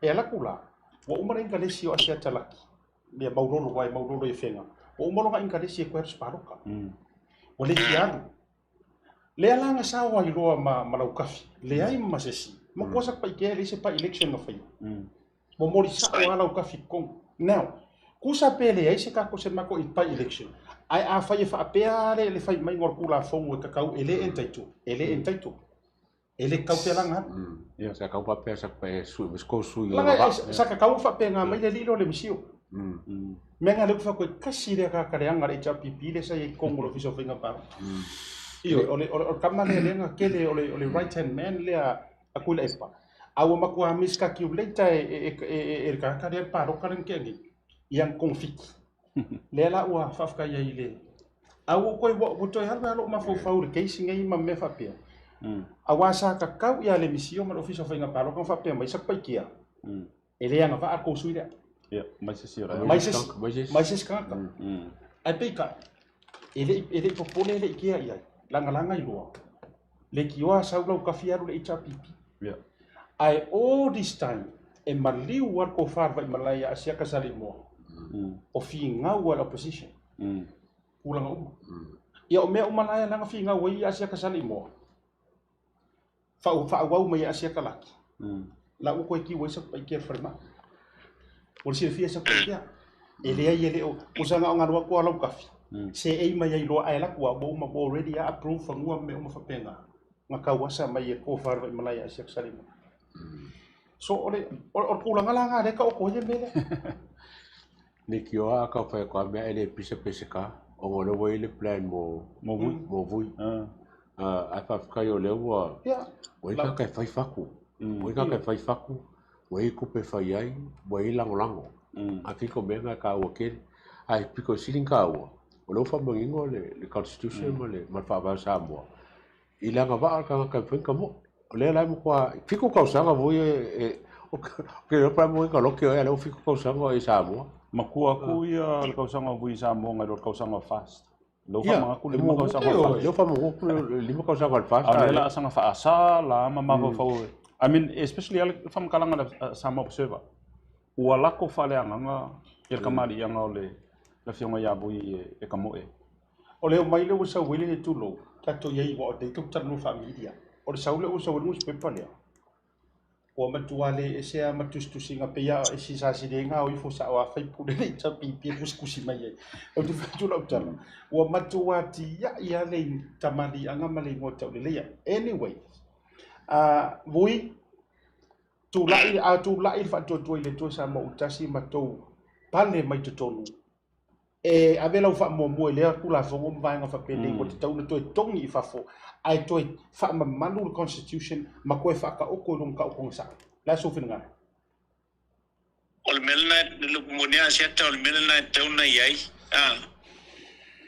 E ala atu la, ua uma le inkalesi o Asia Talaki, mea maulolo aua e maulolo i Afega. Ua uma lona inkalesi e toe alu se paloka. Ua le fia alu. Lea la na sao ai loa ma, ma Laukafi, leai ma se isi. Matua Satupaitea e leai se by election na faia. Momoli sa'o lava Laukafi i totonu. Now, tusa pe leai se tatou se matou i by election, ae afai e faapea le, le fai maiga o le Tulafono e tatau e le entitle, e le entitle. E le tatau pea la ona alu. Ia, sa tatau faapea sa e sui, ma se sui Laga, sa tatau ona faapena mai le alii lea o le misio. Mea na lea ou te fai atu ai, tasi lea tagata leaga a le HRPP lea sa i ai i totonu o le Ofisa o Faiga Palota. Ioe, o le, o le, o le tama lea lea na tele, o le, o le right hand man lea a Tuilaepa, a ua matua miscalculate e, e, e, e, e le tagata lea le palota lea na tea nei, i ana togafiti. Lea la ua faafetai ai i le... A ua toe, ua toe alu lava lou mafaufau i le case nei ma mea faapea. Aua sa tatau ia le misio ma le Ofisa o Faiga Palota ona faapea mai, Satupaitea, e le agavaa le tou sui lea. Ia, mai se isi o Mai se isi, mai se isi tagata. Ae peitai, e le i, e le i popole e le i kea i ai, lagalaga i lua, leitioa sau Lautafi alu i le HRPP. Ia. Ae all this time, e maliu lava le tofa a le Vaimalae ia Asiata Saleimoa, o finau a le opposition, tulaga uma. Ia o mea uma la e ala ona finau ai ia Asiata Saleimoa, faaauau mai e Asiata Laki, la ua toe tiu ai Satupaitea i le falemai. Ua le silafia e Satupaitea, e leai e le o, tusa na o na alu atu lava Lautafi, seei mai ai loa ae alu atu lava ua uma ua already lava approve fanua ma mea uma faapena, na tauasa mai e tofa a le Vaimalae ia Asiata Saleimoa. So o le, o le tulaga la lena lea e taoto ai le mea lea. Leitioa a tau fai atu a mea e le pisa Peseta ona o lea ua i ai le plan mo Mo Vui. Mo Vui. Ae faafetai o lea ua ua i ai tagata e fai fatu. Ua i ai tagata e fai fatu, ua i ai tupe e fai ai, ua i ai lagolago. Ae pito o mea na e taua tele. Ae pito sili ona taua, o lea ua faamanino le constitution ma le faavae o Samoa, i le agavaa o le tagata e mafai ona tamoe. O lea la e matua 7 tausaga foi e ou te iloa pe a maua ai na lote oe a o lea ua 7 tausaga o e i Samoa. Matua atu ia le tausaga o Vui i Samoa nai lo le tausaga o FAST. Lea ua faamanatu le 5 tausaga o FAST. Lea ua faamanatu le 5 tausaga o le FAST. A o lea la a saga faasa la ma mafaufau. I mean, especially le faamatalaga a le Samoa Observer. Ua lako faaleagaga ia le kamaliiaga o le afioga ia Vui e tamoe. O le omai lea ua sau ai le tulou, tatou i ai aua o lea tatou te talanoa faa-media. O le sau lea ua sau ai le nusipepa lea, ua matua le ese lava ma tusitusiga pei lava e sa siliga o ifo sao a faipule le HRPP e tusitusi mai ai. Ou te fai atu lau tala, ua matua tiai lava le tamaliiaga ma le igoa tauleleia. Anyway, Vui, tulai, a tulai le faatuatua i le Atua Samoa Autasi ma tou pale mai totonu e ave lau faamuamua i lea Tulafono ma vaega faapenei ua tatau ona toe togi i fafo ae toe faamamalu le Constitution ma toe faataoto i lona taotoga sao. O le a sou finagalo? O le mea lena, le upu moni lava Asiata, o le mea lena e tatau ona i ai,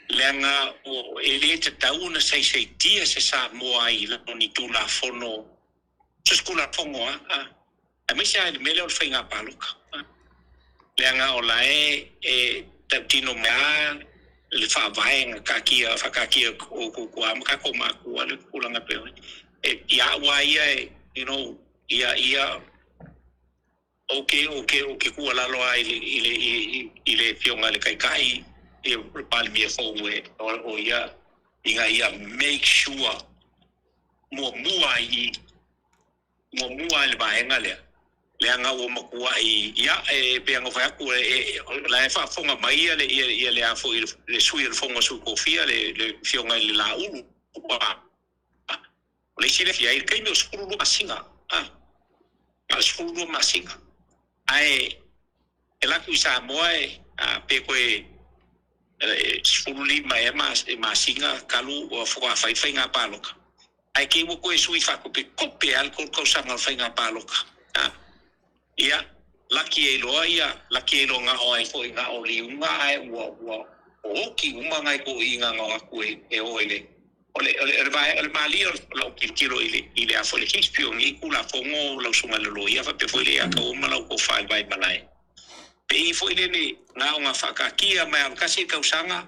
leaga e le tatau ona saisaitia se Samoa i lalo o ni Tulafono, so o se Tulafono lava, aemaise lava i le mea lea o le faiga palota. Leaga o la e e tautino mai lava le faavae na taatia, faataatia e outou tuaa ma tatou matua le tulaga pei ona e ia au lava ia e, you know, ia ia ou te ou te ou te tuualalo lava i le i le i le afioga i le Taitai ia le Palemia fou e o ia ina ia make sure muamua i muamua i le vaega lea, leaga ua matuai, ia, e pei ona fai atu, o la e faafofoga mai ia le, ia le a foi, le sui o le Fono a Sui Tofia, le, le Afioga i le Laulu, o le isi lea i ai le taimi o 12 masina, a, na o le 12 masina, ae e alu atu i Samoa e, a, pe toe 15 ea masina talu faatoa fai le faiga palota. Ae kei ua toe sui faatopetope lava le 3 tausaga o le faiga palota. A, ia, laki ai loa ia, laki ai loa na o ai foi na o liuga ae ua, ua oti uma nai toeaiina na o atu e, e o i le, o le, o le, o le vae, o le malie o lau tilotilo i le, i le a foi le history o nei Tulafono lau Susuga i le Loia faapea foi le Ataua ma lau Tofa i le Vaimalae. Pei foi lele na ona faataatia mai lava o le tasi le tausaga,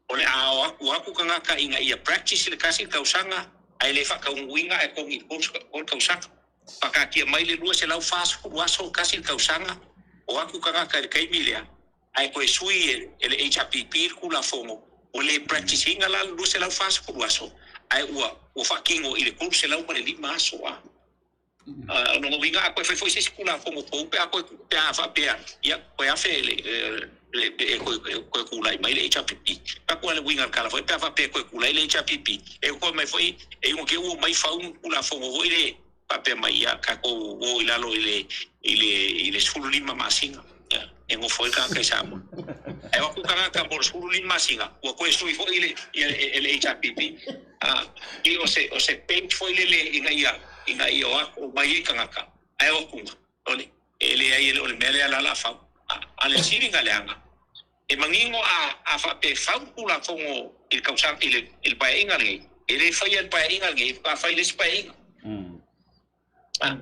O le a o atu atu tagata ina ia practice le tasi tausaga ae le faataunuuina ae togi i le 3 tausaga. Faataatia mai le 240 aso tasi le tausaga, o atu tagata i le taimi lea ae toe sui e le HRPP le Tulafono ua le practice ina la le 240 aso ae ua faatino i le 305 aso. A O lona uiga a toe fai foi se isi Tulafono fou pe a toe pe a faapea, ia, toe afe le le e toe toe tulai mai le HRPP. Pe a le uiga o le tala foi pe a faapea e toe tulai le HRPP, e toe mai foi e iono te i ua omai fau ni Tulafono foi le faapea mai, ia, tatou o i lalo i le i le i le 15 masina. Ia. E gofo ai le tagata i Samoa. Ae o atu tagata mo le 15 masina, ua toe sui foi le, ia, e le HRPP. A, i o se, o se paint foi lele ina ia, ina ia o atu, omai ai tagata, ae o atu, o le, e leai e le o le mea lea la o le a fau. A, a le sili ona leaga, e manino a, a faapea e fau le Tulafono i le tausaga, i le, i le Paeaiga lenei, e le faia e le Paeaiga lenei, faatoa fai i le isi Paeaiga. A,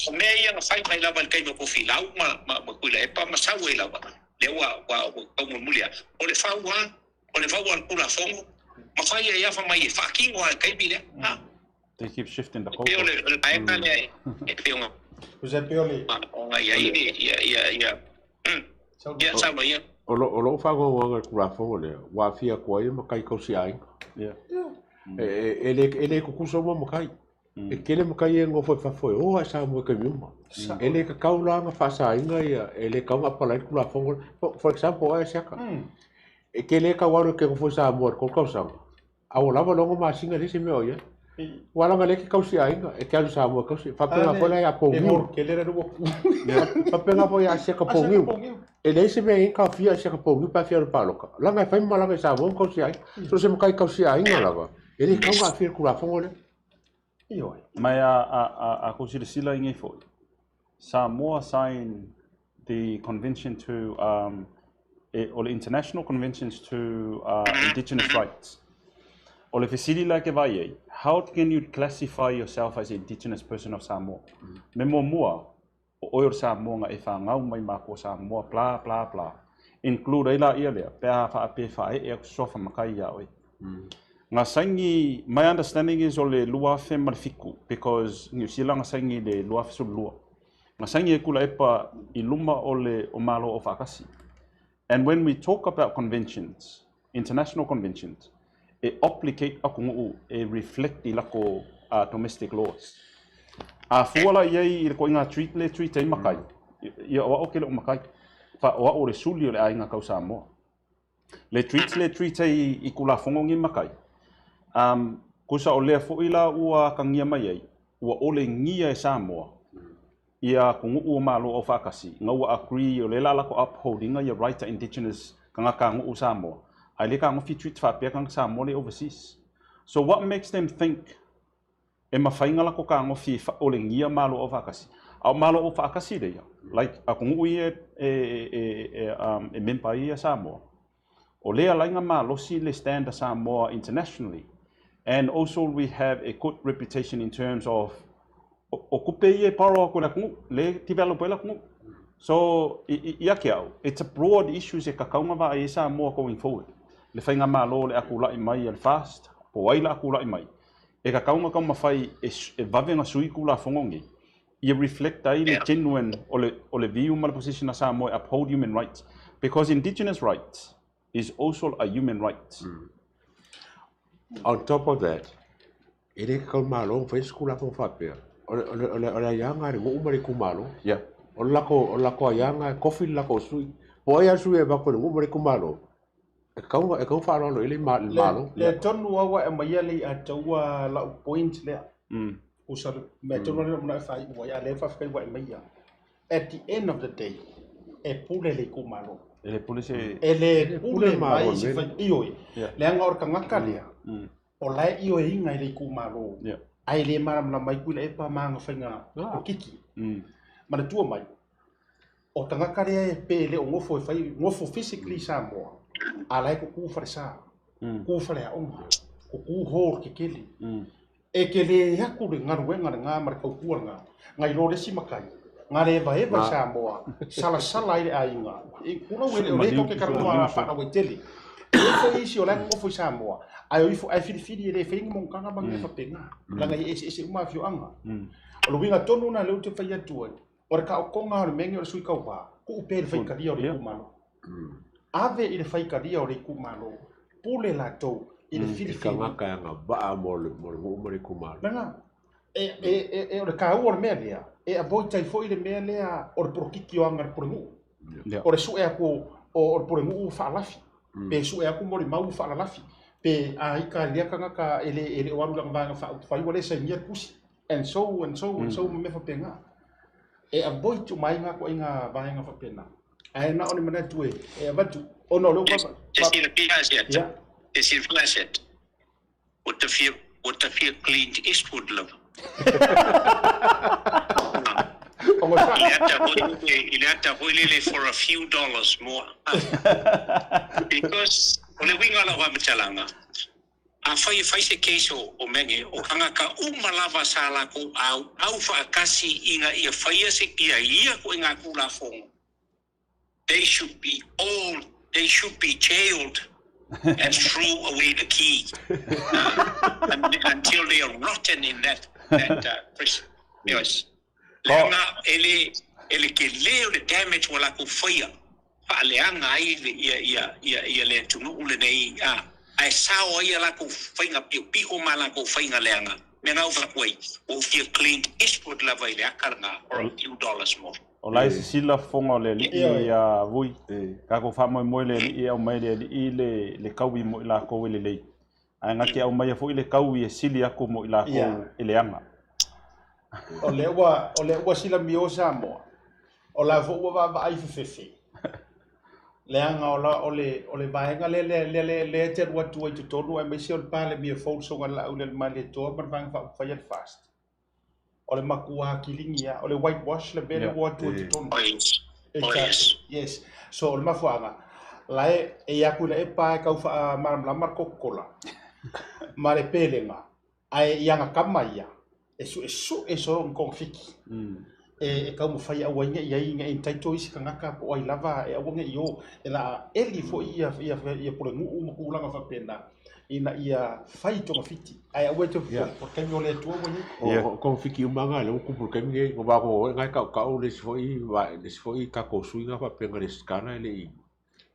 o mea ia na fai mai lava i le taimi o Tofilau ma, ma, ma Tuilaepa ma sau ai lava, lea ua, ua, ua tau mulimuli lava. O le fau lava, o le fau a le Tulafono, ma fai ai lava fai mai e faatino lava i le taimi lea. A. They keep shifting the E pei o le, o le vaega lea e, e pei ona, ona i ai le, ia, ia, ia, ia, saunoa ia. O lo, o lou faanoanoaga i le Tulafono lea, ua aafia atu ai matai tausiaiga. E, e, e le, e le tutusa uma matai. E tele matai ia e nofo i fafo e o lava i Samoa i taimi uma. E le tatau la ona faasaina ia, e le tatau ona apalai le Tulafono lea. For, for example, oe Asiata, e te le tau alu e te nofo i Samoa i le 3 tausaga, a ua lava le 6 masina e leai se mea o i ai. Ua laga lea e te tausiaiga, e te alu i Samoa e tausi. Faapena foi la ia Pogiu. Faapena foi ia Asiata Pogiu. E leai se mea e taofia Asiata Pogiu pe a fia alu i le palota. Leaga e fai ma malaga i Samoa ma tausiaiga. So o se matai tausiaiga lava, e le tatau ona aafia i le Tulafono lea. Ioe. Ma a, a, a, a kou silasila i nei foi, Samoa signed the convention to, e, o le International Conventions to Indigenous Rights. O le fesili la e ke vaai ai, how can you classify yourself as indigenous person of Samoa? Me muamua, o oe o le Samoa na e whangau mai makua Samoa, bla, bla, bla. Include ai la ia lea, pe a whaapē whae'e aku sofa makai ia oe. Nga saini, my understanding is o le 2007, because Niu Sila nga saini i le 2012. Nga saini ai Tuilaepa i luma o le o Malo Aufaatasi. And when we talk about conventions, international conventions, e obligate atunuu e reflect i lako domestic laws. A fua la i ai i le koiga treat le treat ai makai, ia o a'u ke le o makai, fa o a'u o le suli o le aiga kau Samoa. Le treat le treat ai i Tulafono nei makai, kusa o lea foi la ua akagia mai ai, ua olegia e Samoa ia atunuu o Malo Aufaatasi, ina ua agree o lea la lako uphold ina ia right a indigenous tagata nuu Samoa, ae le tagofi treat faapea tagata Samoa le overseas. So what makes them think e mafai ona lako tagofi e faaolegia Malo Aufaatasi? A o Malo Aufaatasi leia, like atunuu ia e member ai ia Samoa, o lea laina malosi le stand a Samoa internationally, and also we have a good reputation in terms of o tupe ia e borrow atu e le atunuu, le develop ai le atunuu. So, ia ke au, it's a broad issues e tatau ona vaai ai Samoa going forward. Le faigamalo o le a tulai mai a le FAST, po o ai la a tulai mai, e tatau ona taumafai e vave ona sui Tulafono nei, ia reflect ai le genuine o le, o le view ma le position a Samoa e uphold human rights. Because indigenous rights is also a human right. On top of that, e le tatau i le Malo ona fai se Tulafono faapea. O le, o le, o le, o le aiaga a le nuu ma le itumalo. Yeah. O le lako, o le lako aiaga e kofi le lako sui. Po o ai lava le sui e avatu e le nuu ma le itumalo, e tatau, e tatau ona faaaloalo i ai le Malo. Le tonu lava ua e aumaia le ia taua lau point lea. Usa le mea tonu lea na manao e faaiu ai, a o lea faafetai ua e aumaia. At the end of the day, e pule le itumalo. E le pule se... E le pule mai se fai... Ioe, leaga o le tagata lea, o la e ioeina i le itumalo, ae le malamalama ai Tuilaepa ma ana faiga polokiki. Manatua mai, o tagata lea e pe le o nofo e fai, nofo physically i Samoa, a la e kuku falesa, kuku faleaoga, kuku hall kekele. E tele atu le galuega lena ma le tautua lena, nai lo le isi matai, nga le evaeva i Samoa, salasala ai le aiga, e pulau e le o lea tou te talanoa faalauaitele. E i ai foi isi o la e nonofo i Samoa, ae o ifo ae filifili e le fai ni monotaga ma ni mea faapena, leaga e eseese uma afioaga. O le uiga tonu lena lea ou te fai atu ai, o le taotoga o le mea lenei o le sui tauva, tuu pea i le faitalia o le itumalo. Ave i le faitalia o le itumalo, pule latou i le filifili. E tagata e agavaa mo le nuu ma le itumalo. Lena, e, o le taua o le mea lea, e avoid ai foi le mea lea o le polokiki o aga a le pulenuu. O le sue atu o le pulenuu faalafi, pe sue atu molimau faalalafi, pe a ita i lea tagata e le o alu i lana vaega faaupufai ua le sainia le tusi. And so, and so, and so ma mea faapena. E avoid uma ai na ituaiga vaega faapena. Ae na o ni manatu e e avatu ona o lea ua E silafia Asiata. E silafia Asiata. Ua ta fia, ua ta fia Clint Eastwood lava. I le ata foi lele, i le ata foi lele for a few dollars more. Because o le uiga o lau faamatalaga, afai e fai se case o, o mea nei, o tagata uma lava sa latou auau faatasi ina ia faia se, ia ia ituaiga Tulafono, they should be all they should be jailed and throw away the key until they are rotten in that that uh, prison. Yes. Leaga e le e le tele o le damage ua latou faia faaleaga ai le ia ia ia ia le atunuu lenei a ae sao ai a latou faiga piopio ma latou faiga leaga mea na ou fai atu ai ua ou fia Clint Eastwood lava i le aka lena for a few dollars more. O la e sisila fofoga o le alii ia Vui. Tatou faamoemoe le alii e aumai le alii le, le kaui mo i lakou e lelei. Ae na te aumaia foi le kaui e sili atu mo i lakou e leaga. O lea ua, o lea ua silamio Samoa, o la foi ua vaavaai fefefe. Leaga o la, o le, o le vaega lea, lea, lea, lea, lea e te alu atu ai i totonu aemaise o le Palemia fou le Susuga i le Laaulialemalietoa ma le Vaega Faaupufai a le FAST. O le matua kiligi lava, o le white wash le mea lea ua o atu i totonu. Exactly. Yes. So o le mafuaaga, la e, e i atu i le pa e tau faamalamalama le Coca-Cola ma le pelega, ae i ana tama ia, e suesue solo ni togafiti. E, e taumafai e aua ai ne i ai ne i entitle isi tagata po o ai lava e aua ne i o, e la eli foi ia, ia, ia pulenuu ma tulaga faapena. ina ia fai togafiti ae aua e te o le taimi o le Atua ua i ai. O togafiti uma na lea ua tupu i le taimi lenei, o matou na e tautau le isi foi le isi foi tatou sui na faapea na resitala e le i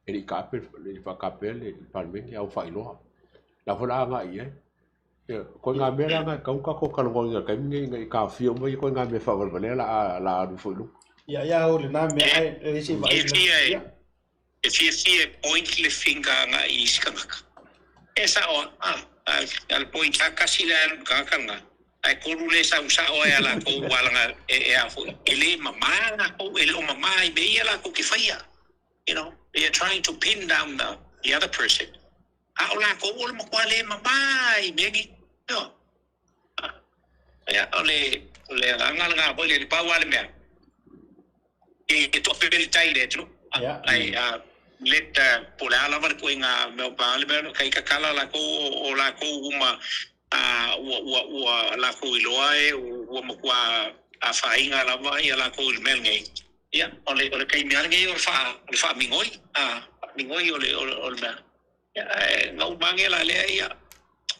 e le i taape e le i faatapea le Palemene a ua faailoa. La foi la agai i ai. Ia, ituaiga mea la na e tatau ona tatou talanoaina i le taimi lenei ina ia taofia uma ia ituaiga mea faavalevalea la a la alu ifo i luga. Ia, ia o lena mea ae e le se i vaai. E fiafia e point le finger agai i isi tagata. E sao a, a, a le point a kasi le alu tagata lena, ae tolu le sau sao ai a latou ua laga e, e a foi, e le mama latou, e le o mama i mea ia latou te faia. You know, they are trying to pin down the, the other person. A o latou o le matua le mama i mea nei. No. Ia, o le, o le agaga lena foi le pau lava le mea, e toafe le tai i le atunuu. Ai, let, po o le a lava le ituaiga mea o pa le mea, kai tatala latou, o latou uma, ua, ua, ua latou iloa e ua matua afaina lava ia latou i le mea lenei. Ia, o le, o le taimi lava lenei o le faa, o le faamigoi, faamigoi o le, o le mea. Ia, ae na uma ane la lea, ia,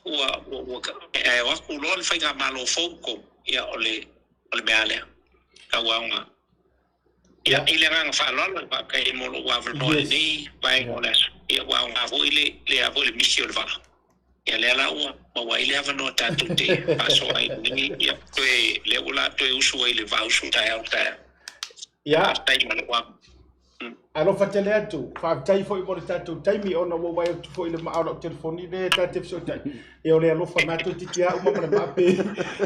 ua, ua, ua, ae o atu loa le faigamalo fou tonu, ia, o le, o le mea lea. Tau aoga. Ia, i le agaga faaaloalo, faafetai mo lou avanoa i lenei vaega o le aso. Ia, ua aoga foi le, le a foi le misi o le vaa. Ia, lea la ua maua ai le avanoa tatou te faasoa ai i lenei, ia, toe, lea ua la toe usu ai le vaa-usu taeao taeao. Faafetai mo lou avanoa. Alofa tele atu, faafetai foi mo le tatou taimi ona ua ou vaai atu foi i le maa o lau telefoni lea ta te fesootai. Ia o le alofa na toeitiiti lava uma ma le maa pe.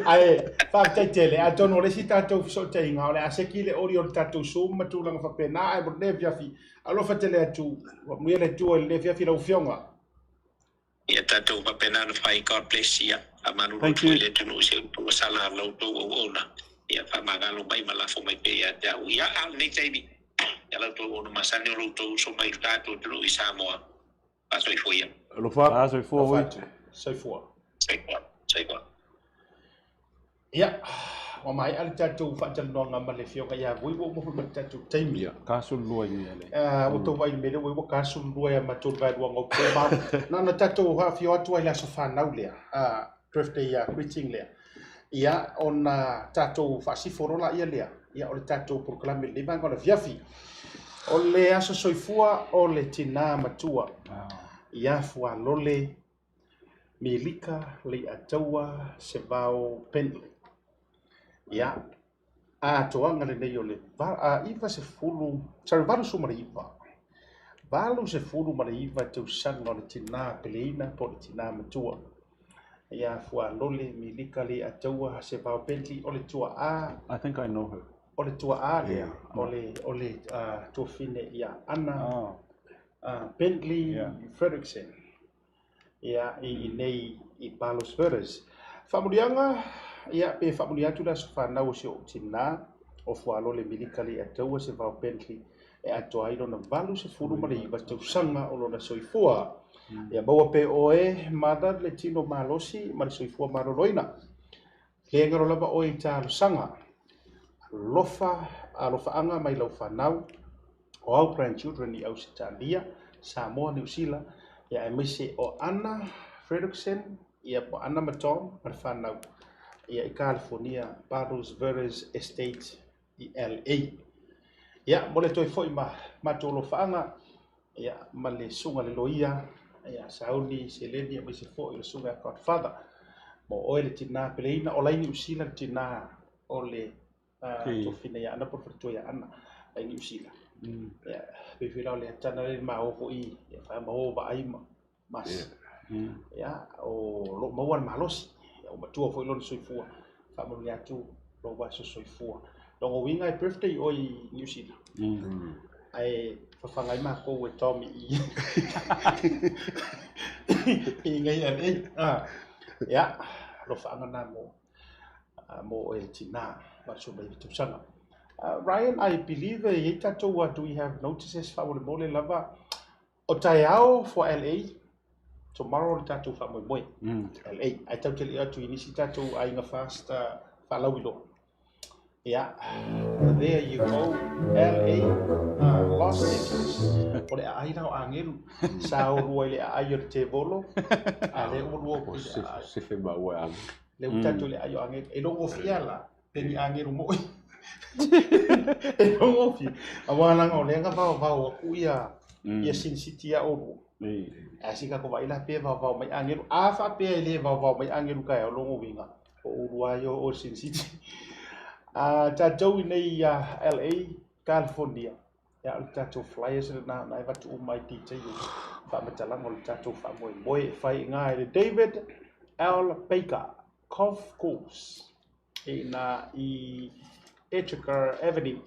Ae faafetai tele, atonu o le isi tatou fesootaiga o le a seki le oli o le tatou Zoom ma tulaga faapena, ae mo lenei afiafi, alofa tele atu, manuia le Atua i lenei afiafi lau Afioga. Ia tatou faapena ona fai God bless ia faamalulu atu foi le atunuu i se upu ua sala a la outou auauna ia faamagalo mai ma lafo mai pea ia te au ia a o lenei taimi ia la outou auauna masani o lo outou uso mai i lo tatou atunuu i Samoa faasoifua ia. Alofa. Ah, soifua oi. Soifua. Soifua. Soifua. Ia, ua maea le tatou faatalanoaga ma le Afioga ia Vui, ua uma foi ma le tatou taimi. Ia, 42 i mea lea. Ua outou vaai i le mea lea, ua iai ua 42 ia matou le vaeluaga o po ma na ona tatou afio atu ai i le aso fanau lea, birthday greeting lea. Ia, ona tatou faasifo loa laia lea, ia o le tatou polokalame i lenei vaega o le afiafi. O le aso soifua o le tina matua ia Fualole Milika Leiataua Sevao Bentley. Ia, atoaga lenei o le 90, sorry, 89, 89 tausaga o le tina peleina po o le tina matua. Ia Fualole Milika Leiataua Sevao Bentley o le tuaa. I think I know her. O le tuaa lea, o le, o le tuafine ia Anna Bentley Fredrickson, ia, i inei i Palos Verdes. Faamanuiaga, ia, pe faamanuia atu le aso fanau o si ou tinā, o Fualole Milika Leiataua Sevao Bentley, e atoa ai lona 89 tausaga o lona soifua. Ia maua pea oe, mother, le tino malosi ma le soifua maloloina. Le galo lava oe i talosaga. Alofa, alofaaga mai lau fanau, o au grandchildren i Ausetalia, Samoa, Niu Sila, ia aemaise o Anna Fredrickson, ia po Anna ma Tom ma le fanau, ia i Kalifonia, Palos Verdes Estate i LA. Ia, mo le toe foi ma matou alofaaga, ia, ma le susuga le loia, ia, Sauni Seleni, aemaise foi le susuga ia Godfather. Mo oe le tinā peleina, o la i Niu Sila le tinā o le tofina ia Ana po o le faletua ia Ana, la i Niu Sila. Ia, pei foi la o le atana le ma o foi, ia, whae ma o vaai ma mas. Ia, o loo maua le malosi, ia, ua matua foi lona soifua, faamanuia atu lou aso soifua. Lona uiga e birthday oe i Niu Sila, ae fafaga ai makou e Tommy i i nei LA. Ah, ia, alofaaga na mo mo oe le tinā, 89 tausaga. Ryan, I believe e i ai tatou, do we have notices faamolemole lava O taeao for LA, tomorrow le tatou faamoemoe. LA. Ae tatou te le i atu i nisi tatou aiga fast faalauiloa. Yeah, there you go. LA, Los Angeles. O le aai la o agelu. Sa olua i le aai o le tevolo, a lea ua lua i le aai. Sefe maua e agelu. Lea ua tatou i le aai o agelu. E logofia la, pe ni agelu moi. E logofia. Aua leaga o lea na vaovao aku ia ia Sin City ia oulua. Ae se tatou vaai la pe vaovao mai agelu. A faapea e le vaovao mai agelu taeao lona uiga, o oulua ia o Sin City. A tatou i nei ia LA, California, ia o le tatou flyers lena na e avatu uma ai details faamatalaga o le tatou faamoemoe e fai i ina i le David L. Baker Golf Course i ina i Edgar Avenue,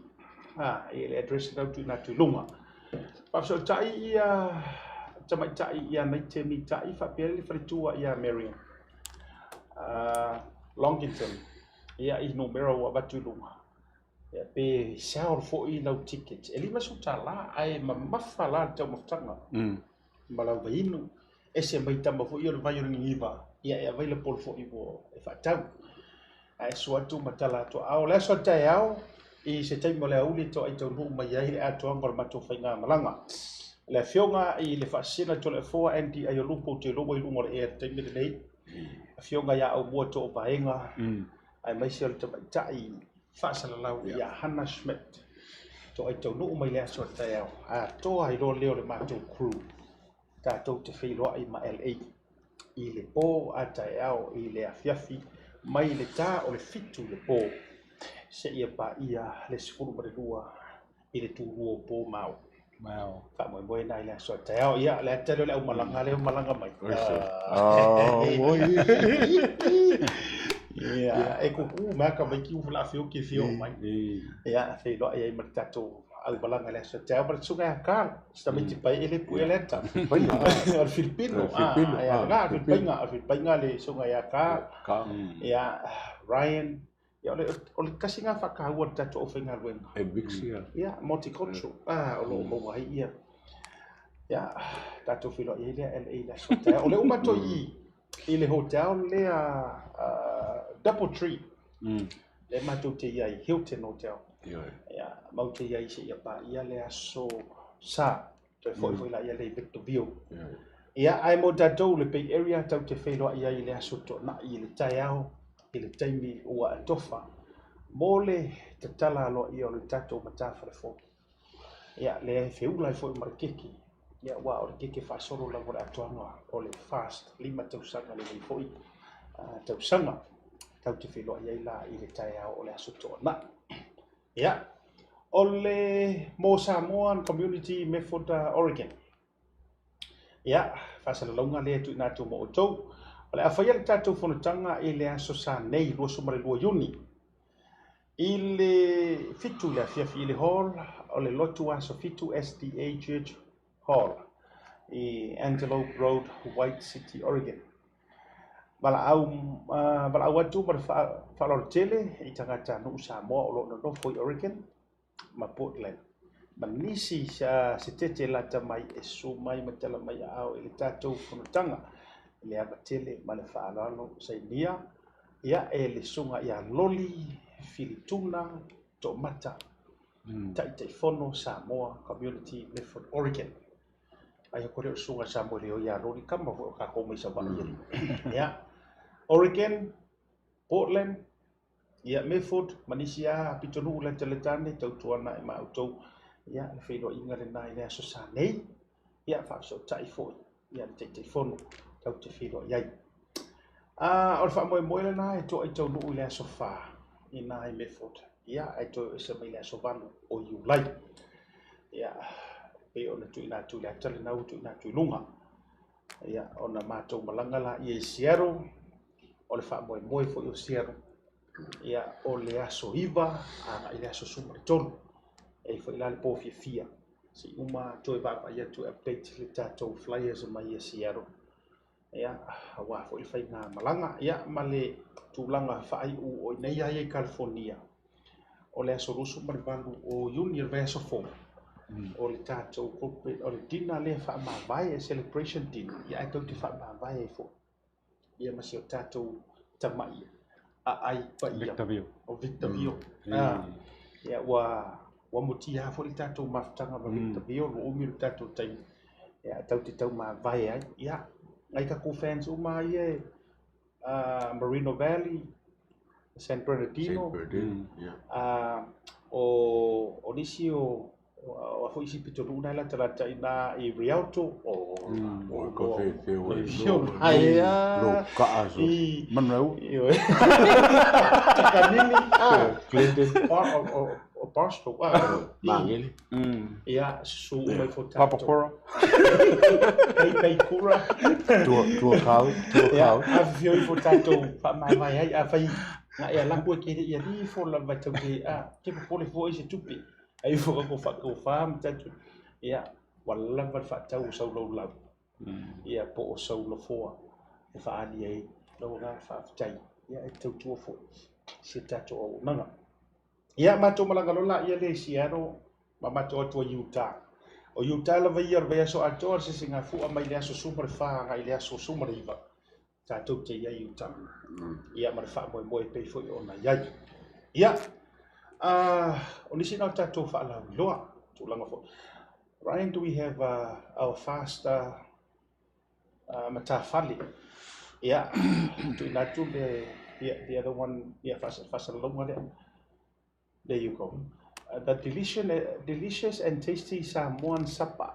a, i le address lena ua tuuina atu i luga. Faafesootai ia tamaitai ia Naite Mitai faapea le faletua ia Marion Longington ia i numera ua avatu i luga. Ia pe sell foi lau ticket e $50 ae mamafa la le taumafataga ma lau vaiinu. Ese mai tama foi ia o le vai o le niniva, ia e available foi mo e faatau. Ae sua atu ma tala atu, a o le aso a taeao, i se taimi o le aoauli e toai taunuu mai ai le atoaga o le matou faigamalaga. Le afioga i le Faasisina Toleafoa Andy Aiolupo ou te iloa i luga o le ea i le taimi lenei, afioga ia Aumua Toovaega, aemaise o le tamaitai faasalalau ia Hannah Schmidt. Toai taunuu mai le aso a taeao, atoa ai loa lea o le matou crew. Tatou te feiloai ma LA i le po a taeao i le afiafi mai le ta o le 7 i le po seia paia le 12 i le tulua o po mau. Faamoemoe na i le aso a taeao. Ia, le ata lea o le aumalaga lea ua malaga mai. Ia, e kuku mai ka mai ki ua fio ki fio mai. Ia, feiloai ai ma le tatou aumalaga i le aso a taeao ma le susuga ia Carl. Si tamaiti pai e le pue le ata. O le Filipino. Ia, na, o le Filipino le susuga ia Carl. Ia, Ryan. Ia, o le tasi lena faataua o le tatou aufaigaluega. E mix ia. Ia, multicultural. Ah, o lo o maua ai ia. Ia, tatou feiloai ai lea LA i le aso taeao. O lea ua matou i i le hotel lea Doubletree. Lea matou te i ai, Hilton Hotel. Ia, matou te i ai seia paia le aso Sa. Toe foi foi laia lea i Victorville. Ia, ae mo tatou le Bay Area, tatou te feiloai ai i le aso Toonai i le taeao i le taimi ua atofa mo le tatala aloaia o le tatou matafale fou. Ia, lea e feula ai foi ma le keke. Ia, aua o le keke faasolo lava o le atoaga o le fast 5 tausaga lenei foi tausaga. Tatou te feiloai ai la i le taeao o le aso Toonai. Ia, o le mo Samoan Community Method Oregon. Ia, faasalalauga lea e tuuina atu mo outou. O le a faia le tatou fonotaga i le aso Sa nei, 22 Iuni. I le 7 i le afiafi i le Hall o le Lotu Aso 7 SDA Church Hall i Antelope Road, White City, Oregon. Valaau, valaau atu ma le faaaloalo tele i tagatanuu Samoa o lo o nonofo i Oregon ma Portland ma nisi se tete lata mai e susu mai ma tala mai aao i le tatou fonotaga i le ava tele ma le faaaloalo sainia ia e le susuga ia Loli Filituna Toomata, Taitaifono Samoa Community Medford, Oregon. Ai ko le susuga Samoa le ia Loli kama foi o kākou mai Savaii. Ia, Oregon, Portland, ia Medford, ma nisi a pitonuu latalata ane tautuana e ma outou. Ia, le feiloaiga lena i le aso sa nei. Ia, faafesootai foi ia le Taitaifono tatou te feiloai ai. O le faamoemoe lena e toa i taunuu i le aso 4 i nā i Medford. Ia, ae toe o ese mai le aso 8 o Iulai. Ia, pei ona tuuina atu i le ata lena ua tuuina atu i luga. Ia, ona matou malaga laia i Seattle, o le faamoemoe foi o Seattle. Ia, o le aso 9 agai i le aso 13. E i foi la le pō fiafia. Se i uma toe vaavaai atu e update le tatou flyers mai ia Seattle. Ia, aua foi le faiga malaga. Ia, ma le tulaga faaiu o i nei aia i California, o le aso 28 o Iuni, o le vaiaso fou, o le tatou corporate, o le dinner lea faamavae, e celebration dinner, ia ae tou te faamavae ai foi. Ia ma si o tatou tamai aai paia. Victor Vio. O Victor Vio. Ia, ua mutia foi le tatou mafutaga ma Victor Vio, ua umi le tatou taimi. Ia, tau te tau mavae ai. Ia, ngai takou fans uma ia e Moreno Valley, San Bernardino, San Bernardino, yeah. O nisi o a foi isi pitonuu na e latalata i nā i Rialto, o ka whewheo e Ai a lo kaa so. I Monroe. Takanini, Glendon. O Barstow, Mangele. Ia, susu uma i fo tatou. Papakura. Paipakura. Tua kau, tua Ia, kau. a whio i fo tatou whaamavae ai, a whai ngā ea laku e kere ia li fo lava tau te, te popole fo i se tupe. Ai fo kako whakau wha ma tatou. Ia, ua lava le whaatau o sau lau lau. Ia, po o sau lofoa. E whaali ai, lau ngā whaaftai. Ia, e tautua fo se tatou auaunaga. Ia, matou malaga lola ia le Seattle, ma matou atu a Utah. O Utah lava ia o le vaiaso atoa le sesegafua mai le aso 14 agai le aso 19. Tatou te iai Utah. Ia, ma le faamoemoe pei foi ona iai. Ia, o nisi na o tatou faalauiloa, tulaga foi. Ryan, do we have our fast matafale? Ia, tuuina atu le the other one, ia faasalalauga lea. There you go. The delicious and tasty Samoan supper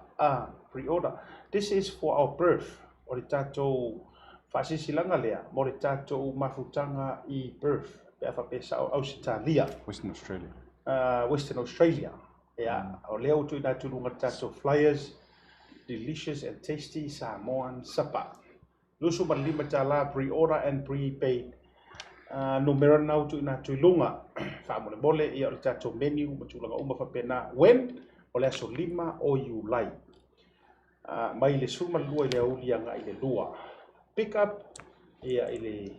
pre-order. This is for our birth. O le tatou faasisilanga lea mo le tatou mafutaga i Perth, pe a faapea sao Ausetalia. Western Australia. Western Australia. Ia, o lea ua tuuina atu i luga le tatou flyers. Delicious and tasty Samoan supper. $25 pre-order and prepaid. Numera na ua tuuina atu i luga. Faamolemole, ia o le tatou menu ma tulaga uma faapena. When? O le aso 5 o Iulai. Mai le 12 i le aoauli agai i le 2. Pick up ia i le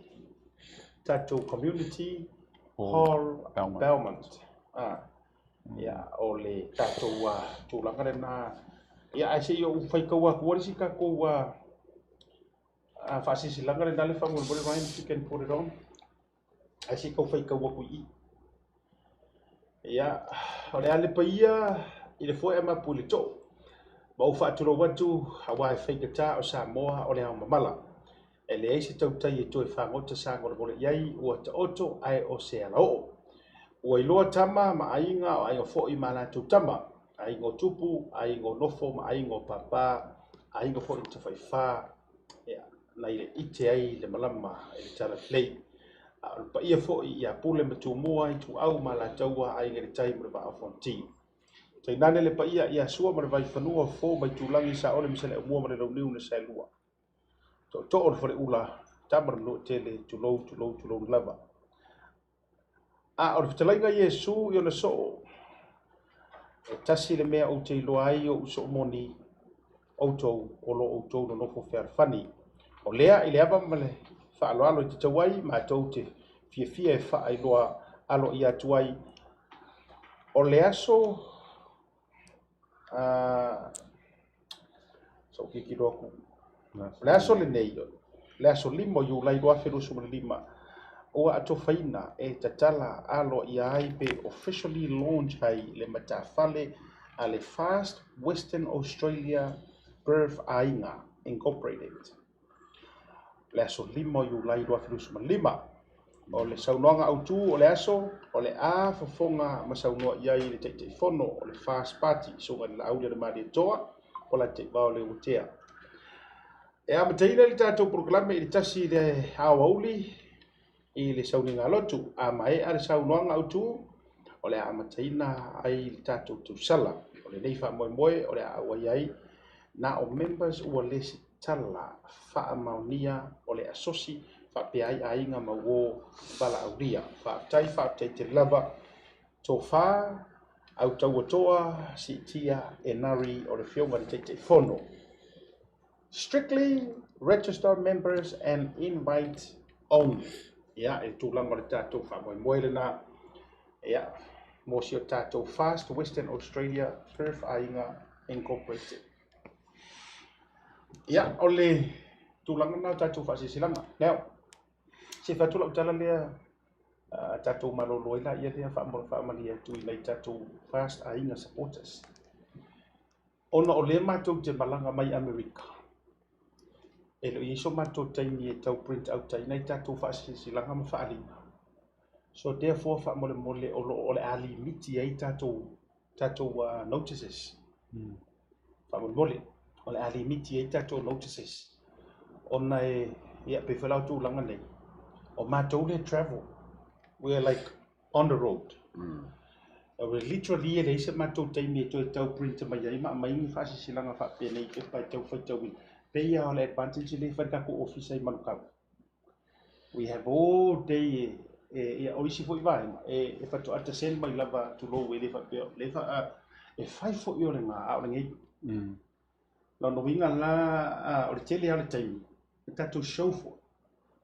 tatou community hall Belmont. Belmont. Ia, o le tatou tulaga lena. Ia, ae se i ou faitau atu le isi tatou faasisilanga lena le faamolemole, Ryan, if you can put it on. Ae se i tau faitau atu i i. Ia, o le a le paia i le foe a mapu i le too. Ma ou faatulou atu, aua e faigata o Samoa o le ao mamala. E leai se tautai e toe fagota sagolegole i ai ua taoto ae o se alaoo. Ua iloa tama ma aiga o aiga foi ma latou tama. Aiga o tupu, aiga o nofo ma aiga o papa, aiga foi o tafaifa, ia, nai le ite ai le malama i le talalelei. A o le paia foi ia Pule ma Tumua i Tuau ma Alataua aiga i le tai ma le vaa o Fonoti. Tainane le paia ia Sua ma le Vaifanua, Fofo ma Itulagi, Saole ma Saleaaumua ma le Launiu na Saelua. Tootoo o le Faleula, tama le Manuatele, tulou, tulou, tulou lava. A o le fetalaiga a Iesu i ona soo, e tasi le mea ou te iloa ai ou soo moni, outou o lo outou nonofo fealofani. O lea i le ava ma le faaaloalo e tatau ai, matou te fiafia e faailoa aloaia atu ai, o le aso se i ou tilotilo atu. O le aso lenei, le aso 5 o Iulai 2025, ua atofaina e tatala aloaia ai pe officially launch ai le matafale a le Fast Western Australia Perth Aiga Incorporated. Le aso 5 o Iulai 2025. O le saunoaga autu o le aso, o le a fofoga ma saunoa i ai le Taitaifono o le FAST Party, Susuga i le Laaulialemalietoa Polataivao Leuatea. E amataina le tatou polokalame i le 1 i le aoauli i le sauniga lotu. A maea le saunoaga autu, o le a amataina ai le tatou tausala. O lenei faamoemoe o le a auai ai na o members ua lesitala faamaonia o le asosi faapea ai aiga ma uo valaaulia. Faafetai, faafetai tele lava. Tofa Autauatoa Siitia Enari o le Afioga i le Taitaifono. Strictly register members and invite only. Ia, e tulaga o le tatou faamoemoe lena. Ia, mo si o tatou Fast Western Australia Perth Aiga Incorporated. Ia, o le tulaga lena o tatou faasilasilaga. Now, se i fai atu lau tala lea tatou malolo ai laia lea faamalie atu i nai tatou Fast Aiga supporters. Ona o lea matou te malaga mai Amerika, e le o i ai so matou taimi e tau print out ai nai tatou faasilasilaga ma faaaliga. So therefore faamolemole o lo o le a limiti ai tatou notices. Faamolemole o le a limiti ai tatou notices ona e, ia, pei foi la o tulaga nei, o matou lea travel, we are like on the road. We literally e leai se matou taimi e toe tau print mai ai ma aumai ni faasilasilaga faapenei pepa e tau faitauina. Pei lava o le advantage lea e fai le tatou ofisa i Manukau. We have all day e, ia, o isi foi vaega e faatoa ta send mai lava tulou e le faapea, le fa, e fai foi o lena, a o lenei. Lona uiga la, o le tele lava o le taimi, e tatou show foi.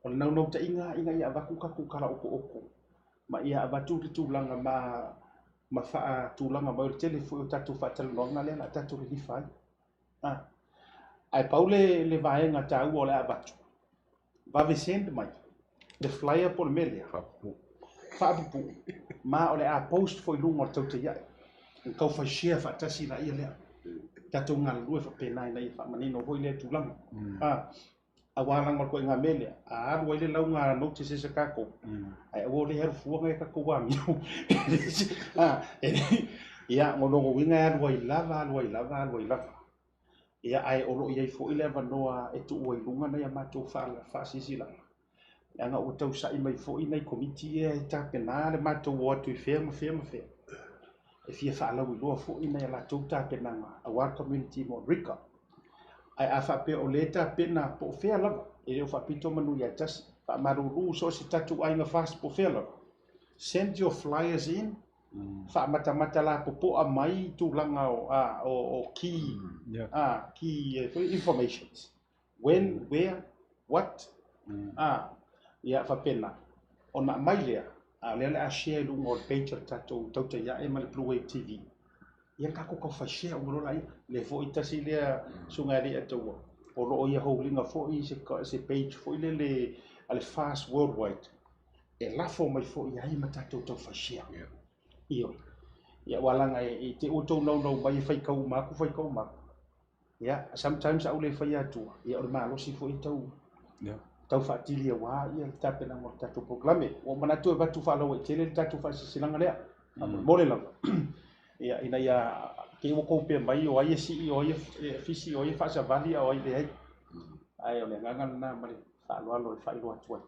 O le naunautaiga ina ia avatu tatou tala okooko ma ia avatu le tulaga ma faatulaga mai o le tele foi o tatou faatalanoaga lea o le a tatou lilifa ai. Ae pau le vaega taua o le a avatu, vave send mai le flyer po o le mea lea, faapupuu, ma o le a post foi i luga o le tautaiae. E tau fai share faatasi laia lea. Tatou galulue faapena ina ia faamanino foi lea tulaga. Aua laga o le ituaiga mea lea, a alu ai le lauga notices a tatou, ae aua le alu fua nai a tatou amio. Ia, o lona uiga e alu ai lava, alu ai lava, alu ai lava. Ia, ae o lo o i ai foi le avanoa e tuu ai i luga nai a matou faasilasilaga, leaga ua tausai mai foi nai komiti ia e tapena le matou o atu i fea ma fea ma fea, e fia faalauiloa foi nai a latou tapenaga aua le community mo Amerika. Ae a faapea o lea e tapena po o fea lava, e le o faapito manu ia tasi, faamalulu so o se tatou aiga FAST po o fea lava, send your flyers in, faamatamata lapopoa mai tulaga o key, key informations. When, where, what, ia faapena. Ona aumai lea, a o lea o le a share i luga o le page o le tatou Tautaiae ma le Blue Wave TV. Ia tatou tau fai share uma loa laia. Lea foi tasi lea susuga e alii taua, o lo o ia hold ina foi se page foi lele a le Fast Worldwide e lafo mai foi ai ma tatou tau fai share. Ioe. Ia aua laga e te i ua outou naunau mai e faitau uma atu, faitau uma atu. Ia, sometimes a ou le faia atua, ia o le malosi foi e tau tau faatili aua ia le tapenaga o le tatou polokalame. Ua ou manatu e avatu faalauaitele le tatou faasilasilaga lea, faamolemole lava. Ia, ina ia te i ua outou pea mai o ai e sii, o ai e fisi, o ai e faasavali, a o ai leai. Ae o le agaga lena ma le faaaloalo e faailoa atu ai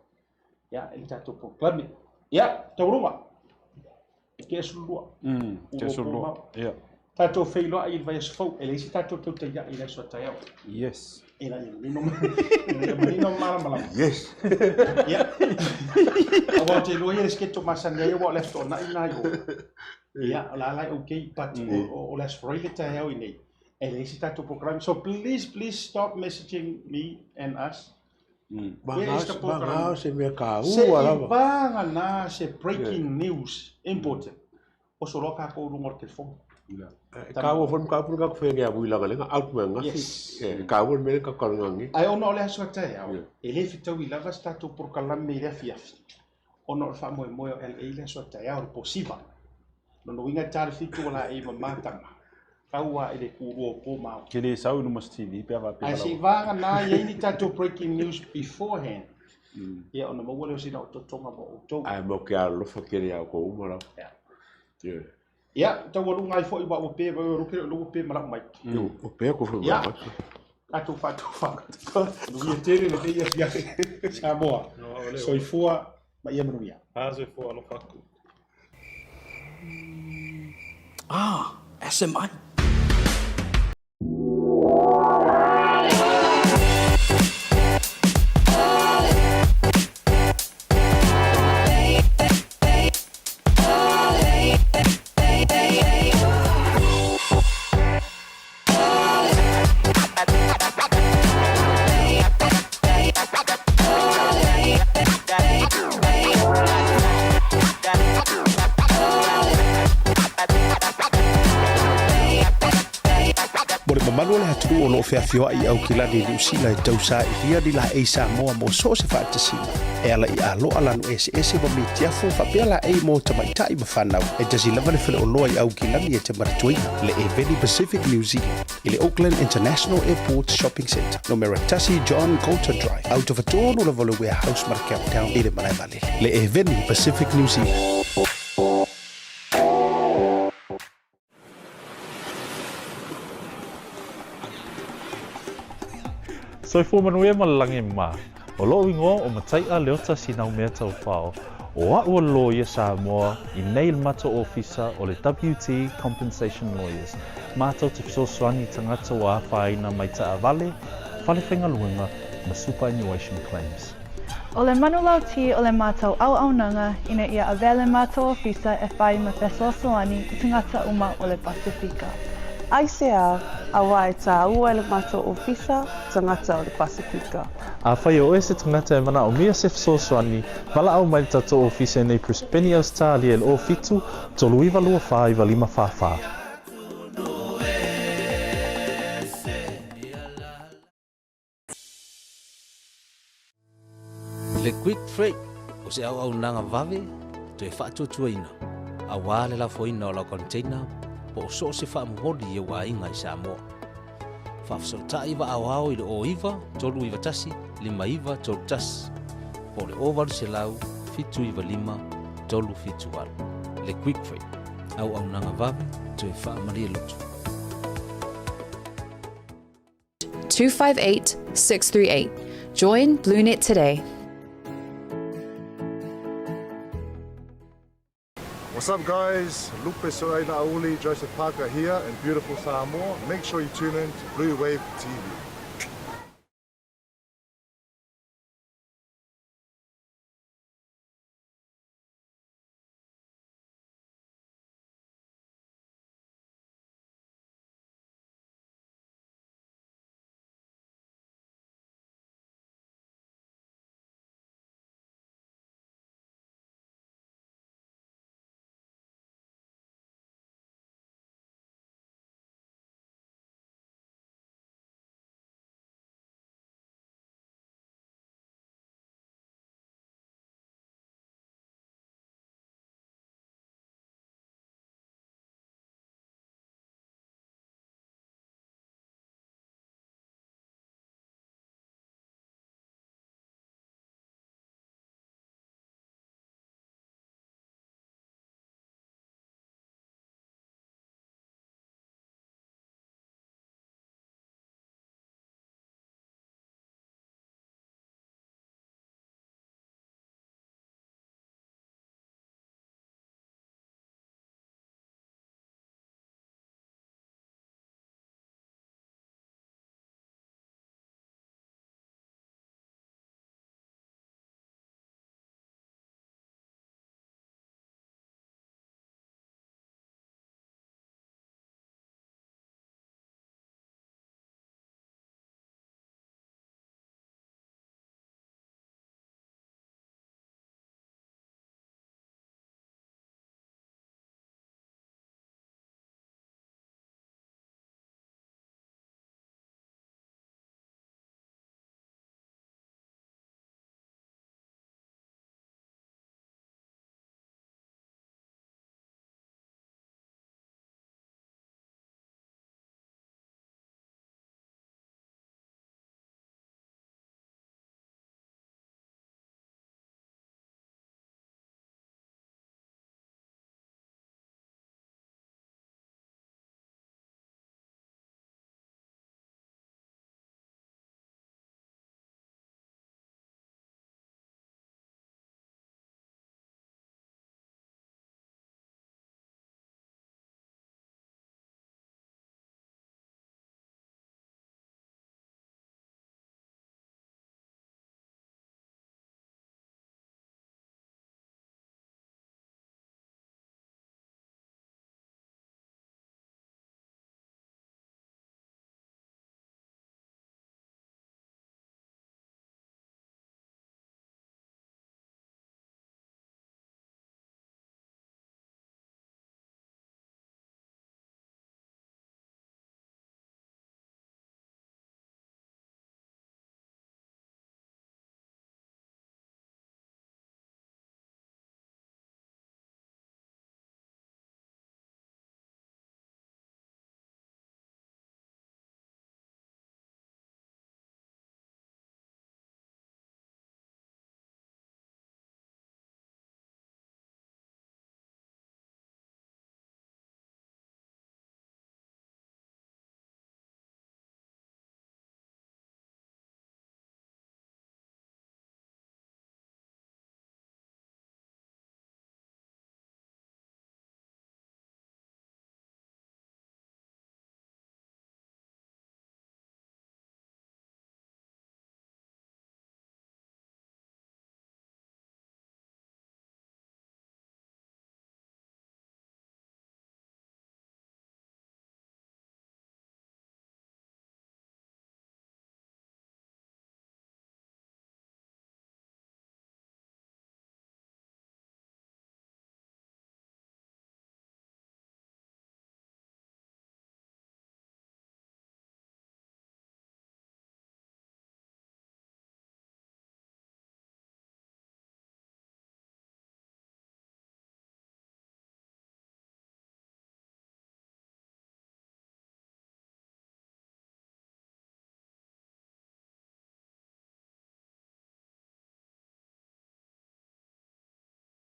ia, i le tatou polokalame. Ia, taualuga, ke 12. Ke 12. Ia. Tatou feiloai i le vaiaso fou, e leai se tatou tautaia'i i le aso a taeao. Yes. Ina ia manino ma, ina ia manino ma malamalama. Yes. Ia. Aua ou te iloa ia le schedule masani ai aua o le Aso Toonai lena i o. Ia, o la la e okay, but o le Aso Faraile taeao i nei, e leai se tatou polokalame. So please, please stop messaging me and us. Where is the polokalame? Vagao se mea Se kāua i lava. vagana se breaking news important. Oso loa kākou i luga o le telefoni. E kāua foi le mataupu lena ka fai nei a vui lagalega out mai angafi. Yes. E kāua le mea lea ka kalagagi. Ae ona o le aso a taeao, e le fetaui lava se tatou polokalame i le afiafi, ona o le faamoemoe o LA i le aso a taeao, le posiva. Lona uiga e ta le fitu o laei mama tama, tau lava i le kulua o po ma ao. Ke le sau i luma o se TV pe a faapea Ae lau. se i vagana i ai ni tatou breaking news beforehand, ia ona maua lea o sina ototoga mo outou. Ae mo ke alolofa tele iā outou uma lava. Ia. Ioe. Ia, taualuga ai foi ua pe, ua pe ma lau mic. Ua pea ko foi Ia, tatou faatufa. Manuia tele lenei afiafi. Samoa, soifua ma ia manuia. A soifua alofa atu. Ah, SMI. Mo le mamalu o le atunuu o lo o feafioai i Aukilani i Niu Sila e tausailia ni laei Samoa mo so o se faatasiga e ala i aloa lanu eseese ma mitiafu faapea laei mo tamaitai ma fanau e tasi lava le faleoloa i Aukilani e te manatuaina le Eveni Pacific New Zealand i le Auckland International Airport Shopping Centre, numera tasi John Coulter Drive, autofatonu lava o le Warehouse ma le Countdown i le malae vaalele. Le Eveni Pacific New Zealand. Soifua manuia ma le lagi mā. O loʻu igoa o Mataiʻa Leota Sinaumea Taufao. O aʻu o le loia Samoa i nei le matou ofisa o le WT Compensation Lawyers. Matou te fesoasoani i tagata ua afaina mai taavale, fale faigaluega ma superannuation claims. O le manulauti o le matou auaunaga ina ia avea le matou ofisa e fai ma fesoasoani i tagata uma o le Pasefika. Aisea, auā e tāua e le matou ofisa tagata o le Pasefika. Afai o oe se tagata e manaomia se fesoasoani, valaau mai le tatou ofisa i nei Brisbane, Ausetalia i le 07 39 24 95 44. Le Quick Freight o se auaunaga vave toe faatuatuaina aua le lafoina o lau container po o so o se faamomoli i ou aiga i Samoa. Faafesootai vaaoao i le 09 391 5931 po o le 0800 795 378. Le Quick Freight, auaunaga vave toe faamalie loto. 258 638. Join BlueNet today. What's up guys, Lupe Soaila Auli, Joseph Parker here in beautiful Samoa. Make sure you tune in to Blue Wave TV.